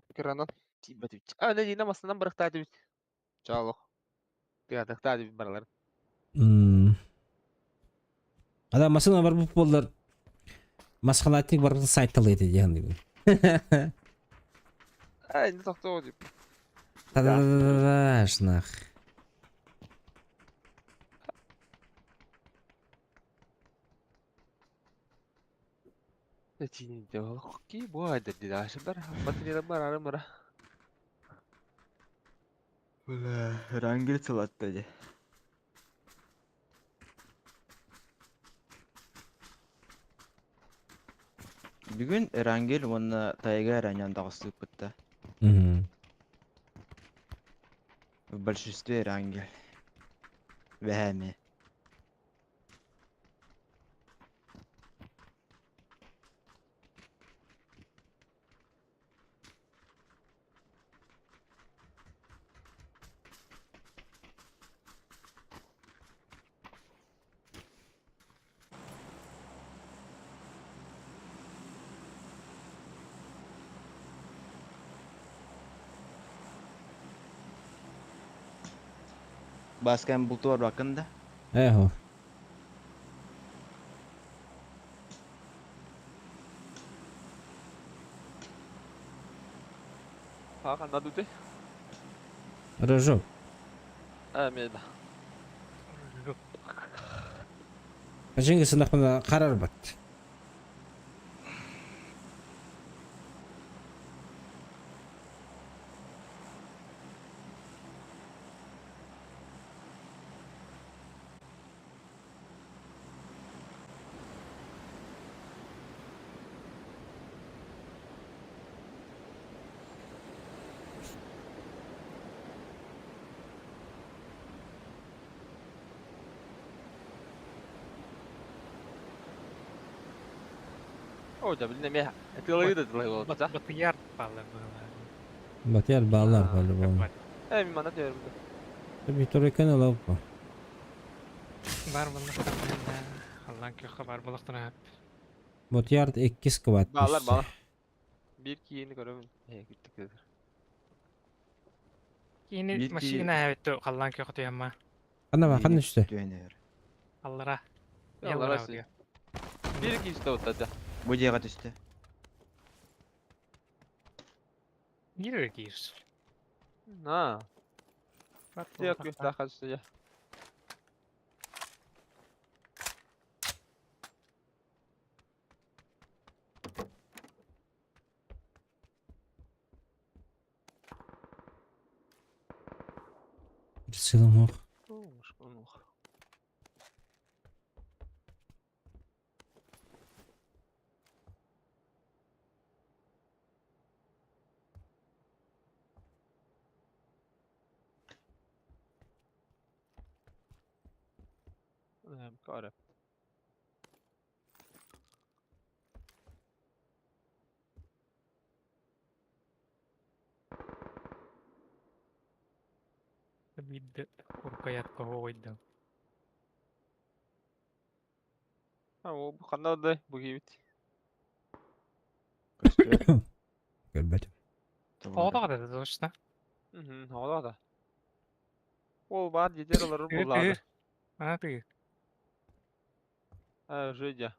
Укранан тиийбэт эбит. А, Дина массынан барыктаат эбит. Чаалох. Тыатыктаат эбит баралар. Ада масына барбыт буоллар масхалаатник барбытын сайталыы этэ диэн дибин. Ай, не тохтоо дип. Та-да-да-да-да, шнах. Бля, Рангель сылатта дии. Бүгүн Эрангель уонна Тайга эрэниан таҕыстыыппыт да. В большинстве Эрангель. Бэһээми. Бааскам булту барбаккын да? Эхо. Hakan da duty? Рожок. А, меда. Бажыңы сынақпына қарар бат. О, да, блин, меня. Это лыда, лыда. Батыяр палы было. Батыяр баллар по-любому. Э, мимо на тебе. Второй канал опа. Бар буллахтар Аллан көхө бар буллахтар. Ботярд 2 кват. Баллар, баллар. Bir кийини көрөмүн. Э, күттүк. Кини машина хэвет халлан көхө түйәмма. Ханна ба, ханна үстө. Аллара. Аллара. Bir кийисте оттады. Бу дьиэҕэ түстэ. Биир кийис. На. Тиэ күстэ хасты. Сылым ох. Got it. Бид уркаят кого ойду. А, о, ханна бу кийбит. Көрбөтүм. Оға да точно. Мгм, оға да. Ол бар жетер олар буллады. А ты. А, жидя.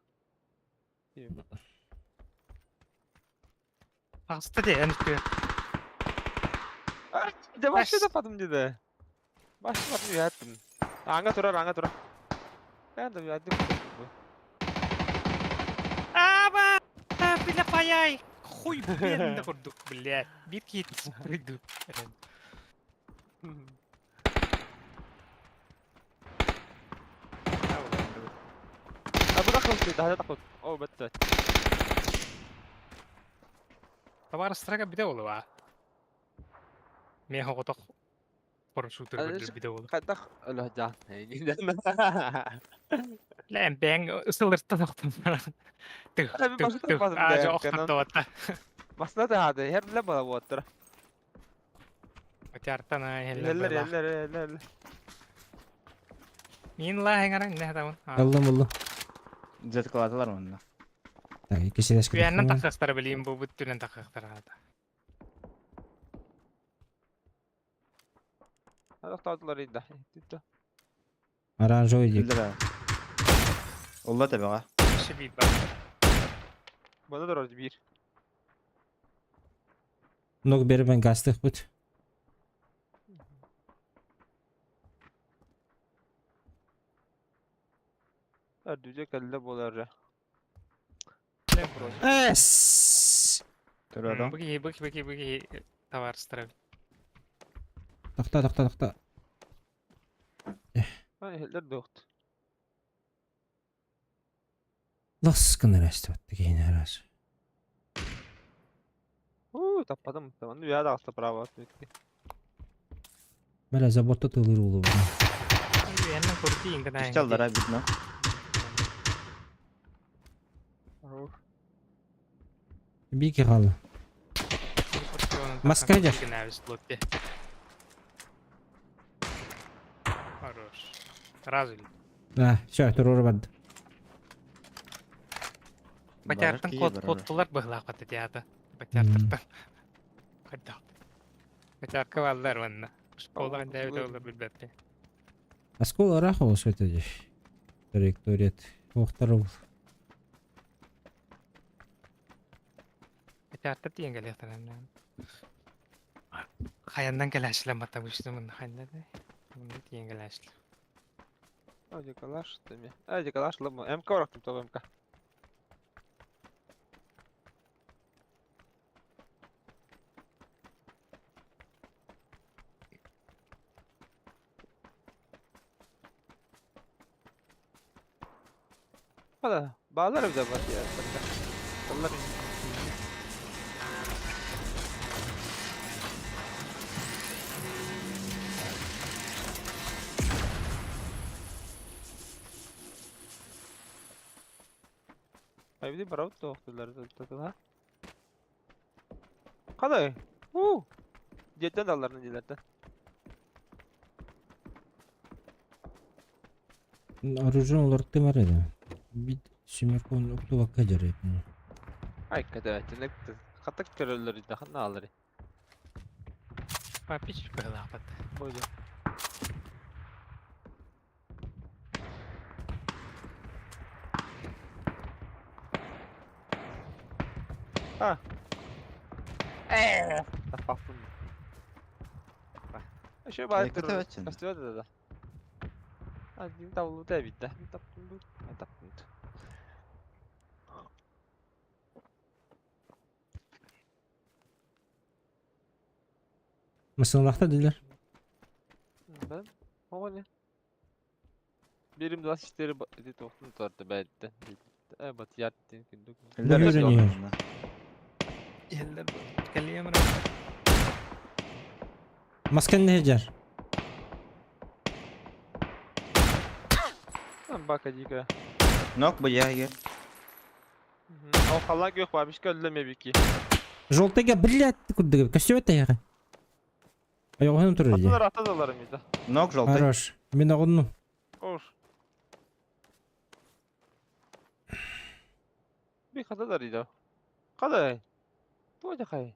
Аста де әнүстө. Да башы да падым деди. Башы падым яттым. Аңа турар, аңа турар. Ben de verdim. Аба! Бля, паяй! Хуй, блин, курдук, блядь. Битки приду. А bu da kalktı, daha da kalktı. O bitti. Товар страга биде болуа. Мен хоготох парашютер көрдүр биде болу. Кайдах өлө жан. Ләм бәң ысылырта тоқтым. Тых, тых, тых. А, жо охтар Басына да hadi. Her bile bana bu attır. Отяртан Eller eller eller. Мин ла хәңәрән нә табын. Аллам булду. Заткалатылар онна. Так, икесе дәшкә. Күәннән тақықтар билим бу бүттүнән тақықтар ата. Тохтоотулар ыйда. Оранжевый дик. Кэллэр Улла төбөҕө. Өссө биир бар. Баны дорор биир. Ног бербен гастыхпыт. Өрдүдэ кэллэ буолар. Эс! Турарым. Бу киһи, бу киһи, бу киһи, бу киһи товарыстара. Тохто, тохто, тохто. Иһиллэр дуохт. Лас гынар эстибатты киһини арас. Уу, таппатым. Онну үһэ даҕаста право. Бля, заботта тылыр улу. Үһэннэн курдуу иҥгэн Үстэллара видно. Бики халы. Маска дьэр. Хорош. Сразу ли. А, все, туруору барды. Батяартан кот коттулар быһылаах театр. Батяартартан. Хайдах. Батярка баллар манна. Школа дәбит олар билбәтте. Оскол арах ол что это Траектория. Охтар ол. Батяартар тиен кэлиэхтэрэ. Хаяндан кэлээчилэр мата бышты мында ханна да. Мында тиен кэлээчилэр. Ади калаш теми. Ади калаш лабы. МК орактым топ МК. Hadi bağlar bize bak ya. Onlar Ay bir de bravo tohtular ha. Kaday. Huu. Diyetten dallarını diyetten. Оружие олар тымар edi. Bir семеркон укту вакка жарайт. Ay kadar ne katak körelleri daha ne alır? Папич быһылаах бат. Boydu. Ha. Eee. Tapaktım. Şöyle bari Dikkat durur. et sen. Kastıyor da da. Hadi tavlu da bitti. Taptım. Taptım. Масалахта дилер. Ben o ne? Birim de işleri dedi tohtun tardı belki. Evet yattın gündük. Эллэр Үйренер. Иһэллэр кэлиэм Маскен не жар. Lan bak hadi Нок бу яге. O halak yok var bir öldürmeye bir ki. Желтыйга блядь курдук. Костюм это яга. Айоғын турur ди. Atılır atılır mıydı? Нок желтый. Хорош. Мен оғынну. Koş. Bir kadar idi. Kadar. Bu da kay.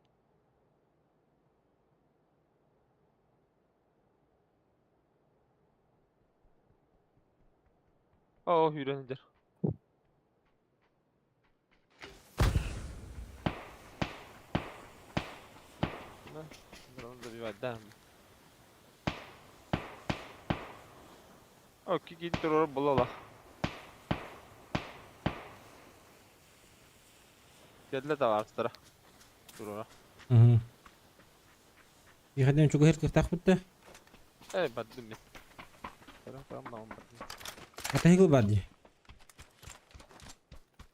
Oh yürünedir. Onu da bir var Okey gidip doğru bulalım. Geldiler de var sıra. Dur ora. Угу. Иходен чугу хер кыхтах бутта. Ey badım mi? Tamam tamam tamam. Атайгыл бар ди.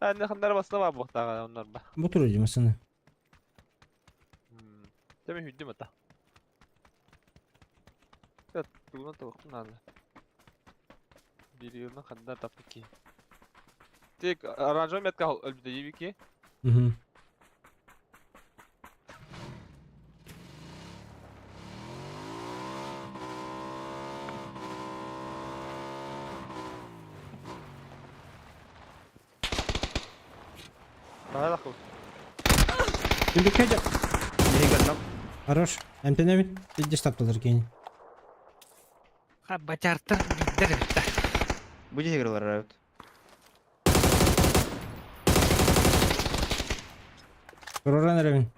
Ben de kadar basına var bu da onlar da. Бу турur ди масаны. Demek hüddüm hatta. Evet, bugün tavuktum nerede? Bir yılına kadar tapı ki. Tek aranjman metka öldü iyi ki. Угу. Daha da koy. Şimdi кәжа. Бигер нок. Хорош. Әмтенемин. Бидде штапталар кейін. Ха батяартар биирдэр эбит да. Бу дьиһигэр олорор эбит. Тураран эрэбин.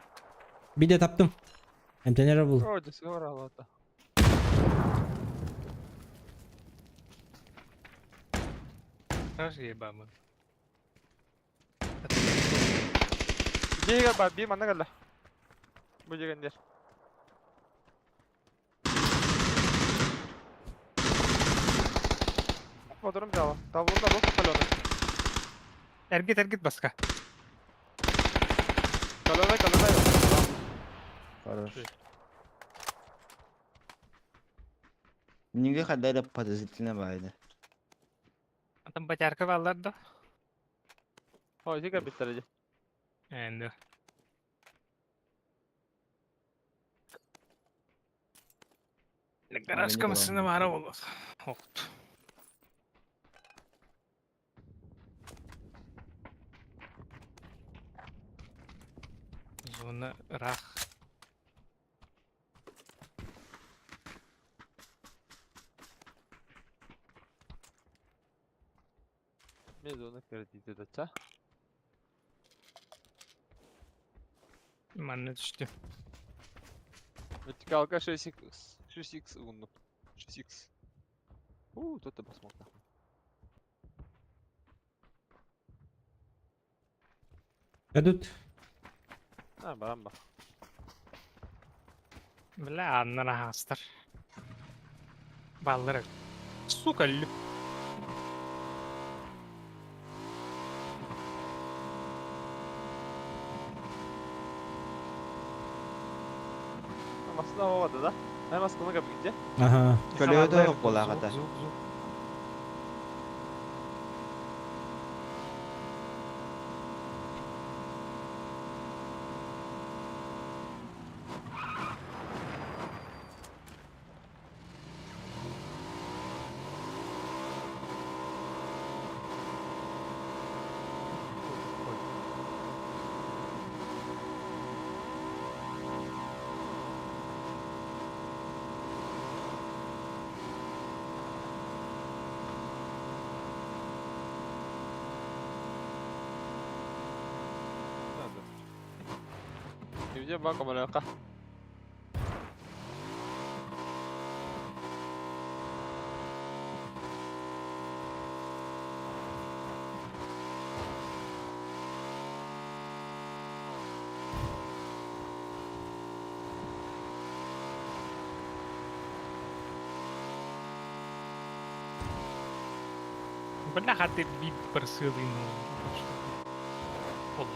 Биде таптым. Эмтэнэр бул. О, десигэ бараалата. Таш ебамын. Дьиэгэ бар, биир манна кэллэ. Бу дьиэгэн диэр. Моторум дьаала. Табылын да бу калёны. Эргит эргит баска. Калёны, калёны. Хорош. Минигэ хадда эрэ подозрительно баайды. Атын батярка баллар да. Ой, ити кэлбиттэр дии. Энди. Гаражка машина баара буолуох. Охт. Зона ыраах. Мен зона кредити дача. Манна түстү. Вертикалка 6x. 6x угуннум. 6x. У, тут ты посмотри. Эдут. А, барамба. Бля, аннан аһаҕастар. Бааллар эбит. Сука, лүп. Массына оҕода да? Ай маскыны кабигде. Ага. Көлөһө Халаллар, буолаҕата. звук, звук. Где банка маляка? Бля, хаты бит барсылын. Олох.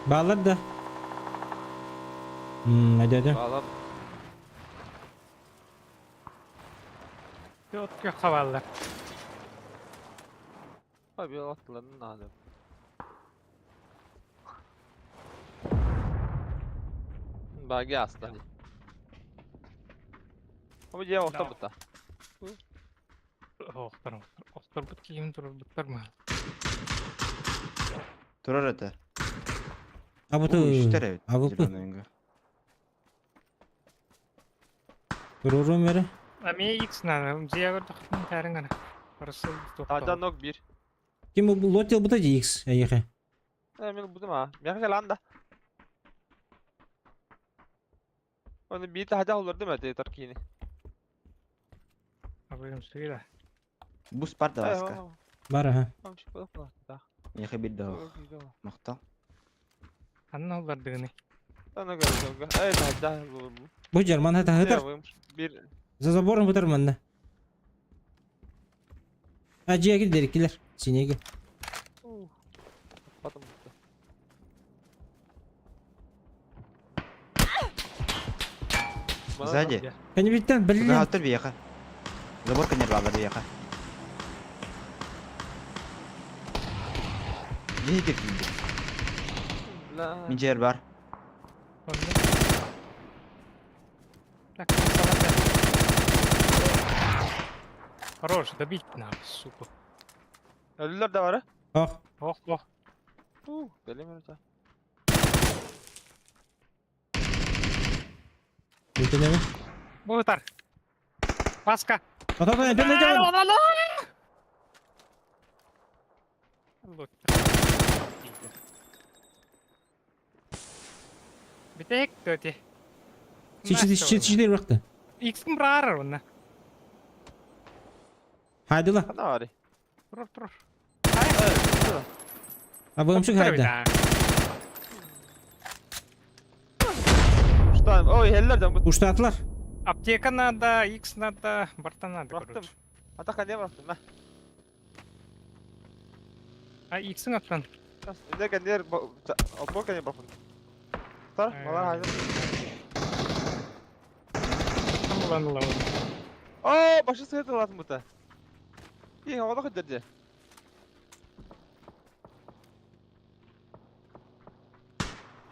Баалар да. Hadi hadi. Bağlan. Yok yok havallar. Abi attılarını nadir. Баги астани. Ama дьиэ охто бутта. Охтор, охтор. Охтор бут киим турар буттар ма. Турар это. А вот Үстер эбит. А вот Зеленый. Турурум бері. А мне X надо. Дьиэ көрдөхпүн таарыҥ гына. Барсыл Таажа ног бир. Ким бу лотел бута X эйхе. Э, мен будум а. Мияха кэлэн да. Оны биир таһдьа олордум этэ таркини. Абыйым сыыра. Бус бар да баска. Бар аха. Миэхэ бир да Махтал. Ханна олордыгыный? Эй, таһдьа олордум. Бу Жерман хата хатар. Бир За забором бутар манна. А жиэги дерикилер. Синеги. Потом. Сзади. Кенебиттен Куда блин. аттыр бияха. Забор конер баллар бияха. Биһи кирдиилэр. Мин дьиэр бар. Так, Хорош, добить надо, сука. Ölüler de var ha. Ох. Ох, ох. Gelemiyoruz ha. Бүтүнэбин. Бу ытар. Паска. Ото ото ото. Бүтэһик төти. Чичи бырахты. Иксин быраарар онна. Хайдыла. Хана бар. Турур, турур. Абымчык хайда. Что? Ой, hellerden bu. Уштаатылар. Аптека надо, X надо, барта надо, Бырахтым. короче. Атака не бырахтым, ha. А X-ин аттан. Ne kendiler обо кene бырахтым. Тар, балар хайда. Там булан О, башы сыгыты латын бута. И, havada kıdırdı.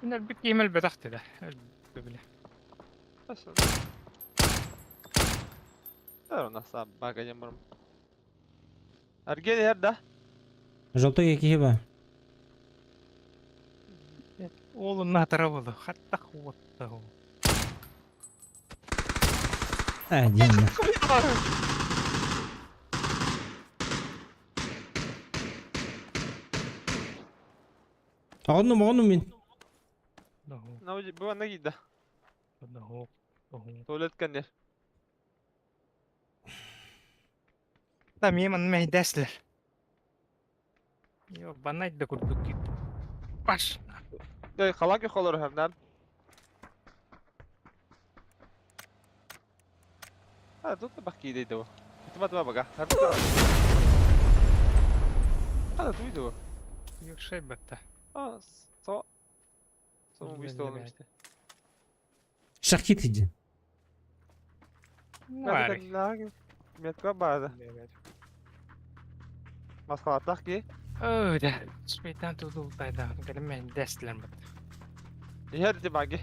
Бит киимел бетахты да. Бile. Nasıl bakacağım bunu. Ergen her da. Желтой киһи ба. Ол натара болу. Хатта хуатта. А, диэн. Оҕоннум, оҕоннум мин. Bu ne giydi? Tuvalet kendiler. Да, меман мәйдәсләр. Йо, банайт да курдук. Паш. Ya kalan yok olur hem Ha tut da bak giydi bu. Tutma tutma bak ha. Ha duydu bu. Yok şey бетте. Ha so. Son bu işte oğlum işte. Шахит иди. Варик. Метка барды. Маскалаттах ки. Ой, да. Шмейтан тудул тайда. Кәлемен дәсләр бит. Her di bagi.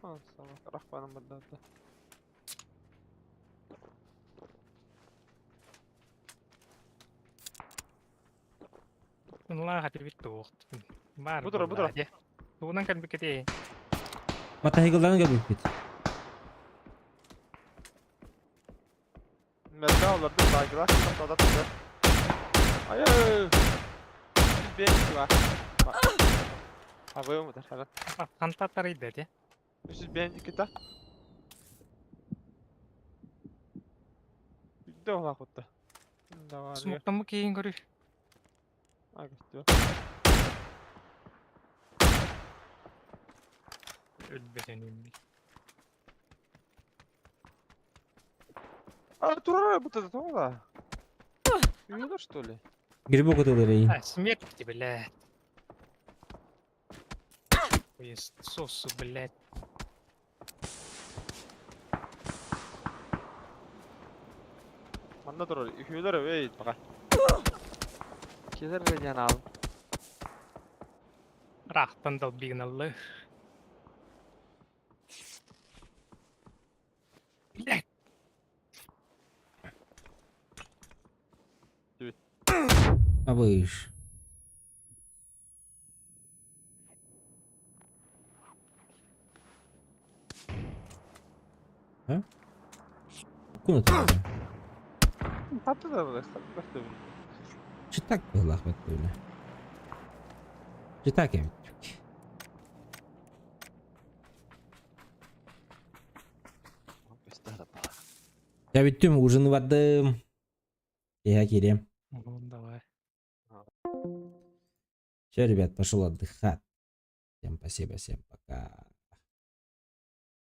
Ha tamam. Rahmanım bunda. Мынлар хати бит тук. Бар. Бу тура, бу тура. Тугунан кәлбик кете. Матахигалдан кэлбиппит. Метка olurdu bagilar. Toda tutar. Ay ay. Bir var. Ha bu mudur? Hemen. Хантатар иде де. 305 kita. Bir ola kuttu. Давай. Смоктан бу кейин көрү. А, götü. Өлбөтен инди. А, турара bu da tamam da. Uyuyorlar что ли? Грибок ытылыр А, смерть, блядь. Сосу, блядь. Manna durur. Uyuyorlar ey bak. Keser vereceğin al. Рахтан дал бигналлы. Блядь. Абыш. А? Куна ты? Tatlı da bu. Tatlı da. Читак было хватило. Читак я. Я ведь түм ужин бардым. Я кирем. Ну, давай. Все, ребят, пошел отдыхать. Всем спасибо, всем пока.